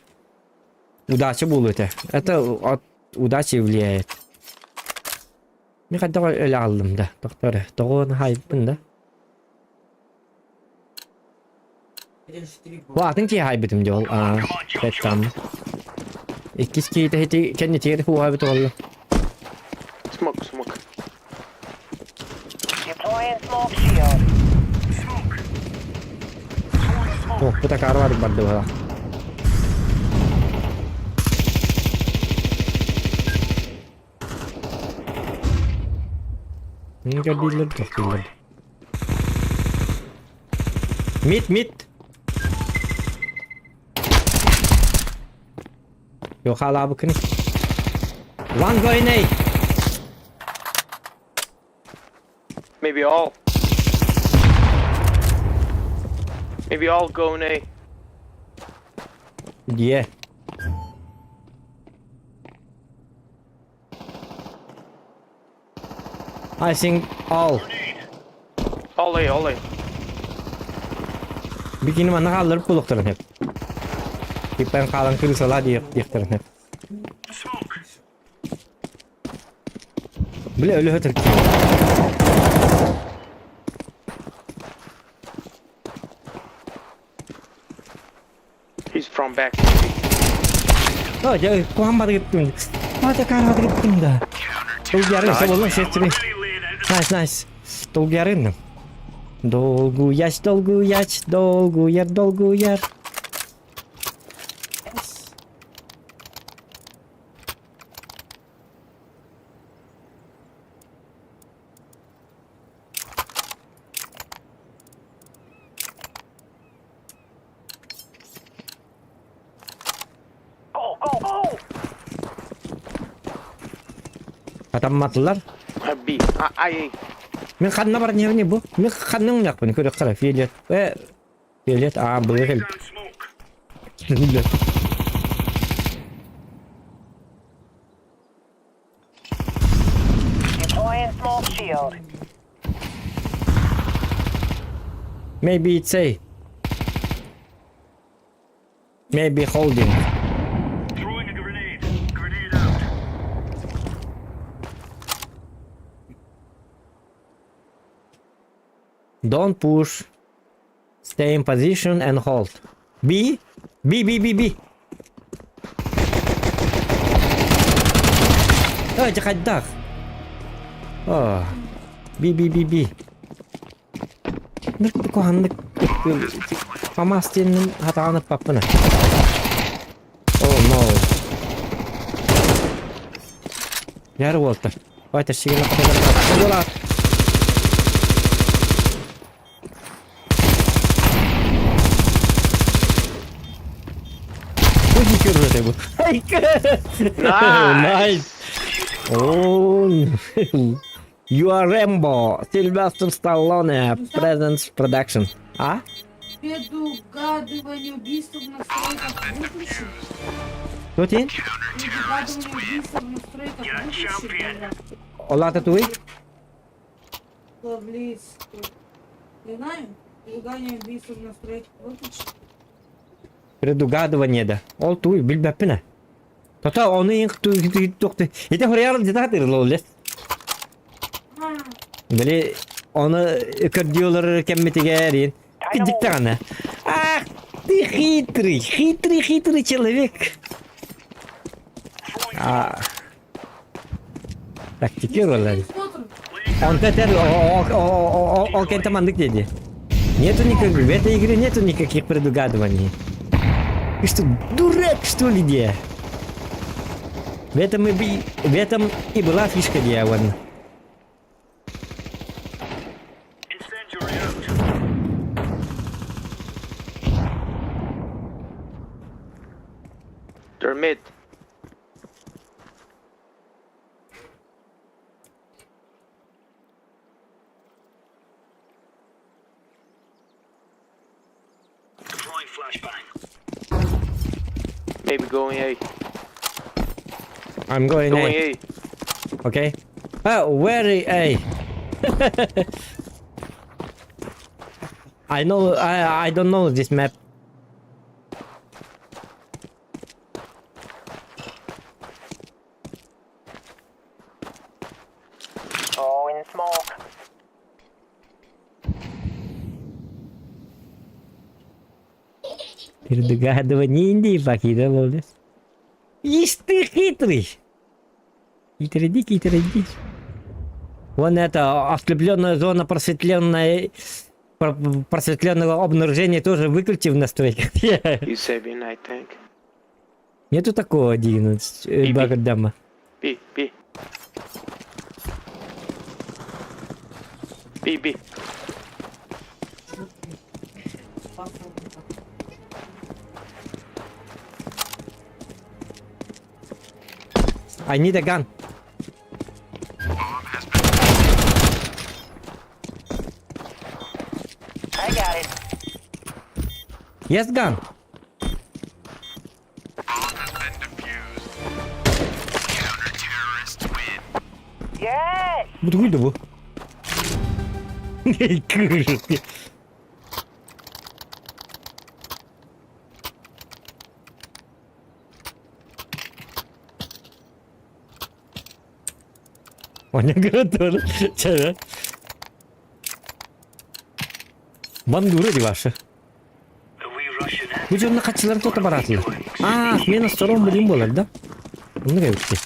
Удача буолуо этэ. Это от удачи влияет. Мин хайдах өлө аҕаллым да, тохтоо эрэ, тоҕо уонна хаайбыппын да. Бу атын киһи хаайбытым дьол, аа, там. Иккис киһитэ ити кэннитигэр кууһаабыт оҕолло. Smoke, smoke. Туохпут акаары барык барды быһа. Көрдүүллэр тохтууллар. Мит, мит. Yok hala bakın. One going A. Maybe all. Maybe all going A. Yeah. I think all. All A, all A. Бикини манна хаалларып буолуохтарын сөп. Типпэн хаалан кырыысалаа диэхтэрин сөп. Бля, өлө өтөр He's from back. О, дьэ, куһаан бары гыттым. Ата каара гыттым да. Ол яры боллун сетри. Nice, nice. Долгуйарынным. Долгуяч, долгуяч, долгуяр, долгуяр. Атамматылар. B. А, I, A. Мин ханна бар не бу? Мин ханна уняқпын көрө қара фиолет. Э, фиолет, а, бұл кел. Maybe it's A. Maybe holding. Don't push. Stay in position and hold. B. B, B, B, B. Ой, хайдах. О. B, B, B, B. Куханнык Фамастин хатаанып паппына. Oh no. Яр уолта. Давайте сигена каталар. Nice. Oh, you are Rambo. Sylvester Stallone presents production. А? Предугадывание убийства в настройках выключи. Кто тин? Предугадывание убийства в настройках выключи. Олата туй? Близ. Не знаю. Предугадывание убийства в настройках выключи. Предугадывание да. Ол туй билбэппинэ. Тота ону ин туй тохты. Ите хоряр дитатыр лолес. Били ону көрдүөлөр кеммитигерин. Кидиктагана. Ах, ты хитрый, хитрый, хитрый человек. А. Тактикировали. Он тетер, о, кента мандык деди. Нету никаких, в этой игре нету никаких предугадываний. Ты что, дурак, что ли, где? В этом и, в этом и была фишка дьявола. They're mid. Maybe going A. I'm going, Going A. A. Okay. Oh, where A? I know. I don't know this map. Throwing smoke. Предугадывание Индии покидал лес. Ишь ты хитрый! Хитрый дикий, хитрый дикий. Вон это ослепленная зона просветленная просветленного обнаружения тоже выключи в настройках. He's saving, I think. Нету такого 11 Багдама. B, B. B, B. I need a gun. I got it. Yes, gun. Yes. Бу бу. Кыры. Оня готов. Чара. Бандура ди ваша. Бу дьонно хачыларын тота баратылар. А, смена сторон билим болар, да? Оны кәбітті.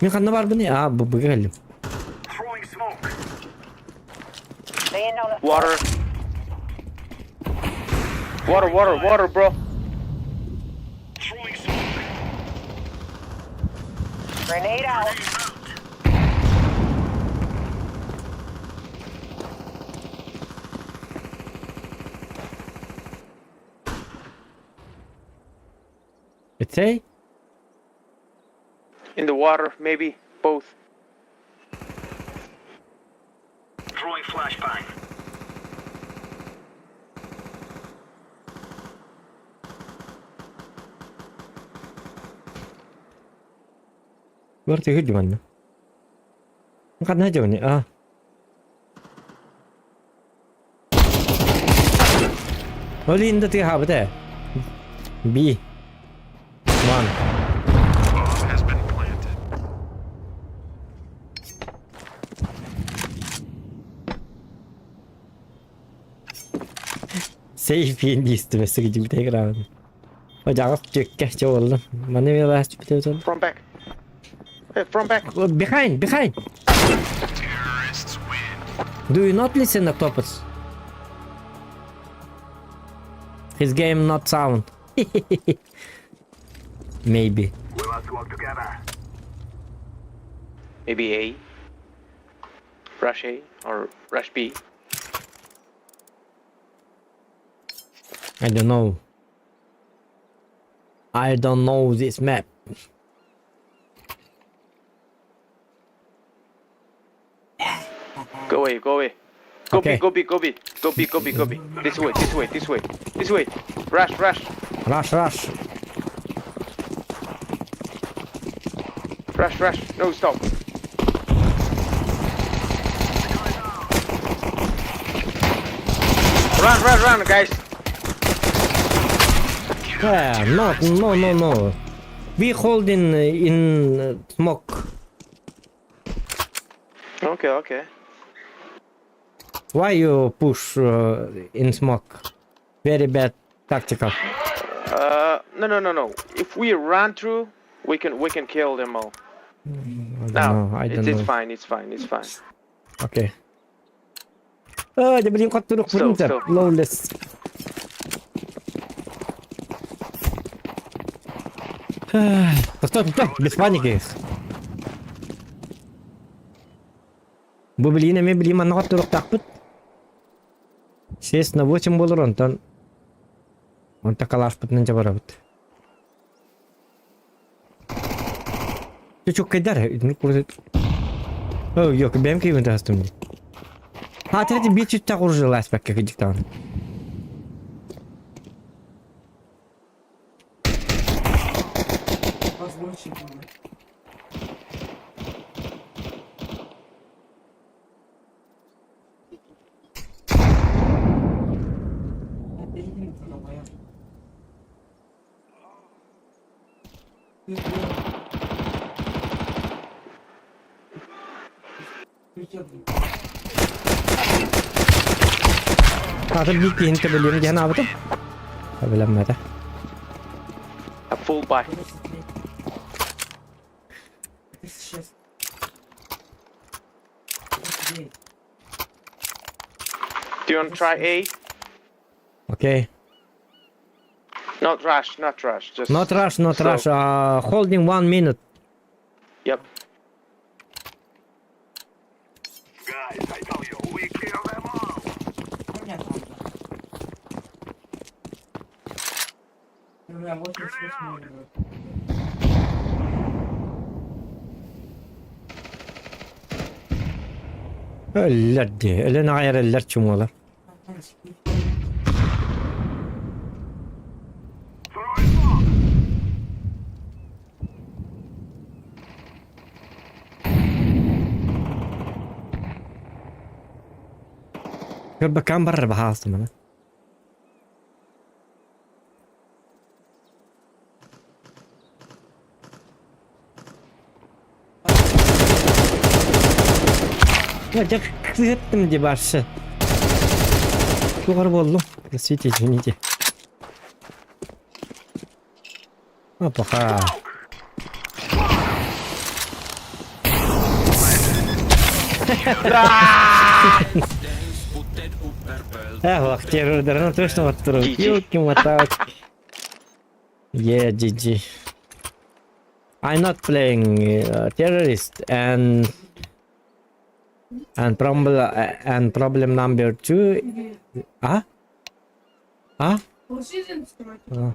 Мин ханна барбыный? А, бу быга кэллим. Laying down a Water. Water, water, water, bro. Grenade out. Этэй? In the water, maybe. Both. Бар тыгыр диманна. Ханна дьони а. Олин да тыга бите. B. One. Сейф диистим өссө кидибит экран. Одьаҕас түөккэ чэ буоллун. Маны мен last бүтэ From back. Hey, from back. Behind, behind. Do you not listen Octopus? His game not sound. Maybe. Maybe A. Rush A or rush B. I don't know. I don't know this map. Go away, go away. Go Okay. B, go B, go B. Go B, go B, go B. This way, this way, this way. This way. Rush, rush. Rush, rush. Rush, rush. No, stop. Run, run, run, guys. Yeah, no, no, no, no. We hold in smoke. Okay, okay. Why you push in smoke? Very bad tactical. No, no, no, no. If we run through, we can kill them all. I don't No, know. I it's, don't it's know. fine, it's fine, it's fine. Okay. Oh, дьэ билин хотторук Стоп, бурун стоп. Lawless. Стоп, стоп, без паники. Бу билин эми билин манна хотторуктаахпыт. Сес на 8 болор онтон онта калашпытынан жабарабыт. Чуккайдар, О, yok, бэм кийбин тастым. А, третий бит чуть так уже ласпак как диктант. Позвончик был. Хата бит киһин төбөлүөм диэн аабытым. Билэммэтэ. A full buy. 36. Do you want to try A? Окей. Not rush, not rush. Just Not rush, not slow. rush. Holding 1 minute. Yep. У меня там, да. У меня 88 минут. Өллөр дии. Өлөн аҕай эрэллэр чумуолар. Көрбөккөн барар баһаалыста маны. Я кыттым ди баршы. Тугар болдум. Простите, извините. Опаха. Эх, террордарына точно оттыру. Елки-моталки. Yeah, GG. I'm not playing terrorist and problem number two. А? А? А.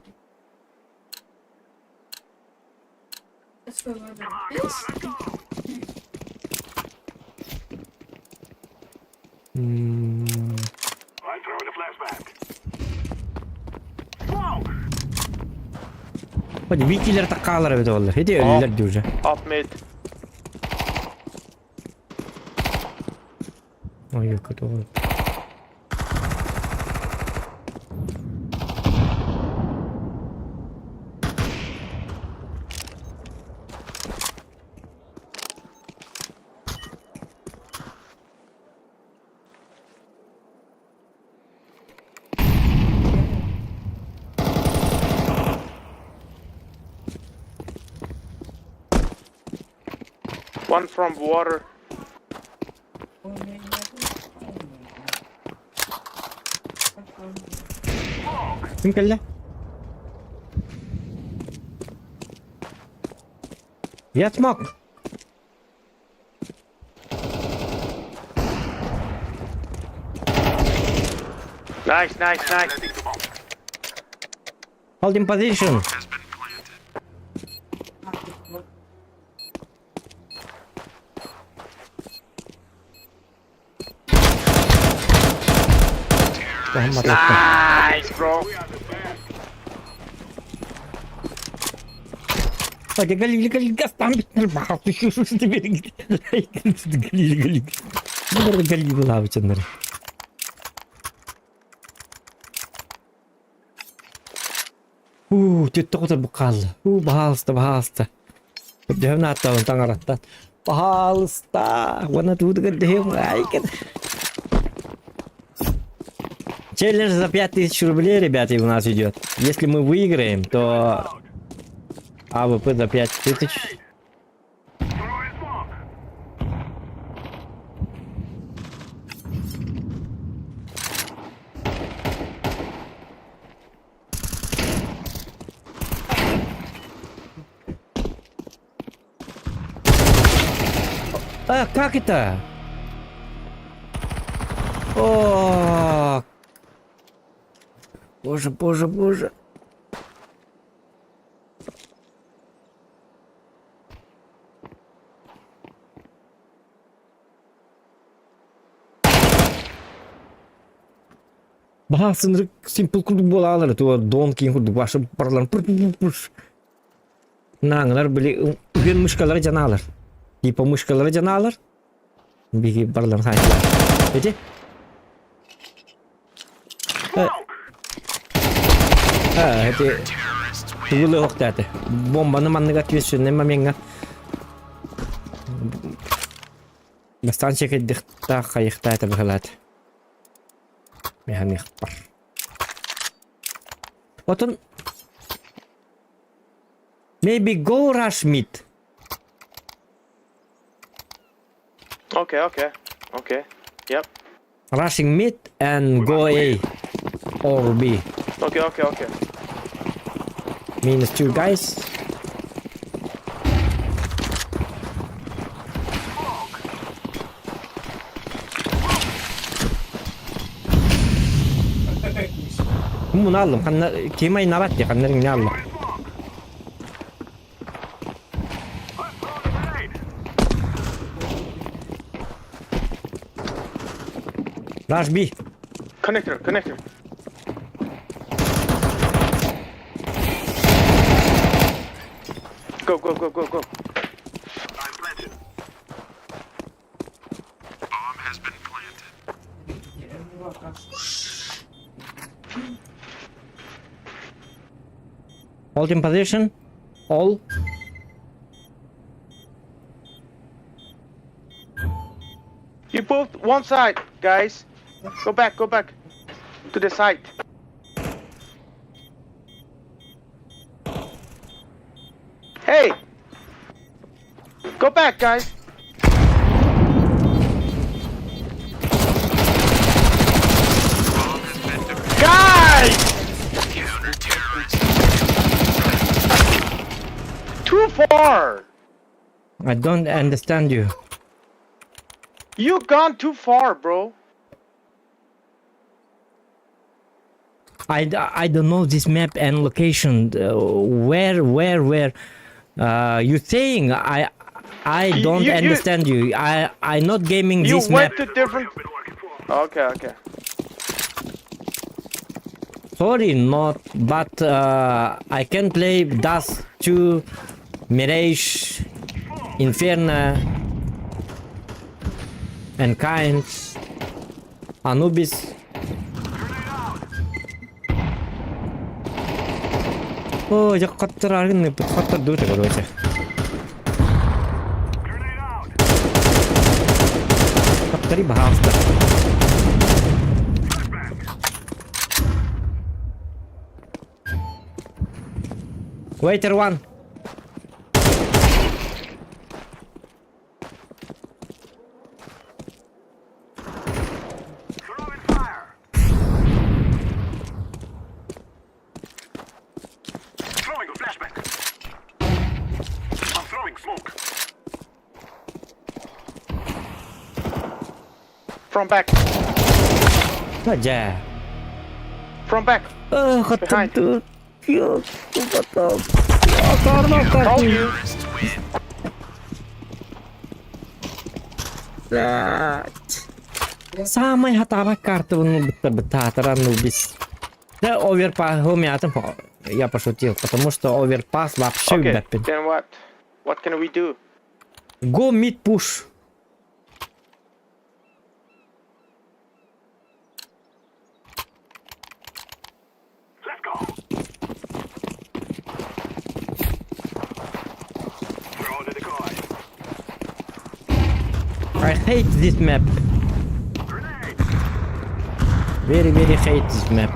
Hadi Wiki'leri takkalar evet oldu. Hadi ölüler diyor. Up mid. Ой, yok doğru. One from water. Kim geldi? Yatmak. Nice, nice, nice. Holding position. Nice, bro. Hadi gel gel gel tam bitmez. Gel gel gel. Gel gel abi canları. Түтті құтыр бұл қалды. Бағалыста, бағалыста. Дөһөм аттабын таҥараттан. Паһаалыста. Уонна туутугар дөһөм айкын. Челлендж за 5000 рублей, ребята, у нас идет. Если мы выиграем, то АВП за 5000. А, как это? О, боже, боже, боже. Баха сынырык simple курдук буолаалар туа дон киин курдук башы барларын пыр пыр пыр Нааңылар били үгөн мышкалары жанаалар. Типа мышкалары жанаалар. Биги барларын хайсылар. Эти? А, эти тугулы октаты. Бомбаны манныга ответственный моментга. Бастан чекеддихта хайыхта это бахалат. Механик бар. Вот он. Maybe go rush mid. Okay. Yep. Rushing mid and go A or B. Okay. Minus two guys. Bunu aldım. Kanlar kime nabat ya kanların ne aldım. Rush B. Connector, connector. Go, go, go, go, go. Hold in position. All. You both one side, guys. Go back, go back. To the side. Hey! Go back, guys. Too far. I don't understand you. You gone too far, bro. I don't know this map and location. Where where where? You saying I don't understand you. I not gaming You this went map. to different. Okay, okay. Sorry, not. But I can play Dust 2, Mirage, Inferno, and kind, Anubis. О, я хаттар хаттар дута, короче. Хаттари бахаста. Waiter one. From back. Дьэ. From back. Хаттар Behind. Told you. Самай хатаба картабын бытта Анубис. Да, overpass, хомятым, я пошутил, потому что overpass вообще Okay. бэппин. Then what? What can we do? Go mid push. I hate this map. Very, very hate this map.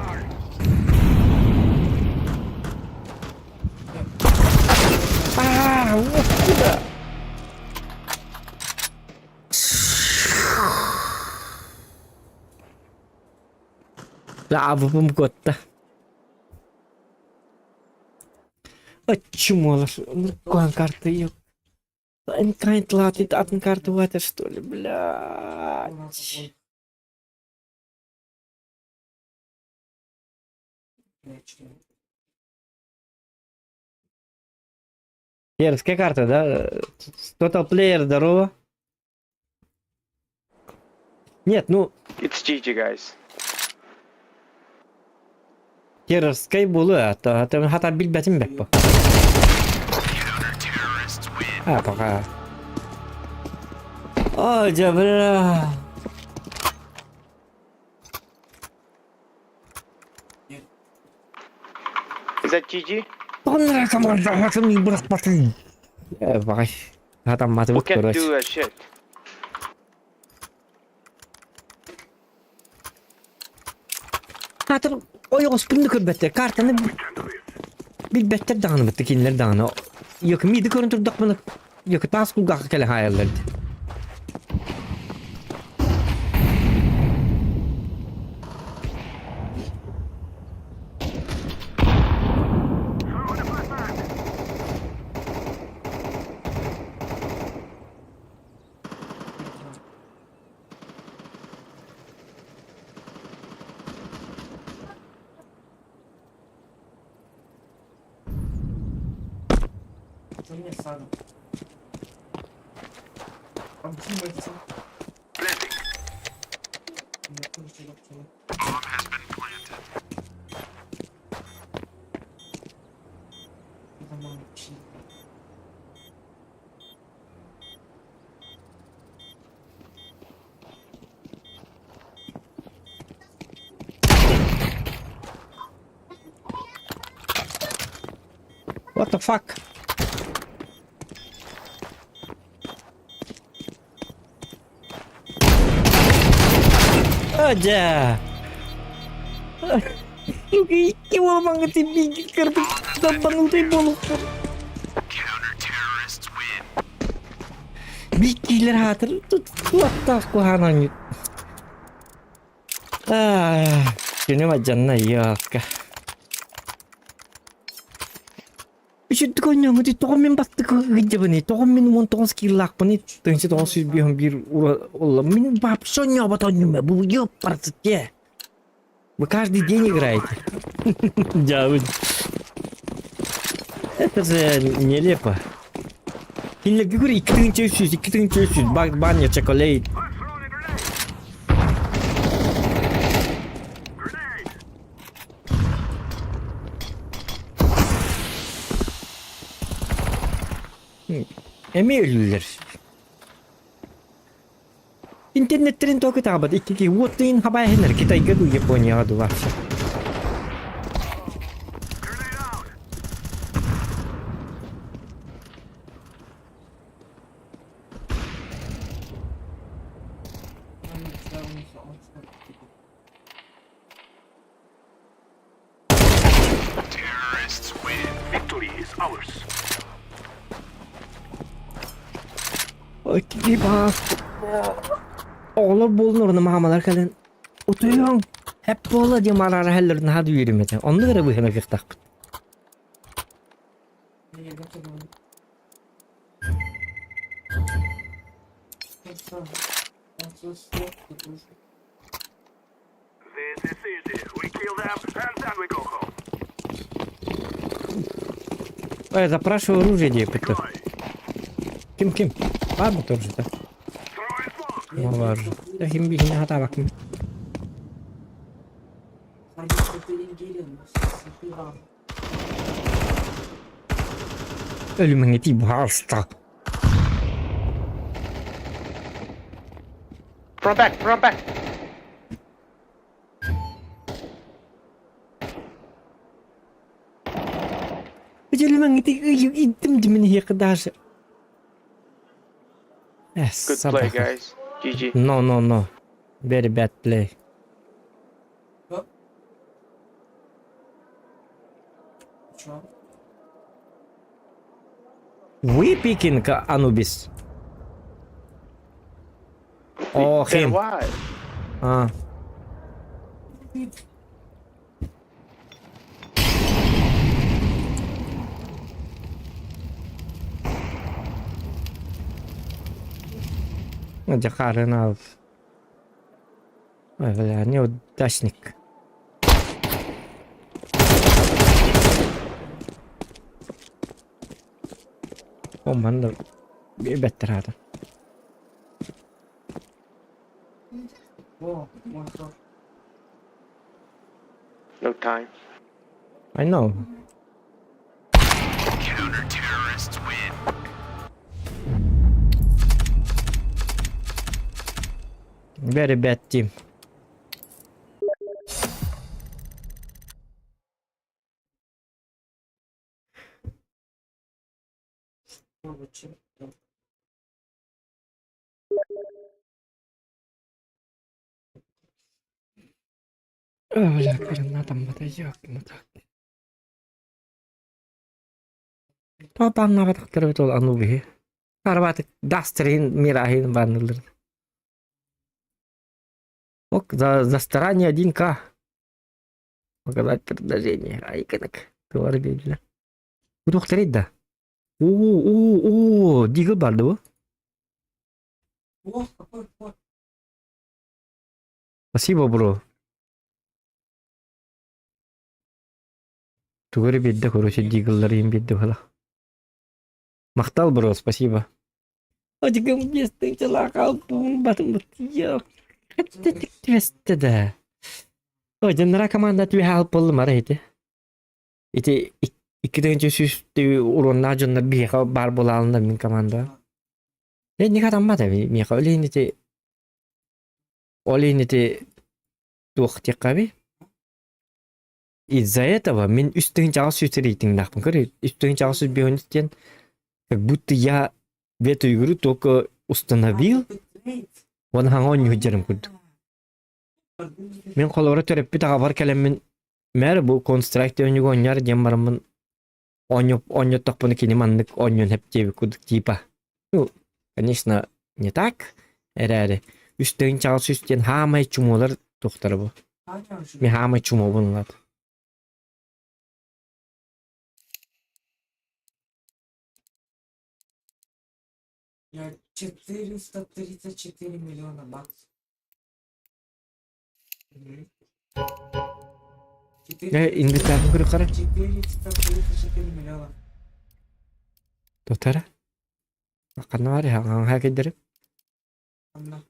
А, вот куда. Лавым готта. Почему Куан карты ее? Энкайнт латит, атын карты вата, что ли, блядь. Перская карта, да? Total Player, здорово. Нет, ну, It's GG, guys. Террорскай булу, а то хата билбэтим бек бу. А, пока. Ой, дьэ, бля. Is that GG? Баҕай. We Хатамматыбыт can't короче. do a shit. Хатыр ойоҕоспун да көрбөттөр. Картаны билбэттэр даҕаны бытты кинилэр даҕаны. Йок миди көрөн турдахпына йок таас кулгаахха кэлэ хаайаллар дии. What the fuck? Дьэ. Икки уолмаҥҥа тибиги кырдык долбанутый буолуохпун. Биккилер хаатыр тут туаттаах куһаанан Күнүм адьанна ёлка. Үчүрдүк оонньооҥҥут тоҕо мин бастакы ыдьабыный, тоҕо мин 19 киилаахпыный, тыһыынча 951 ула мин вообще оонньообот оонньуум бу ёпарсите. Вы каждый день играете. Дьаабын. Это же нелепо. Кинилэргэ көр 2300, 2300, баг баня, чоколейт. Эмиэ өлүүллэр. Интернеттэрин току таабат икки киһи уоттуйун хабайһынар Китайга дуу Японияҕа дуу вообще. Киһи баас оҕолор буоллун маамалар кэлэн утуйуоҥ һэп буола диэн мараара иһэллэрин наһаа да үөрүм этэ. Оннук эрэ быһыына кыахтаахпыт. Ой, запрашиваю оружие диэппиттэр. Ким ким? Баар бу тоже да? Бар. Ким биһини хатаабаккын. Өлүмэҥ этии баалста. Front back, front back. Өлүмэҥ этии иттим димин иһиэхэ даже. Good play, guys. GG. No, no, no. Very bad play. Чё? We picking Anubis. Oh, Then him. why? А. Дьэ хаарынаав. Ой, бля, неудачник. О, манна биэрбэттэр аата. О, мой ход. No time. I know. Very bad team. Ой, бля, карына таммата так. Тоҕо бааннаабатахтара эбит ол Анубиһы. Арбатык Дастерин Мираһин баанныллар. Ок, за старание 1К. Показать предложение. Айкынак. Тылар биэрдилэр. Кутуохтарый да? Оо, оо, оо, Дигл бар дуо? О, какой ход. Спасибо, бро. Тугу эрэ биэрдэ, короче, диглларыйын биэрдэ бала. Махтал, бро, спасибо. Одигым Түбэстэ да. Ой, дьоннора команда түһэ алпыллым ара ити. Ити 2-сүүс уруоннаах дьоннор биһиэхэ баар буолаалынар мин команда. Э, не хатаммат эби миэхэ ол иһин ити ол иһин ити туох диэххэ Из-за этого мин үс тыһыынчаҕа сүүс рейтингнаахпын. Көр, үс тыһыынчаҕа сүүс биһөн диэн как будто я в эту игру только установил, уонна хаҥа оонньуу сылдьарым курдук. Мин холобура төрөппүт аҕабар кэлэммин мээр бу Counter-Strike оонньууга оонньоор диэн бараммын оонньоттохпуна кини маннык оонньуон сөп диэбит курдук типа. Ну, конечно, не так эрээри үс тыһыынчаҕа сүүс диэн хаамай чумуолар туохтара бу. Мин хаамай чумуобун ылат. Я 434 миллиона баксов. Мгм. Э, инвентарь көрү 434 миллиона. Тотара. Ханна бар хаҥа кэддэрим. Анна.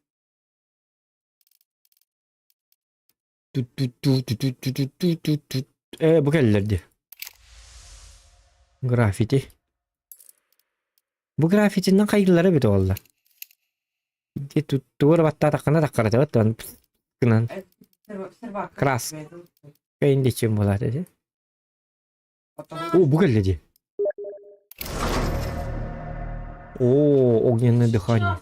Э, бу кэллэр дии. Граффити. Бу граффитиннан хайгылара эбит оҕоллор. Тугу эрэ баттаатаххына таххаратыбат туон гынан крас кэйин буолаат ити. О, бу кэллэ дии. О, огненное дыхание.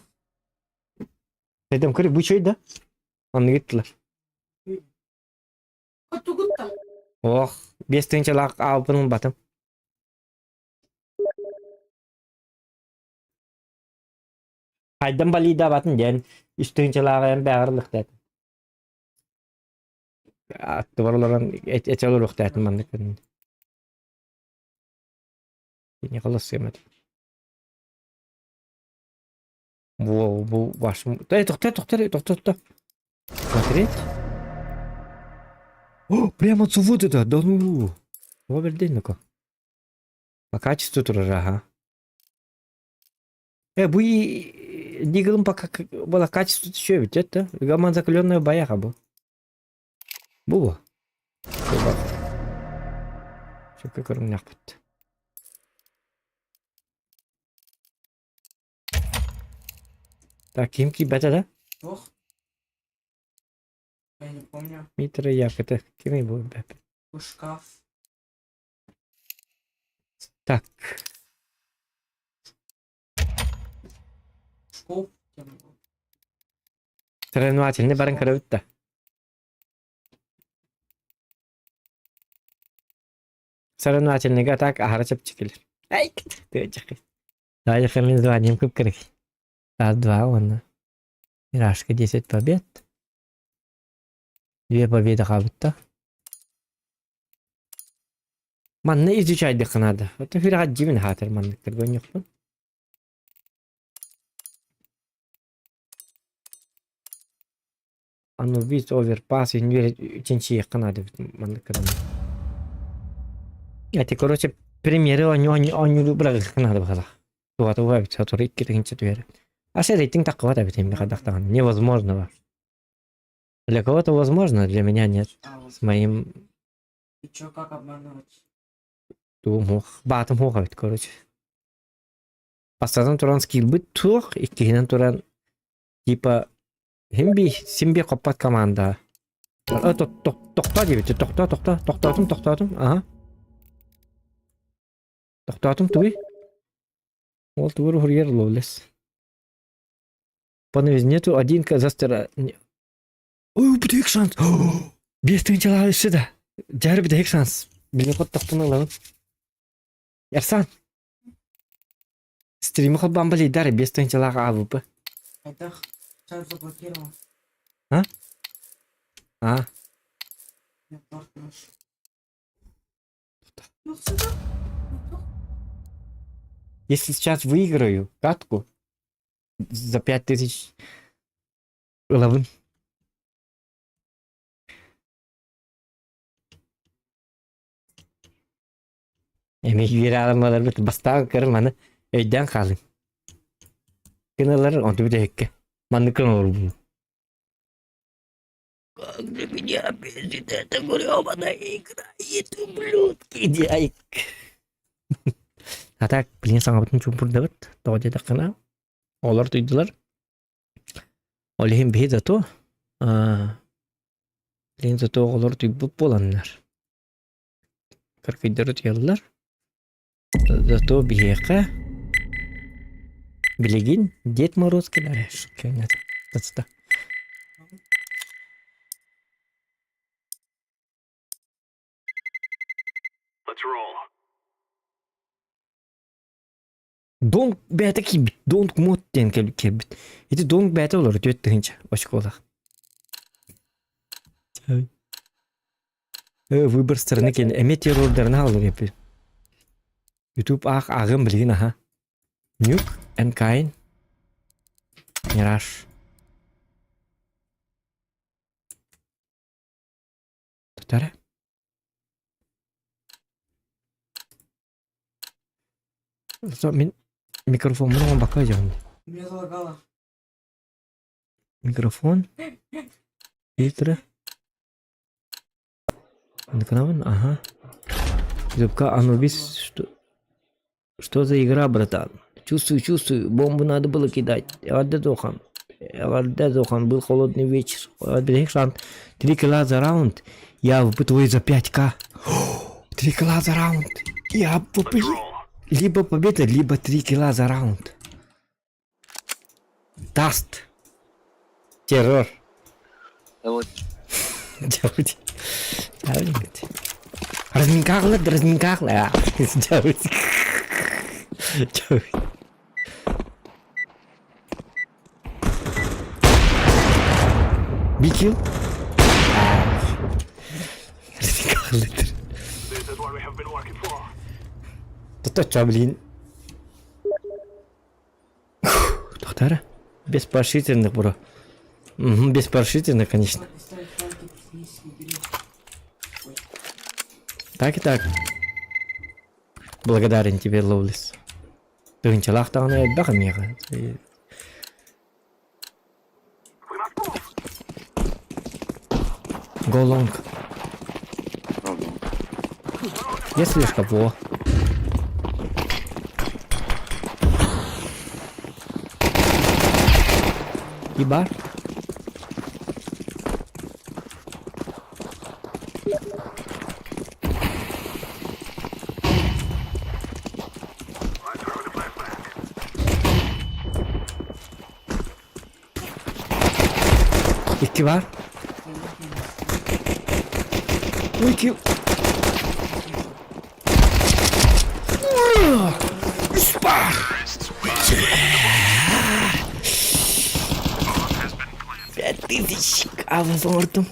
Эдем көрө бу чөй да? Анны гиттилер. Тугутта. Ох, бес тыһыынчалаах аалбын ылбатым. Хайдан балыйдаабатын диэн үс тыһыынчалааҕы эн бээҕэр ылыахтаатым. Аттыбар олорон этэ олоруохтаатым маннык Киниэхэ ылсыам этэ. Бу бу вашему... Эй, тохто, тохто, тохто, тохто. Смотреть. О, прямо вот это, да ну. Обердень ну-ка. По качеству турар, ага. Э, бу Диглым пока было качество еще ведь это гамма закаленная баяга бу. Бу бу. Чөкө көрүҥнэхпит. Так, ким киирбэтэ да? Ох. Я не помню. Митра Якота. Кимий бу? Шкаф. Так. Шкоп. Соревновательный баран көрөбүт да. Соревновательныйга так аһара чэпчэкилэр. Ай, тыачахы. Давай хамин званием кып-кырык. Раз, два, уонна. Мирашка 10 побед. Две победы хаалбытта. Манна изучайдыхха надо. Это хүрэҕэ дьиибин хаатыр манныктарга онньохпун. Анубис оверпас инвер чинчийиэххэ наада эбит маннык гынан. Эти короче премьеры оонньуу быраҕыахха наада быһалаах. Тугата уһа эбит сотору икки тыһыынча түһэр. Аса рейтинг таххыбат эбит эмиэ даҕаны. Невозможно вообще. Для кого-то возможно, для меня нет. С моим И чё, как обманывать? тугум суох, баатым суох эбит, короче. Бастатан туран скилбит туох, иккиһинэн туран типа син син би хоппот команда. Тохтоо диэбит, тохтоо, тохтоо, тохтоотум, тохтоотум, ага. Тохтоотум тугуй? Ол тугу уһуруйар ловлес. По нету один казастера. Ой, бүтэһик шанс. Биэс тыһыынчалаах өссө да. Дьэ бүтэһик шанс. Билин хоттохпун ылабын. Эрсан. Стримы холбаан балыйдар биэс тыһыынчалаах АВП. Айдах, чат заблокировал. А? А? Я торт наш. Ну сюда. Если сейчас выиграю катку за 5000 ылабын. Эми үөрэ бастаан көрүм аны өйдөөн хаалыҥ. Гыналар онту бүтэһиккэ. Маннык гына Как же меня бесит эта гребаная игра, эти ублюдки, дяйк. А так, блин, саҥабытын чуумпурдабыт. Тоҕо диэтэххинэ, олор туйдулар. Ол иһин биһи зато, блин, зато оҕолор туйбут буоланнар. Кыркыйдары утуйаллар. Зато биһиэхэ билигин Дед Мороз кэлэр. Тацта. Донг бэйэтэ киирбит. Донг мод диэн кэлбит. Ити Донг бэйэтэ олорор түөрт тыһыынча очколаах. Выбор стороны киэн эмиэ террордарына хааллар эппит. Ютуб аах ааҕыам билигин аха. Нюк and Кайн. Мираж. Татара. Мин микрофоммун оҥорбокко дьон. Меня залагало. Микрофон. Фильтры. Микрофон, ага. Зубка Анубис, что... Что за игра, братан? Чувствую, чувствую, бомбу надо было кидать. Эвардезохан. Эвардезохан, был холодный вечер. Три килла за раунд. Я впытываю за 5к. Три килла за раунд. Я Либо победа, либо три килла за раунд. Даст. Террор. Дьабыт. Дьабыт. Разминкаҕылар да разминкаҕылар. Дьабыт. Дьабыт. Бикил. Разминкаҕылар. Тото блин. Тохтара. Без поощрительных, бро. Угу, без поощрительных, конечно. Так и так. Благодарен тебе, Лоулис. Тыгынчалаах даҕаны элбэх эмиэхэ. Go long. Есть слишком во. И бар. Икки бар. Икки. Үс бар. 5000 авыз оҥордум.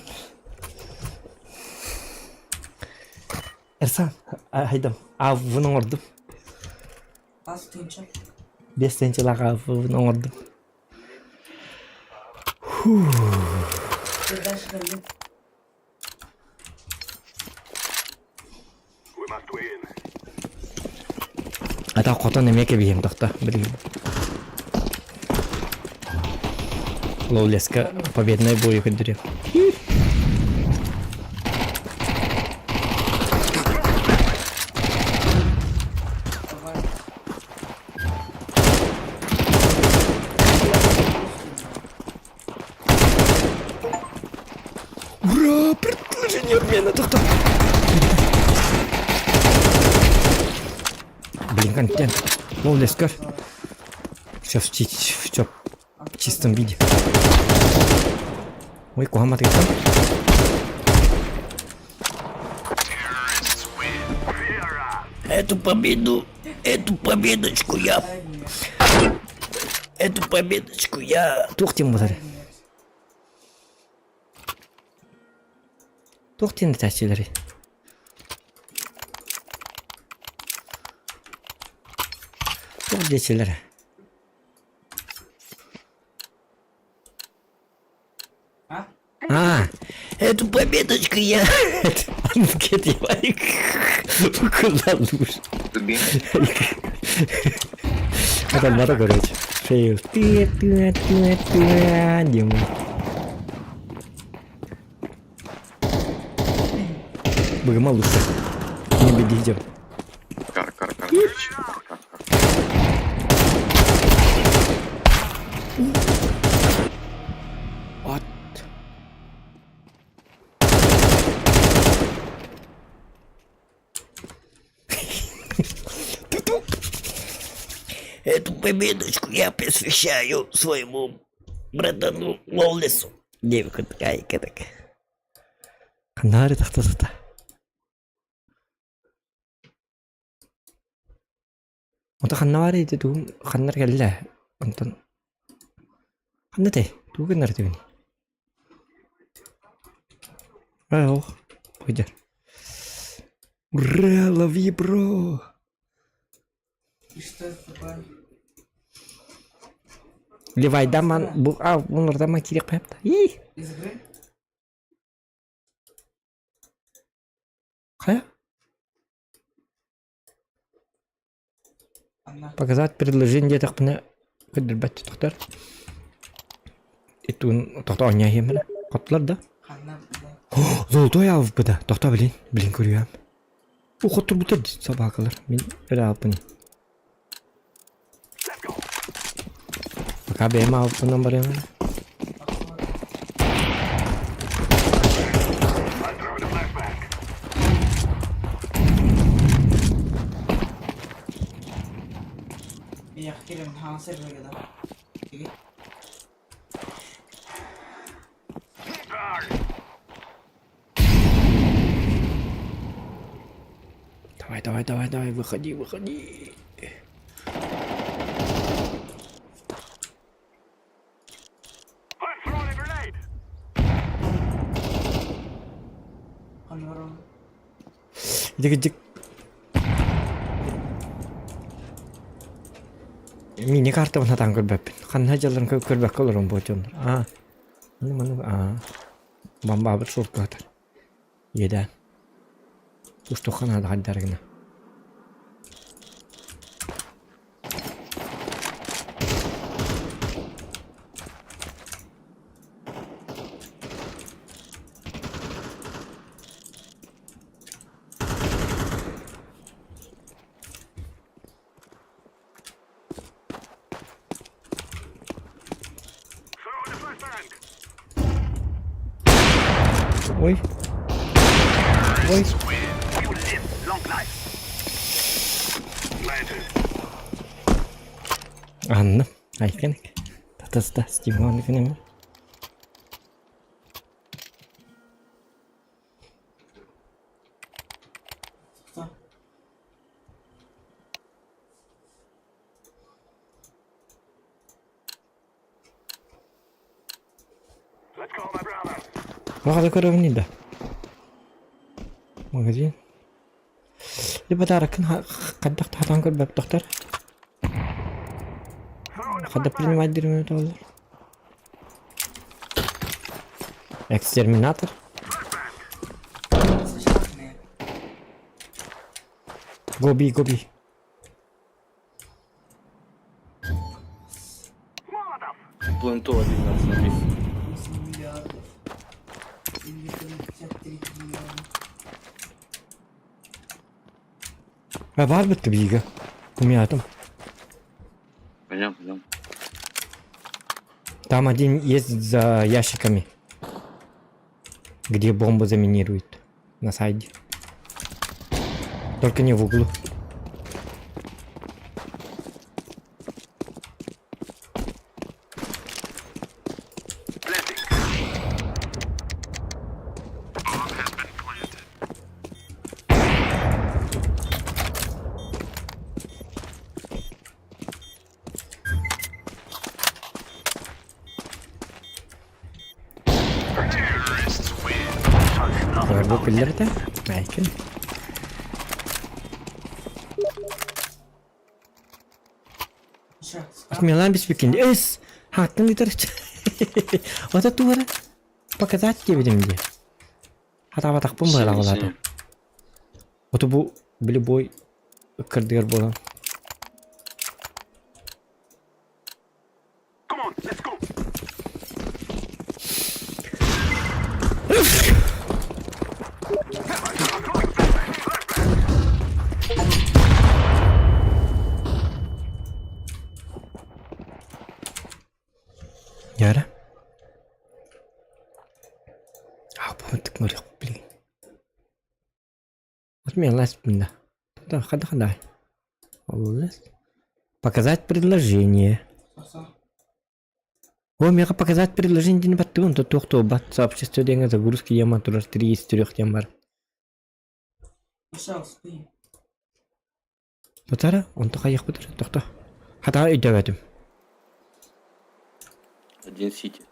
Эрсан, хайдам, авын оҥордум. Хас тыынча. Биэс тыһыынчалаах авын оҥордум. Дальше кэллим. Ата хотон эмиэ кэбиһиэм тохто билигин. Лоулеска победный бою көрдөрүөм. Ура! Предложение обмена тохто. Блин, контент. Лоулес көр. Все в, все в чистом виде. Ой, куһаҕан Эту победу, эту победочку я... Эту победочку я... Туох диэн буолар? Туох диэн этээччилэрий? Туох диэччилэрэ? А, эту победочку я... Куда лучше? Это надо, короче. Фейл. Ты, ты, ты, ты, Дима. Быгыма лучше. Не беди, идем. Кар, кар, кар. Кар, кар. What? Эту победочку я посвящаю своему братану Лоулесу. Девка такая, так. Ханнаары тахта сыта. Ото ханна баарый ити тугун ханнар кэллэ онтон ханна этэй тугу гыннар этибиний Ээ ох пойдёт Ура, лови, бро! И что это такое? Левайдан ман бу а bunlardan ман кириэхпэ И. Из игры? Хайа? Анна. Показать предложение диэтэхпинэ көрдөрбөт тохтор. Итуун тохто оонньоо иһиэмминэ. Хоттулар да? Ханна. Золотой аалбыта. Тохто блин, блин көрүөм. У хотторбута собакалар. Мин өрө аалпын. Пока бэйэм аалпынан барыам. Миэхэ кэлэн хаҥас эрбэгэ да. Давай, давай, давай, давай, выходи, выходи. Ханна Дик-дик. Мини картабын хатаан көрбөппүн. Ханна дьалларын көрбөккө олорон буотуннар. Аа. Маны маны аа. Бамбаабыт суолталатар. Иэдээн. Устуохха наада хайдары гына. Ой. Ой. Анна, айкенек. Татаста, Стиван гынема. Баҕа көрөбүн да. Магазин. Либо даракын хайдах хатан көрбөттөхтөр. Хадда принимать дерьмо Экстерминатор. Гоби, гоби. Пленту один надо смотреть. 8 миллиардов. 53 миллиона. А бар бітті биге. Умятым. Пойдем, пойдем. Там один есть за ящиками. Где бомбу заминируют. На сайде. Только не в углу. Бу күллэрдэ. Айкын. Милан биспикин. Эс! Хаттын ыытар. Ото туора. Показать диэбитим дии. Хатаабатахпын быһалаҕалаата. Ото бу били бой ыккардыгар буолан. Яра. А, бу блин. Вот мне ласпина. Да, хада хада. Показать предложение. О, меха показать предложение дин баттыгын, то туох бат сообщество деген загрузки яма турар 3 из 3 тем бар. Бутара, он то хайых бутара, тохто. Хата өйдөбөтүм. Один сити.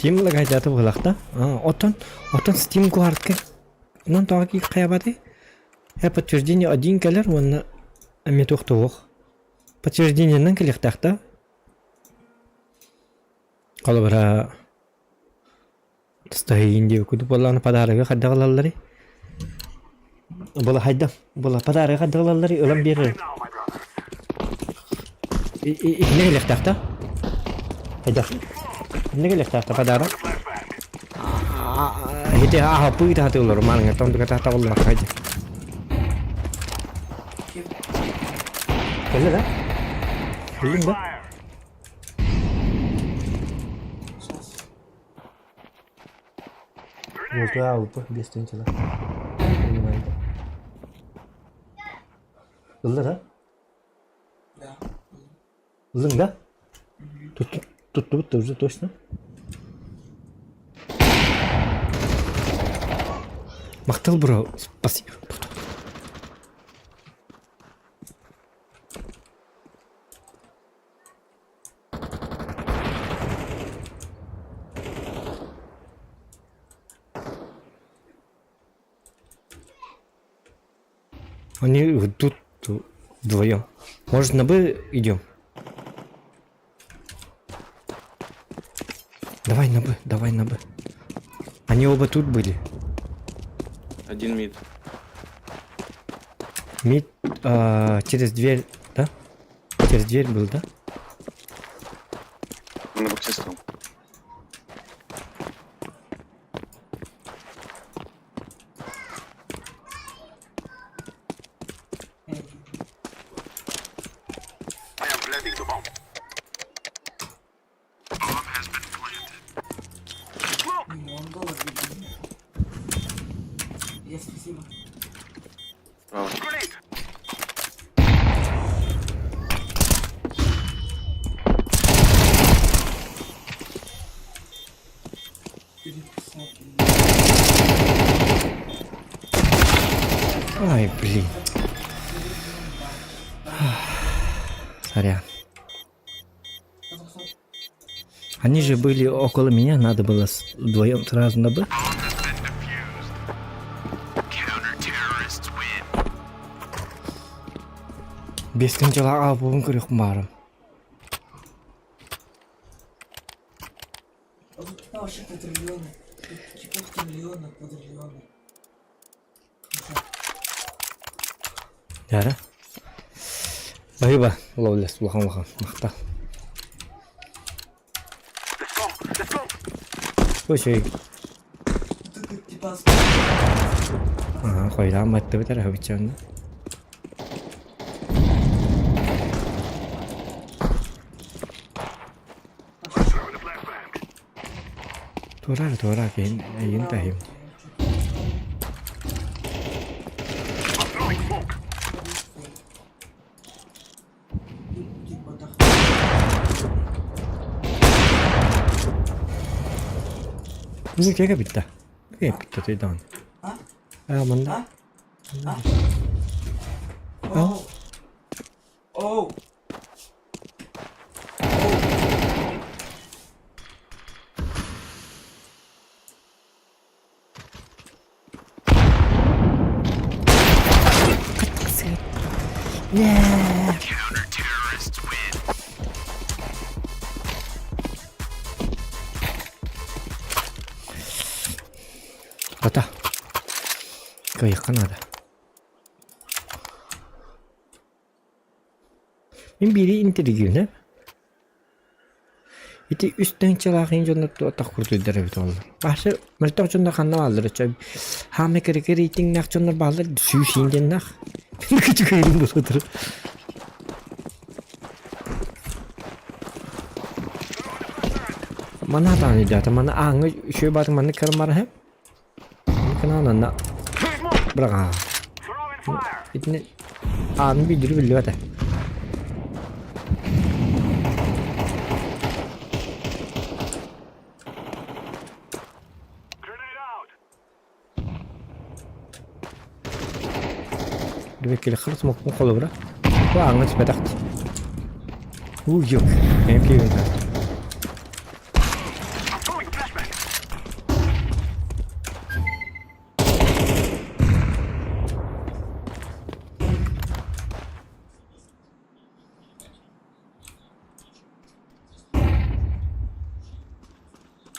Steam лагайдаата быһылаах да. Оттон, оттон Steam куһартка онон тоҕо киих хайабатай? Э подтверждение один кэлэр уонна эмиэ туох да суох. Подтверждениеннан кэлиэхтээх да. Холобура Тастаһыйын диэбит курдук буоллаҕына подарогы хайдах ылалларый? Була хайдах була подарогы хайдах ылалларый ылан биэрэр. Итиннэ кэлиэхтээх да? Хайдах? Итиннэ кэлиэхтээх да подарок? Ити аһаппы ыыта сатыыллар мааныҥҥаттан онтука таһтабыллыбакка хайдах? Кэллэ да? Кэллиҥ да? Уоту аалпы биэстэн чыла. Ыллар а? Да. Ыллыҥ да? Туттубут да уже точно. Махтал бро, спасибо. Они тут вдвоем. Может, на Б идем? Давай на Б, давай на Б. Они оба тут были. Один мид. Мид а, через дверь, да? Через дверь был, да? На боксе стал. Миллион долларов. Я спасибо. Право. Ай, блин. Сорян. Они же были около меня, надо было вдвоем сразу на Б. Бескин дьыла аабын көрүөх баарым. А тут типа вообще квадриллионы. Тут типов триллионы, квадриллионы. Яра. Баһыыба, ловлес, улахан улахан, махтал. Ой, Тут типа Хойдаан баттыбыт эрэ хабыччаанна. Туора туора киһин эйигин таһыйым. Бу кэгэ бүтта. Кэгэ бүтта тыйдаан. А? Аа манна. А? Оу. Оу. Хата. Кыайыахха наада. Мин биири интэригиибин Ити үс тыһыынчалаах иһин дьоннор туох курдуйдар эбит буолла. Башы мөлтөх дьоннор ханна бааллар оччо хаамай кэрэкэ рейтиҥнээх дьоннор бааллар сүүс иин диэннээх. Күчүгэйин буолуотар. Мана даҕаны өйдөөтө маны ааҥҥа үчүгэй баатыҥ маннык көрөн бараһын. Канаананна быраҕаа. Итини аанын бүйдүрү биллибэт ээ. Дибеккилэххэр смокпун холобура. Бу ааҥҥа түспэтэх дии. Уу юк. Эм киирэн.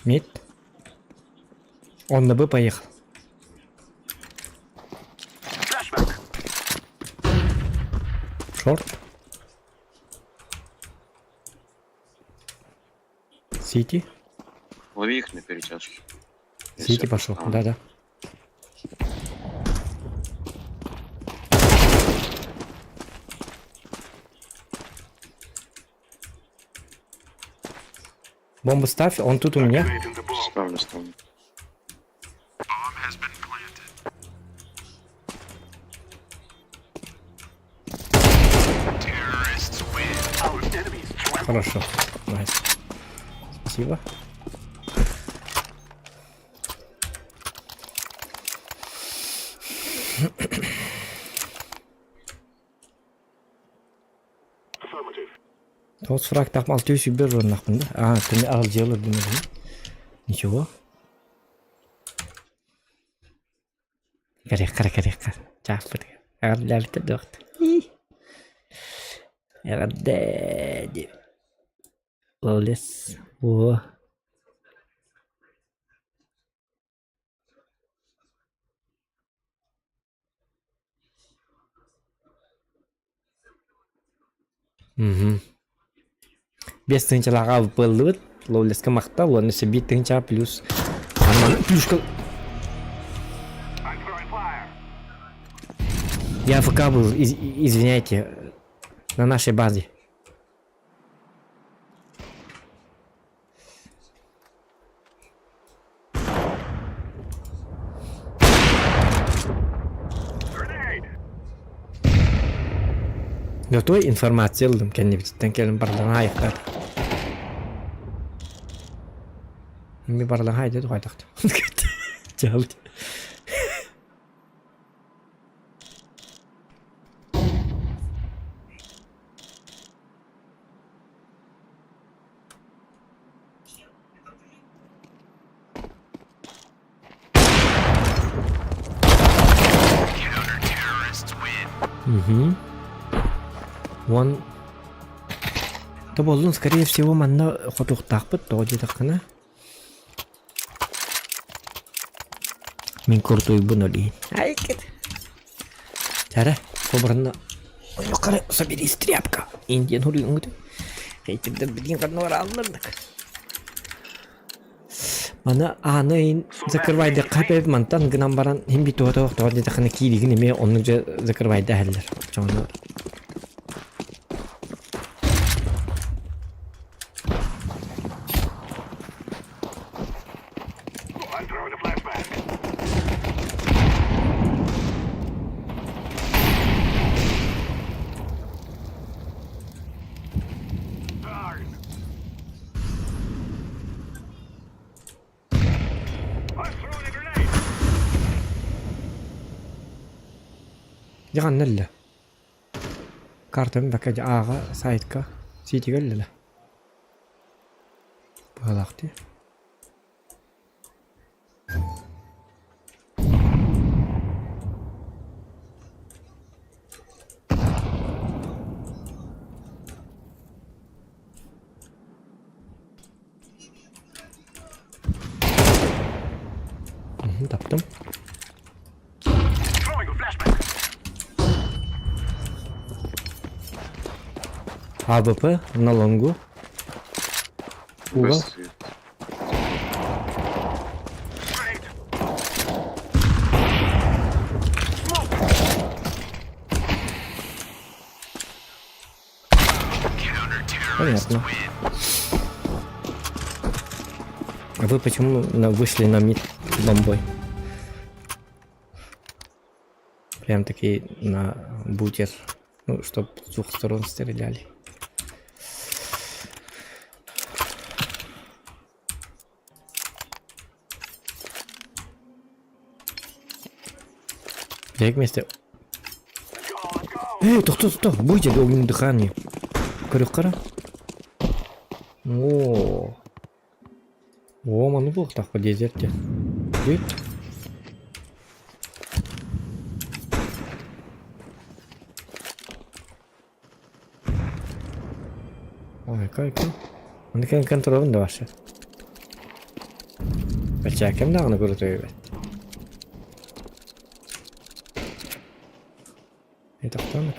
Мид. Он на Б поехал. Шорт. Сити. Лови их на перетяжке. Сити пошел, да-да. Бомбу ставь, он тут у меня. Ставлю, ставлю. Хорошо. Найс. Спасибо. Тоғыз фраг тахм 601 орнақпын да. А, түні ағыл жиылыр демедім. Ничего. Карек, қара, карек, қара. Чааппыт. Ағыл доқты. Эҕэрдэ Лолес. О. Мгм. Бес тыһыынчалааҕа ыллыбыт. Лоулеска махтал уонна өссө биир тыһыынчаҕа плюс плюшка Я АФК был, из извиняйте, на нашей базе. Готовой информация ыллым кэннибититтэн кэлин барлаҕа айахтаата. Ми барлаҕа айда тухайтахта. Чалт. Угу. Вон Тоболлун, скорее всего, манна хотуохтаахпыт, тоҕо диэтэххинэ. Мин куртуйбун ол иһин. Чара, собранно. Ойоқары, соберись, тряпка. Индиан хуруйуҥҥут. Хейтирдер билигин ханна бараалларнык. Маны ааны ин закрывайдыхха эбит мантан гынан баран иһин бит туһа тоҕо диэтэххинэ кииригин эмиэ оннук дьэ закрывайда иһэллэр. Оччоҕуна Дьэ ханна өллө? Картам бакка ааҕа сайтка сиитигэ өллүлэ. Быһалаах дии. Таптым. АВП на лонгу. Угол. Понятно. А вы почему вышли на мид бомбой? Прям таки на бутер. Ну, чтоб с двух сторон стреляли. Где вместе? Эй, тохто, тохто, будете огненным дыханием. Көрүк О. О, маны буолуохтаахпа дезерт диэн. Дии. Ой, кай кай. Аны кэн контролын да вообще. Перчээккэм даҕаны курутуй эбит. Тохтоонук.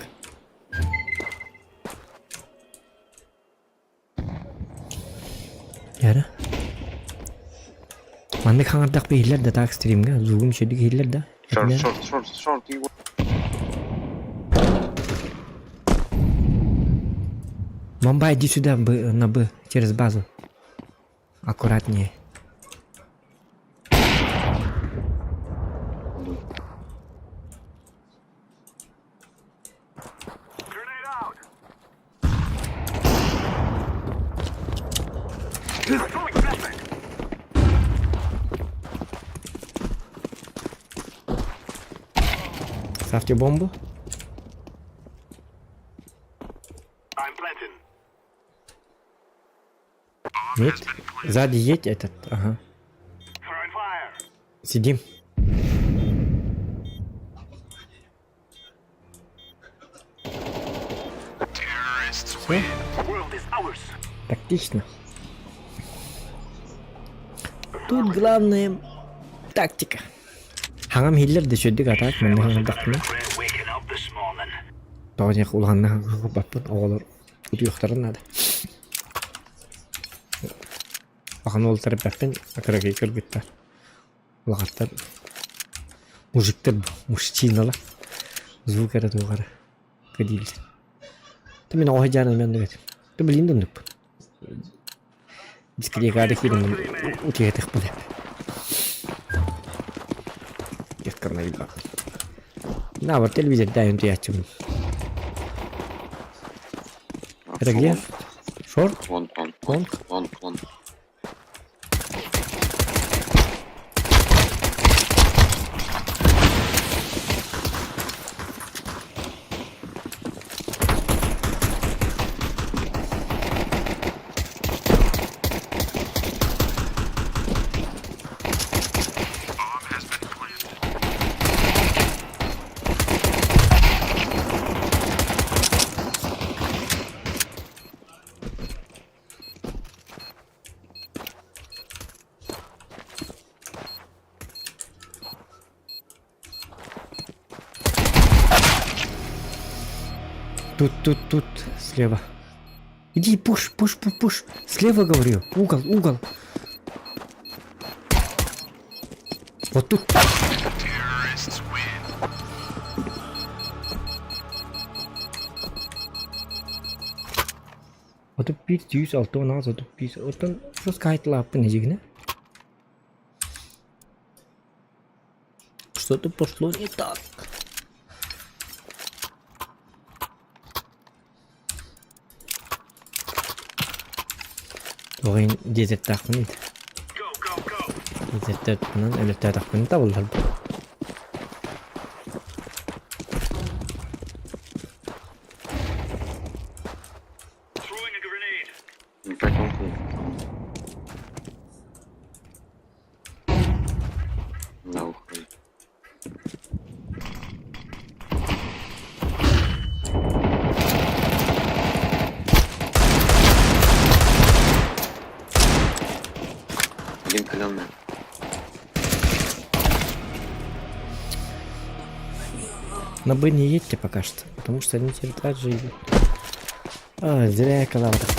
Яра. Маннык хаҥардах биһиллэр да так стримҥа звугум үчүгэй иһиллэр да. Short, short, short, short. Бомба, иди сюда, Б, на Б, через базу. Аккуратнее. Ставьте бомбу. Нет. Сзади едь этот. Ага. Сидим. Все. Тактично. Тут главное тактика. Хаҥам иһиллэр да сүрдүк атаак манна хаҥырдахпына. Тоҕо диэх улаханна хаҥырбаппын оҕолор утуйуохтарын наада. Улахан уолаттар эппэппин, кыракый кыргыттар. Улахаттар мужиктар мужчиналар звук эрэ туох эрэ кэдииллэр. Ты мин оҕо сылдьан эмиэ оннук этим. Ты билин да оннукпун. Дискотекада киирэн утуйатыахпын эп. Детка наебал. На, вот телевизор дай утуйааччыбын. Это где? Шорт? Вон, вон, Лонг? вон, вон. Тут, тут, тут, слева. Иди, пуш, пуш, пуш, пуш. Слева, говорю. Угол, угол. Вот тут. 31 106 16 35 оттон скайтлааппын эдьигинэ Что-то пошло не так. Туох диэтэртээхпин ит. Диэтэртээхпинэн өлөттөөтөхпүн табыллар. На ухо. Один каленый. На Б не едьте пока что, потому что они теперь так же идут. А, зря я калава так.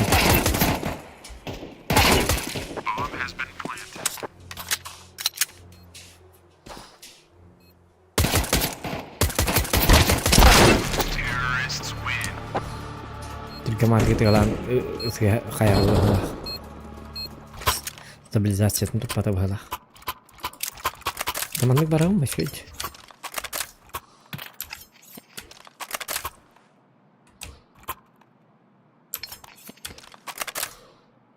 Түргэмаргы тыгалаан хайаллаах. Стабилизациятын туппата быһалаах. Маннык барабын башвить.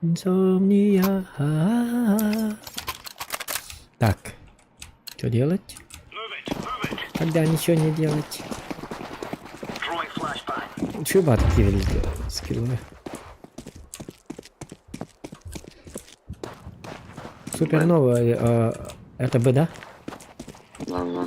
Инсомния. Так. Что делать? Когда ничего не делать? Чего батки скиллы? Супернова, это Б, да? Да, да.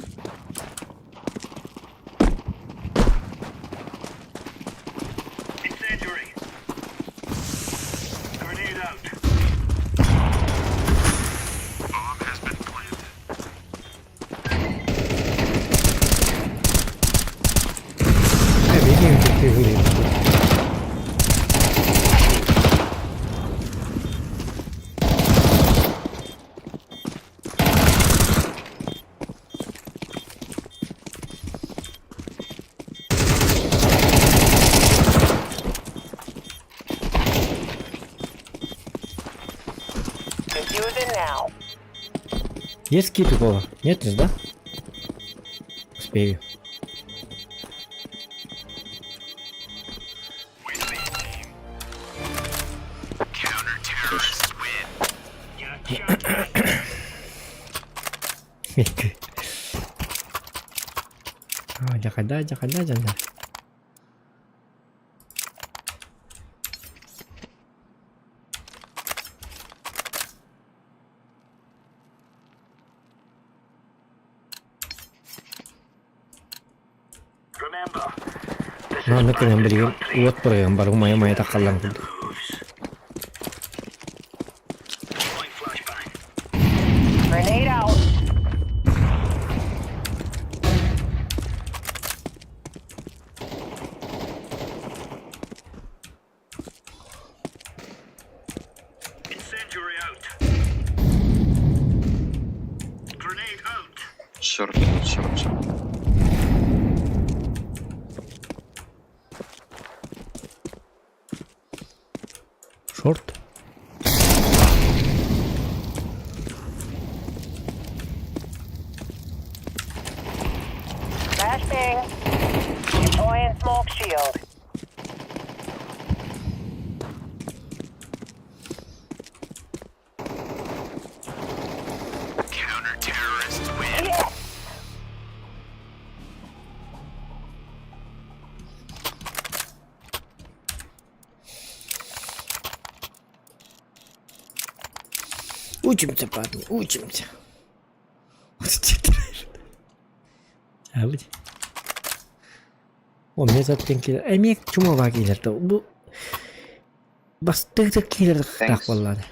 Есть кит у кого? Нет, не да? Успею. Дьахайда, дьахайда, дьанда. Маннык гынан билигин уот бырайан бар умайа-умайа таххаллан курдук. Grenade out. Short, short, short. Short. Flashbang. Deploying smoke shield. Yes. Учимся, парни, учимся. Чаабыт. О, мне заттен килер. Эмиэ чумова киилэр Бу бастык киилэр так Thanks. буоллаҕа.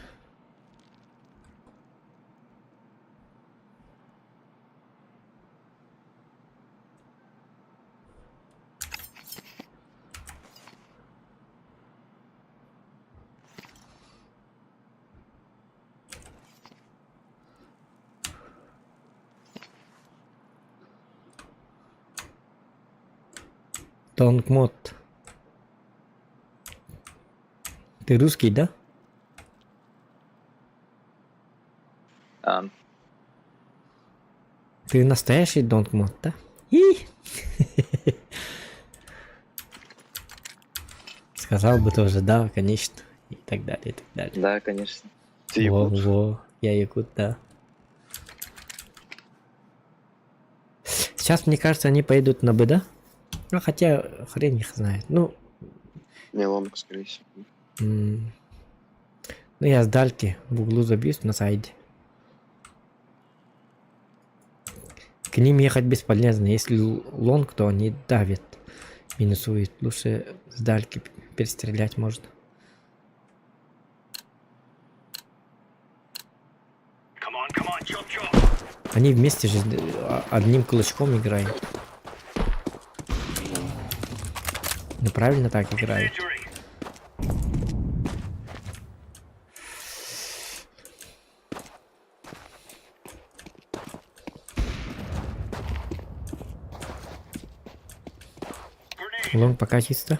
Тонкмот. Ты русский, да? Ты настоящий Донкмот, да? И! Сказал бы тоже, да, конечно. И так далее, и так далее. Да, конечно. Ты Во, якут? во, я якут, да. Сейчас, мне кажется, они поедут на Б, да? Ну, хотя, хрен их знает. Ну, Не long, скорее всего. Ну, я с дальки в углу забьюсь на сайде. К ним ехать бесполезно. Если long, то они давят, минусуют. Лучше с дальки перестрелять можно. Они вместе же одним кулачком играют. Ну правильно так играют. Long пока чисто.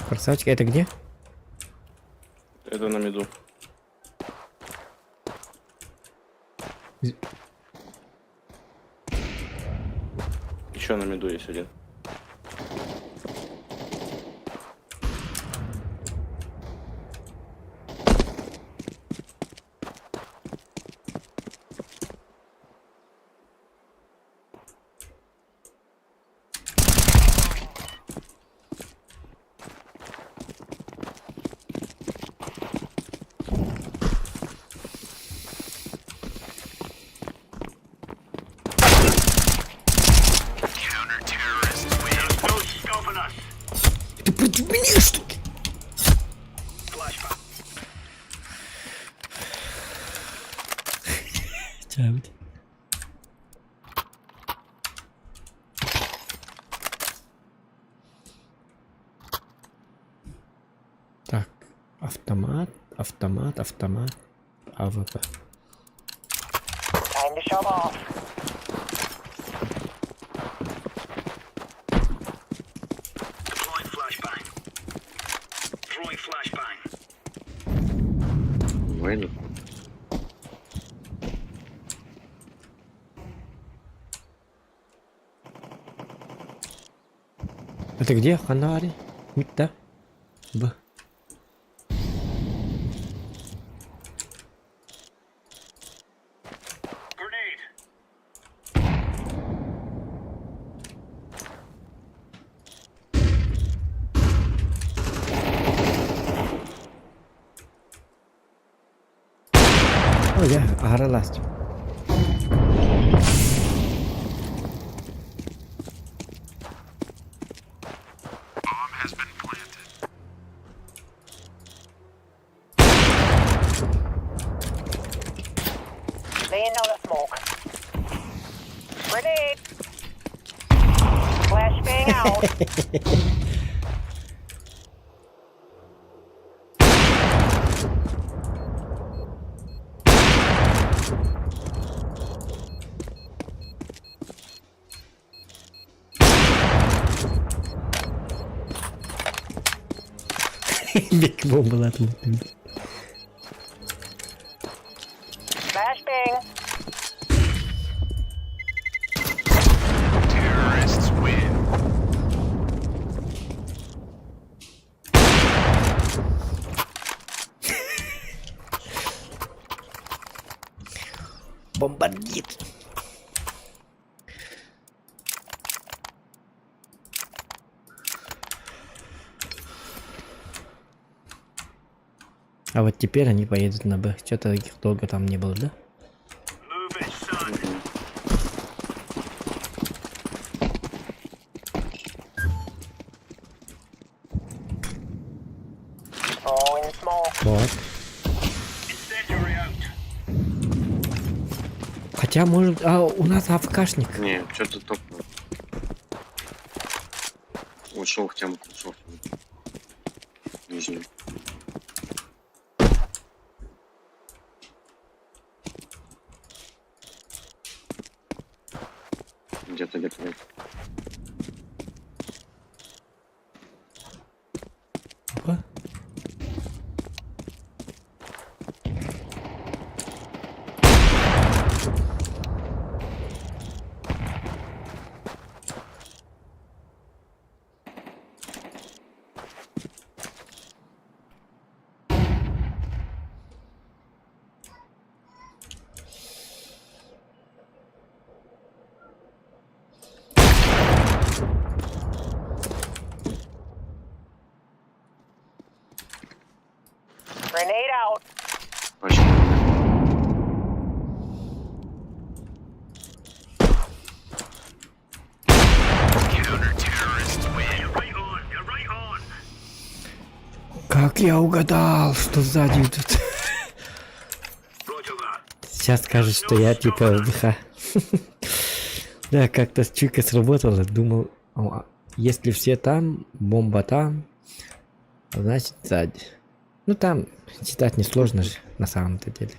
Красавчик, это где? Это на миду. Еще на миду есть один. Ты против меня, что ли? Чабыть. Так, автомат, автомат, автомат, АВП. Time to shove off. Deploying flashbang. Throwing flashbang. Это где? Ханари? Митта? Б. О, я аһара ласт. Laying down the smoke. Grenade. Flashbang out. Бик бомбалатым. Flashbang. Бомбардир. А вот теперь они поедут на Б. Что-то их долго там не было, да? Throwing smoke. Вот. Хотя, может... А, у нас АФКшник. Не, что-то топ. Ушел в темку, ушел в темку. Нижний. Где-то, где-то, где-то. Опа. Grenade out. Вообще. Как я угадал, что сзади идут. Сейчас скажут, что я типа ВХ. Да, как-то чуйка сработала. Думал, «О, а если все там, бомба там, значит сзади. Ну там читать несложно же, на самом-то деле,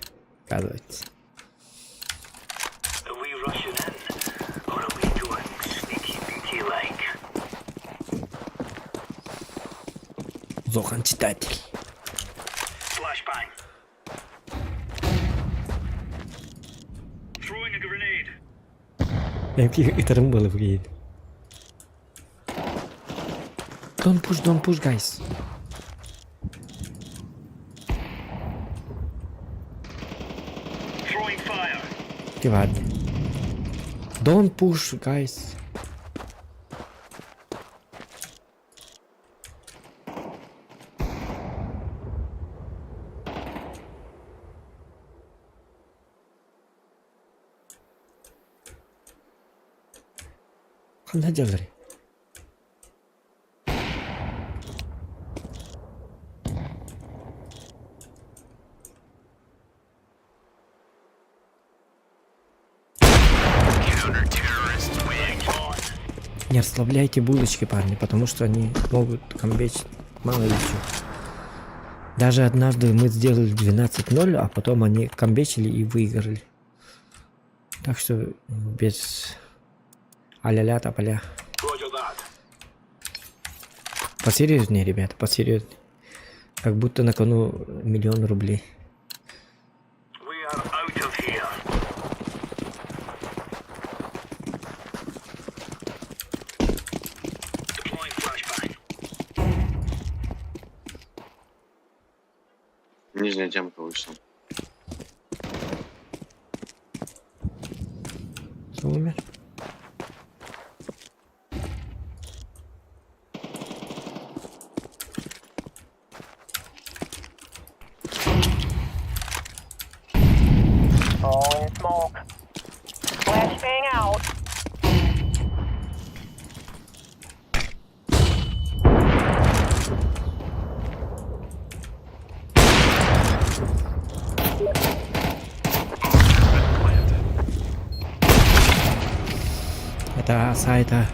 оказывается. Зохан читатель. Ытырым было в Don't push, guys. Ладно. Don't push, guys. Ханна дьаллары. Не расслабляйте булочки, парни, потому что они могут камбечить мало ли чё. Даже однажды мы сделали 12-0, а потом они камбечили и выиграли. Так что без а-ля-ля тополя. Посерьезнее, ребята, посерьезнее. Как будто на кону миллион рублей. Нижняя демка вышла. Умер. Throwing smoke. Flashbang out. Это сайта.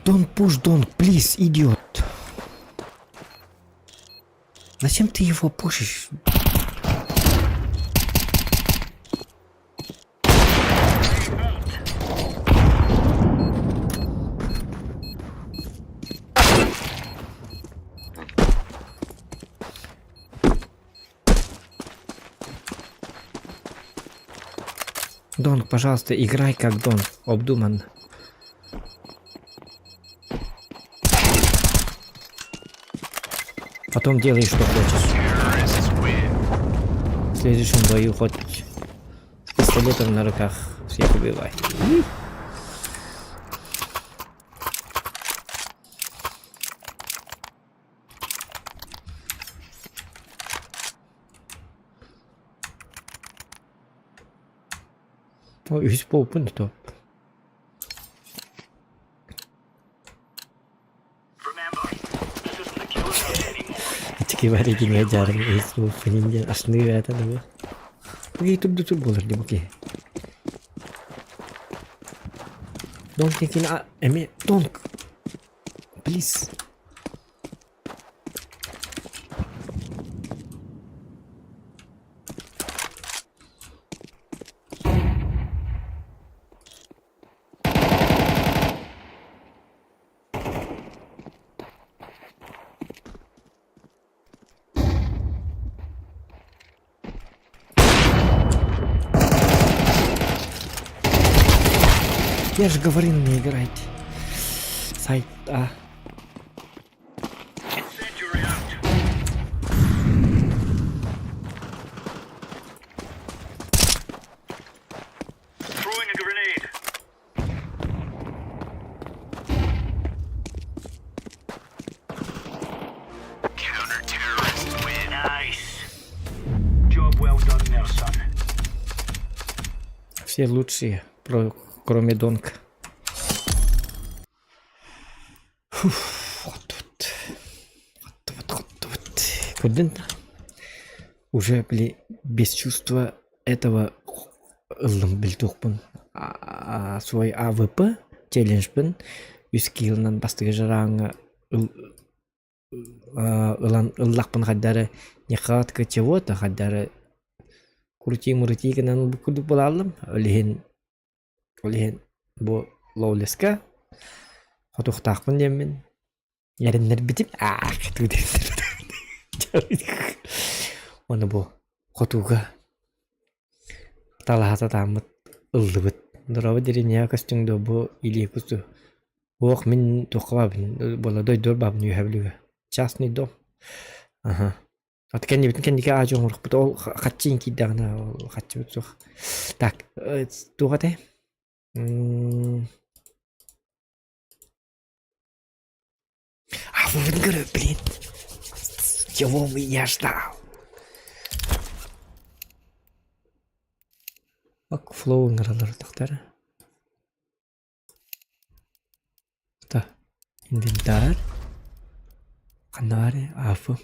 Don't push, don't, please, идиот. Зачем ты его пушишь? Донг, пожалуйста, играй как Дон, обдуманно. Потом делай, что хочешь. В следующем бою хоть с пистолетом на руках всех убивай. О, үһүс буолбун топ. Ички бар икине жарым үһүс буолбун диэн асныы бээтэ да бу. Бу турду тур буолар дии бу киһи. Донк текин эми донк. Please. Я же говорил, не играйте. Сайт А. Все лучшие, про, кроме Донка. Фух, вот вот. Вот вот вот вот. Көрдүн да? Уже, били, без чувства этого ыллым билтуохпун. Свой АВП челленджпин үс киилынан бастыгы жарааҥҥа ылан ыллахпын хайдары нехватка чего-то хайдары крути-мурути гынан курдук буолааллым. Ол иһин ол иһин бу лоулеска хотуохтаахпын диэммин эрэннэрбитим аах Уонна бу хотууга талаһа сатааммыт ыллыбыт. Дорообо дириниэҕэ көстүҥ дуо бу илии кусту Уох мин туохха баабын буола дойдугар баабын үөһэ Бүлүүгэ. Частный дом. Аха. От кэннибитин кэнники аадьы оҥорохпут ол хаччыын киирдэҕинэ ол хаччыбыт суох. Так, туох этэй? А вы говорю, блин, чего я ждал? Ок, флоу ыҥыралар тахтара. Да, инвентарь. Канари, афы.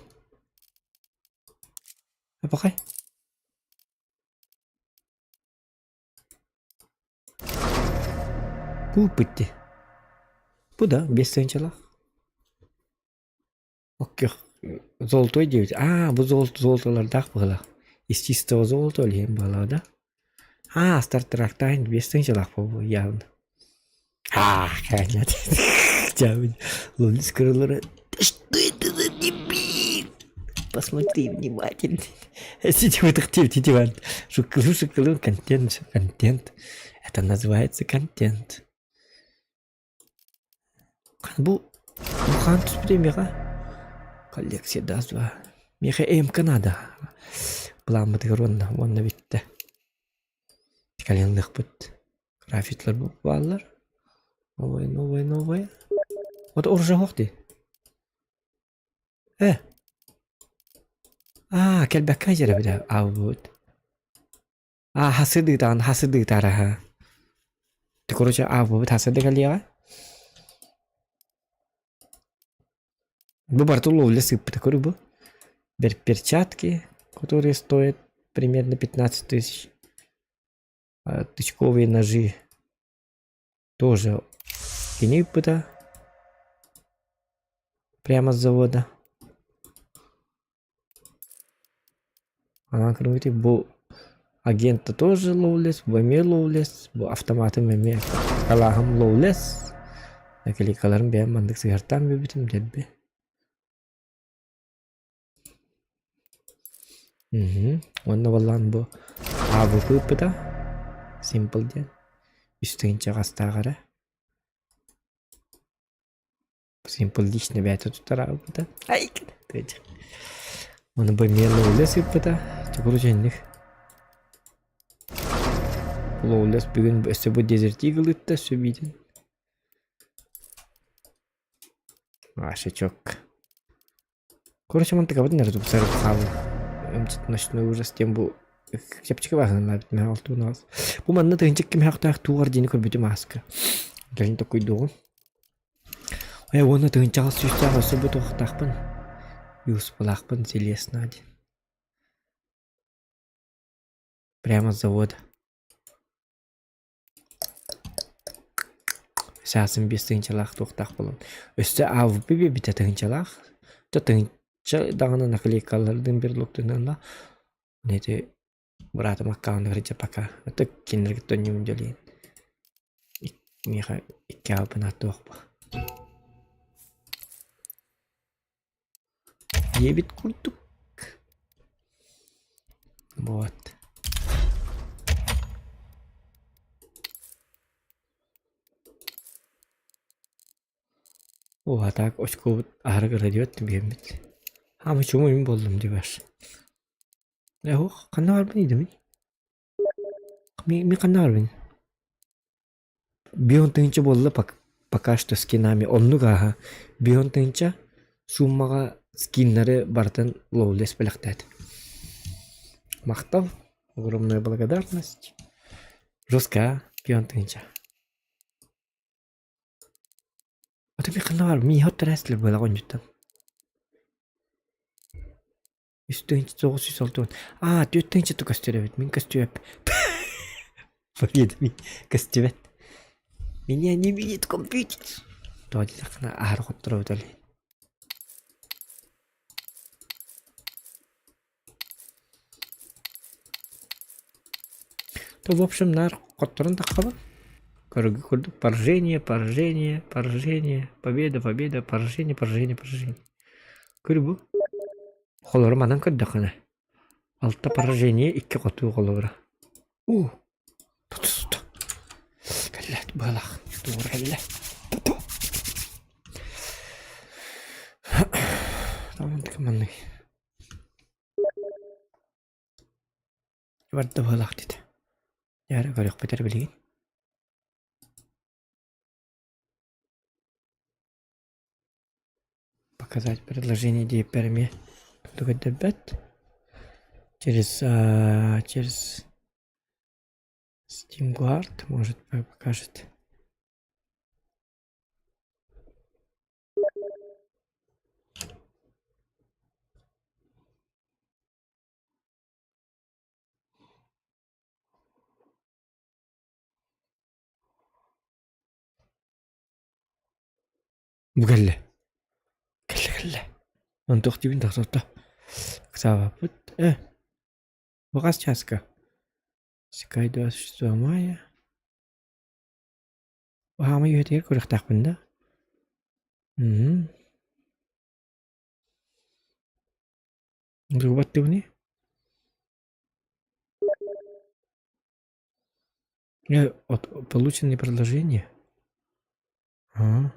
Апакай. Купити. Бу да, биэс тыһыынчалаах. Оккөх золотой диэбит. Аа, бу золото золотолардаах быһыылаах. Из чистого золота ол иһин быһыылаах да? Аа, стартрактаан биэс тыһыынчалаах буолбу явно. Аа, конечно. Лунис кырылары. Что это за дебил? Посмотри внимательно. Сидим Шукылу, шукылу, контент, контент. Это называется контент. Бу бу хаан түспүтэ миэхэ коллекция даст ба. Миэхэ МК наада. Былааммытыгар уонна уонна бүттэ. Кэлэн ылыахпыт. Графитлар бааллар. Новое, новое, новое. Вот оружие суох дии. Э. Аа, кэлбэккэ дьэрэ бile аабыт. Аа, хасыдыытаҕын, хасыдыытаара аһа. Ты, короче, аабыбыт хасыды кэлиэҕэ. Бу барыта ловля сыыппыта көрү бу. Перчатки, которые стоят примерно 15 тысяч. Тычковые ножи тоже кини ыыппыта. Прямо с завода. Анан көрүҥүтүй бу агента тоже ловлес, бу эмиэ ловлес, бу автоматым эмиэ калааһым ловлес. Наклейкаларым бэйэм маннык сыһартаан бүбүтүм дэлби. Мгм. Уонна буоллаҕына бу АВП ыыппыта Simple диэн үс тыһыынча хастаах эрэ. Simple лично бэйэтэ туттар аҕалбыта. Ай Ону бу эмиэ Lawless ыыппыта. Чукуру инник. Lawless бүгүн өссө бу Desert Eagle ыытта өссө биитин. Ашачок. Короче, мантыкабытын эрэ тупсарып хаалла. Ночной ужас диэн бу чэпчэки баһыналаабыт мэ алтуунаас. Бу манна тыһынчык кимһэхтээх туугар диэни көрбүтүм ааска. Кэлин токуйдуоҕум. Э уонна тыһынчаҕа сүүстээх өссө бу туохтаахпын. Юспалаахпын Селесна диэн. Прямо с завода. Саасын биэс тыһыынчалаах туохтаах буолан. Өссө АВП биэрбитэ тыһыынчалаах. Чэ тыһыынча даҕаны наклейкалардыын берлоктуунан ити быраатым аккаунугар дьэ пока. Это кинилэргэ төннүбүн дьолиин. Миэхэ икки АВП туох бу. Диэбит курдук. Вот. О, а так очкобут аһара кыра диэбит биһэммит. Хаама чуҥуйум буоллум дибаш. Э, ох, ханна барбын идэмин? Ми ханна барбын? Бион тыһыынча буолла пока что скинами оннук ааһа бион тыһыынча сууммаҕа скиннары барытын лоулес бэлэхтээтим. Махтал, огромная благодарность. Жестко, а, бион тыһыынча. А ты ханна бар, миэхэ оттор буолаҕа онньуттан. Үс тыһыынча тоҕус сүүс алта уон. Аа, түөрт тыһыынча көстөр эбит. Мин көстүбэп. Победа көстүбэт. Меня не видит компьютер. Тоҕо диэтэххинэ аһара хотторобут ол иһин. То в общем наар хотторон таххабын. Көрүгү курдук поражение, поражение, поражение, победа, победа, поражение, поражение, поражение. Көрү бу. Холоро манан көрдөххүнэ алта поражение икки хотуу холобура уу тутуста кэллэ быалаах тугура кэллэ туту маннык барда быалаах диэтэ дьэ көрүөхпүт эрэ билигин Показать предложение диэппэр эмиэ тугу көрдөрбөт. Через через Steam Guard может покажет. Бу кэллэ. Кэллэ кэллэ. Онтуох диибин тохтотто. Ыксаабаппыт. Э, бу хас чааска? Скай 26 мая. Хаамай үһэтигэр көрүөхтээхпин да. Мм. Баттыбыный? От полученные предложения. А.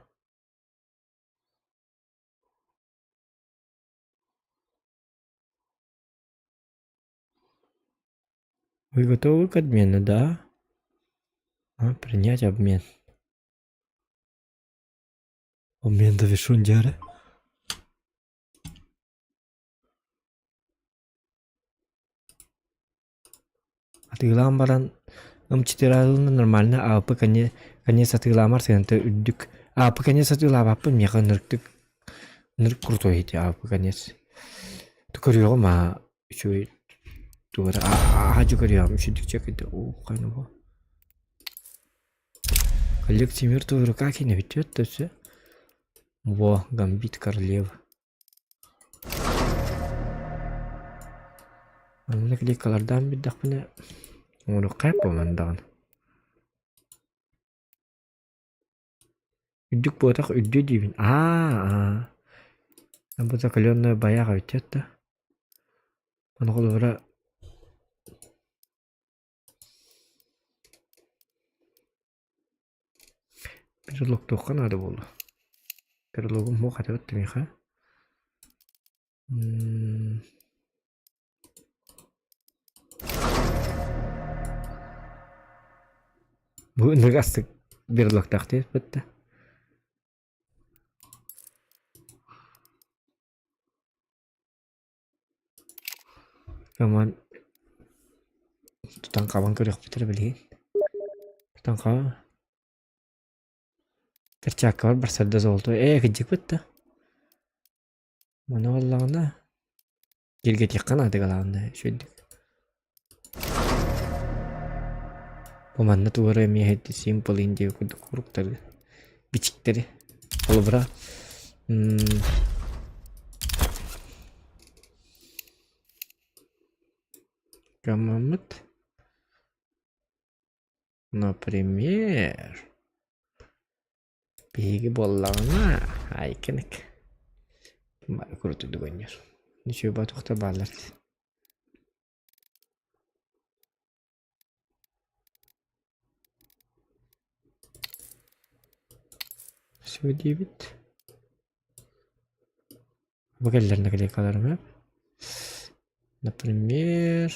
Вы готовы к обмену, да? А, принять обмен. Обмен завершен, дьэ Атыылаан баран ымчытыраалына нормально АП конец атыылаамар сыаната үрдүк. АП конец атыылаабаппын миэхэ ынырыктык ынырык крутой ити АП конец. Көрүөҕүм аа үчүгэй тугу эрэ аһаадьы көрүөҕүм үчүгдүк чэкэйдэ уу хайна бу. Коллекция мертвой рука киинэ бүтүөт да өссө. Во, гамбит королевы. Манна кликалардаан билдэхпинэ оҥоруохха буолан даҕаны. Үрдүк буотах үрдүө диибин. Аа аа. Бу закаленная баяах эбит да. Ону холобура Перелогтуохха наада буолла. Перелогум суох этэ миэхэ. Бу ынырык астык берлогтаах диэбит да. Роман тутан-хабан көрүөхпүт эрэ билигин. Тутан-хабан Перчаткабар барсар да золото ээ кырдьыкпыт да. Маны буоллаҕына киргэтиэххэ наада главное үчүгэйдик. Бу манна тугу эрэ эмиэ simple индия курдук куруктары бичиктэри холобура Гаммаммыт Например биһиги буоллаҕына айкиник курутуйдук оонньуур. Ничего батухта бааллар. Все диибит. Бу кэллэр наклейкаларым Например,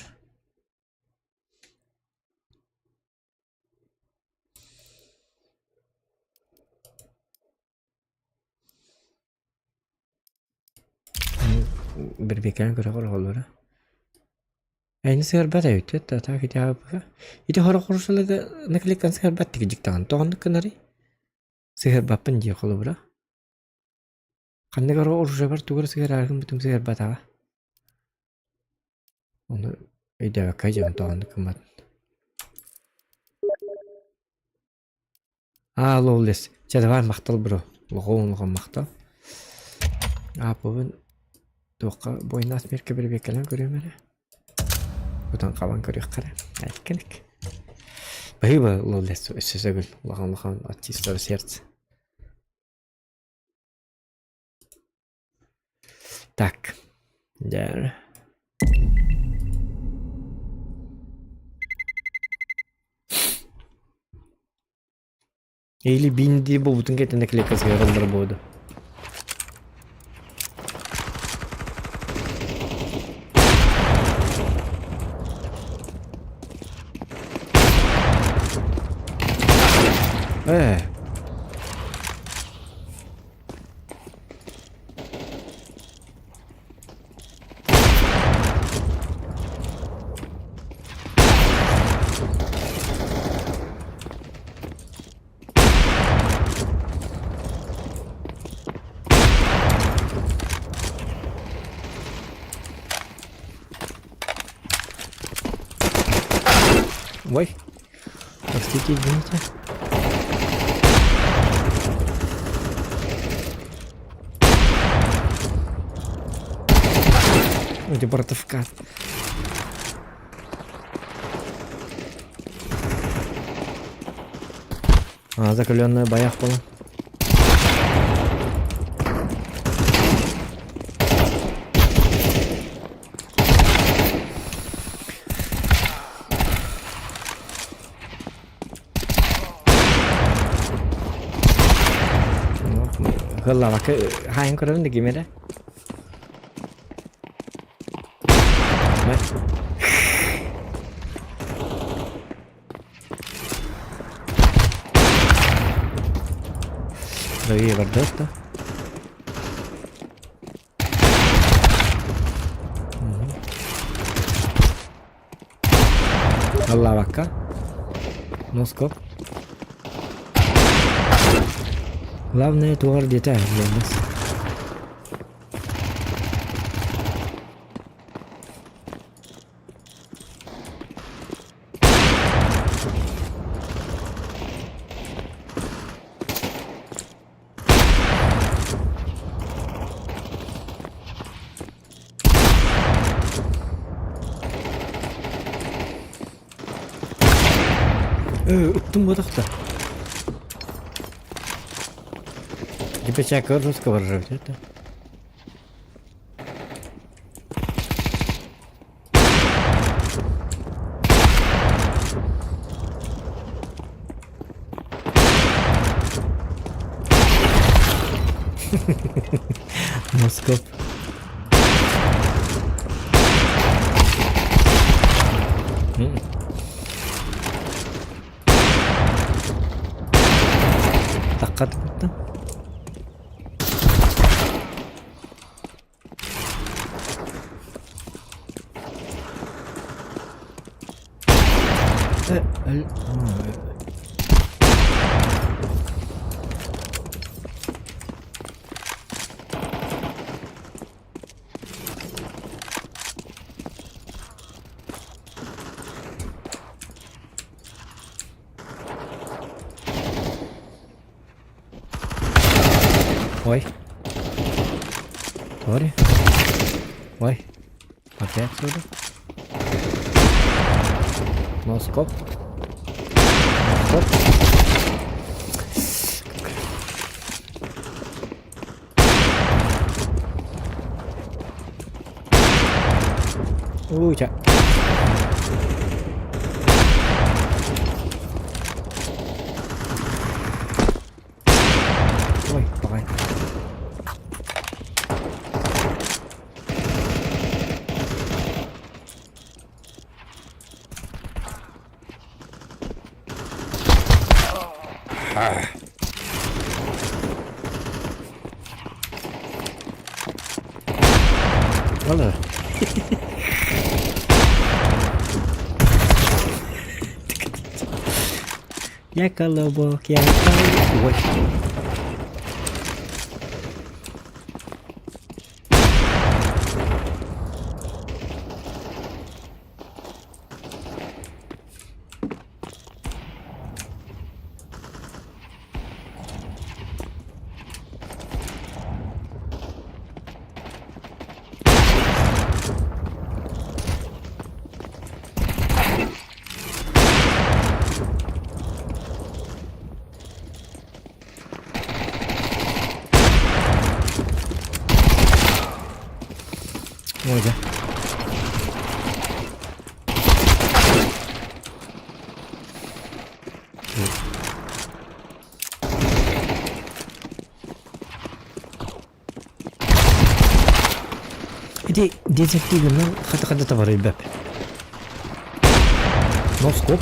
Бирбикээн көрөҕөр оҕолоро Эйни сыһарбат эбит да так ити аабыга ити хоро хорсулага наклейканы сыһарбат тигдьиктаҕын тоҕоннук гынарый сыһарбаппын дии холобура ханнык эрэ оружиебар тугу эрэ сыһарааргын бутум сыһарбатаҕа ону өйдөөбөккө дьон тоҕоннук гымматын Аа, лоулес. Чэ, давай махтал бро. Лоҕоон улахан махтал. Ааппыбын туохха буойунаас миркэ бирибиэккэлээн көрүөм эрэ. Кутан хабан көрүөххэ эрэ. Айкканык. Баһыыба лоулес өссө сөгүл улахан улахан от чистого сердца. Так. Дьэ. Или бинди буолбутун кэннэ клейкасыгар ыллар буолду. Э. Ой, простите, извините. Ой, бортовка. А, закаленная баях была. Кыллабакка хаайын көрөбүн да ким эрэ. Правее барда. Аллаабакка. Носкоп. Главное тугар диэтэ диэмэс. Ыттым буотахта. Депечак русского ржавчина. это. Носкоп. Таққа тұппыттым. Ой. Тори. Ой. Опять сюда. Носкоп. Носкоп. Ui trời. Ой, давай. Valla. Я колобок, я колобок. Ой. Ой, да. Ити дезактивынан хата-хата табар элбэп. Носкоп.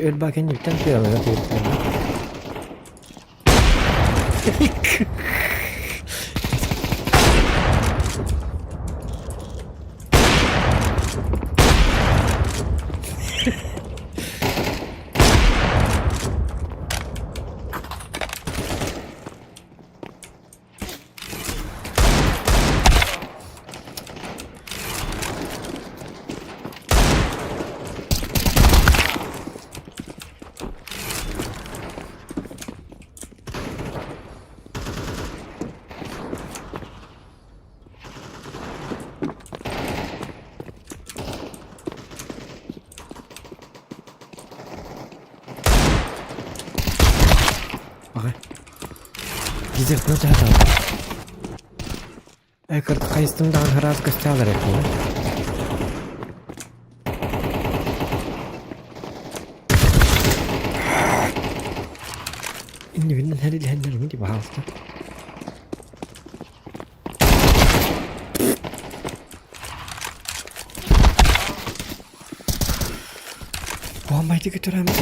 Өлбаа кэнниттэн тыалара тыыртыаҕа. Аҕай. Дизель чаһатаҕын. Э, хайыстым даҕаны араас көстөөлөр этилэр. Иннибинэн хэрилэһэннэр ди баһаалыста. Буомбайды көтөрөмүт.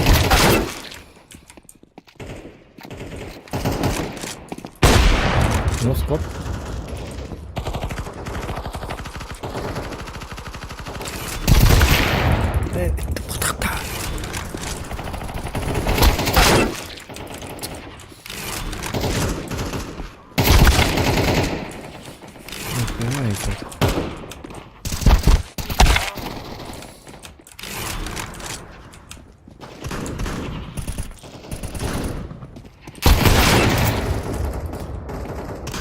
Ну, стоп.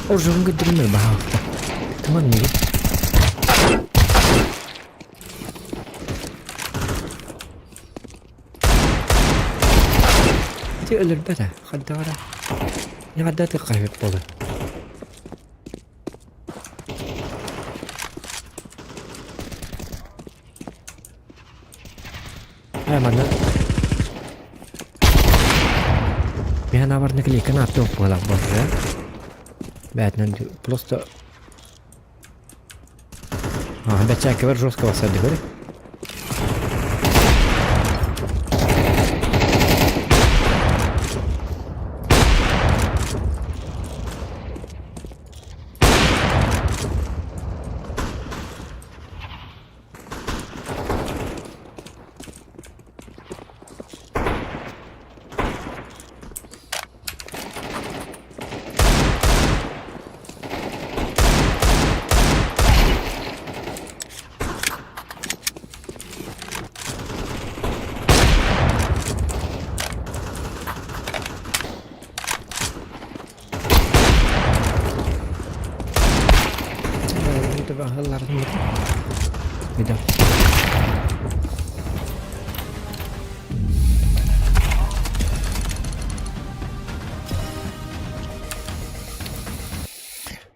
Оржугун көрдөрүмэр баһаалыста. Тыман миги. Ити өлөрбөт ээ, хардаҕара. Ньаҕарда тыкхайбыт буолар. Ээ манна Мин санаабар наклейканы аттыах быһыылаах буолла. Бээтинэн просто А, бэчээккэбэр жестко бассарды көрө.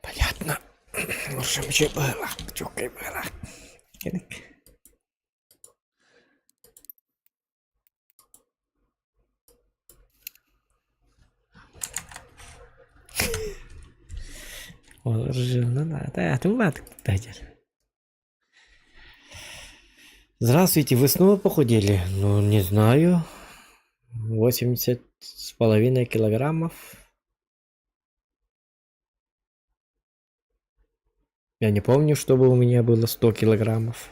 Понятно. Уршамчы было, чукай было. Здравствуйте, вы снова похудели? Ну, не знаю. 80,5 килограммов. Я не помню, чтобы у меня было 100 килограммов.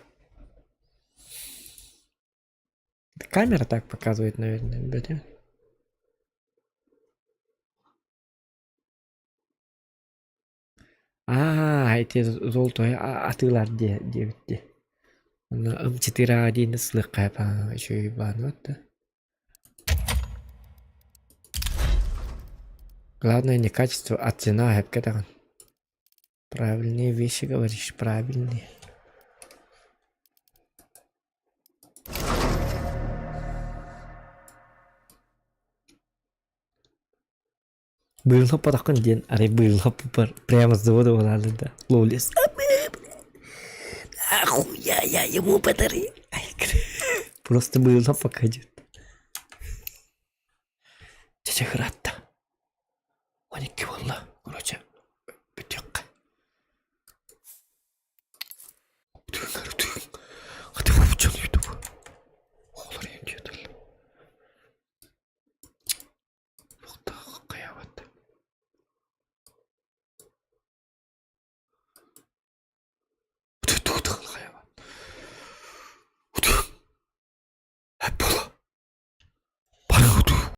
Камера так показывает, наверное, ребята. Аа, ити золотой атыылар диэбит дии. Онно М4А1 сылыкка үчүгэй баан да. Главное не качество, а цена сөпкө даҕаны. Правильные вещи говоришь, правильные. Быылһаппатаххын диэн арай быылһаппыппар прямо с завода буолааллар да лоулес Нахуя я ему подарил? Просто быылһаппакка дьиэт. Чэ, чэ, храт.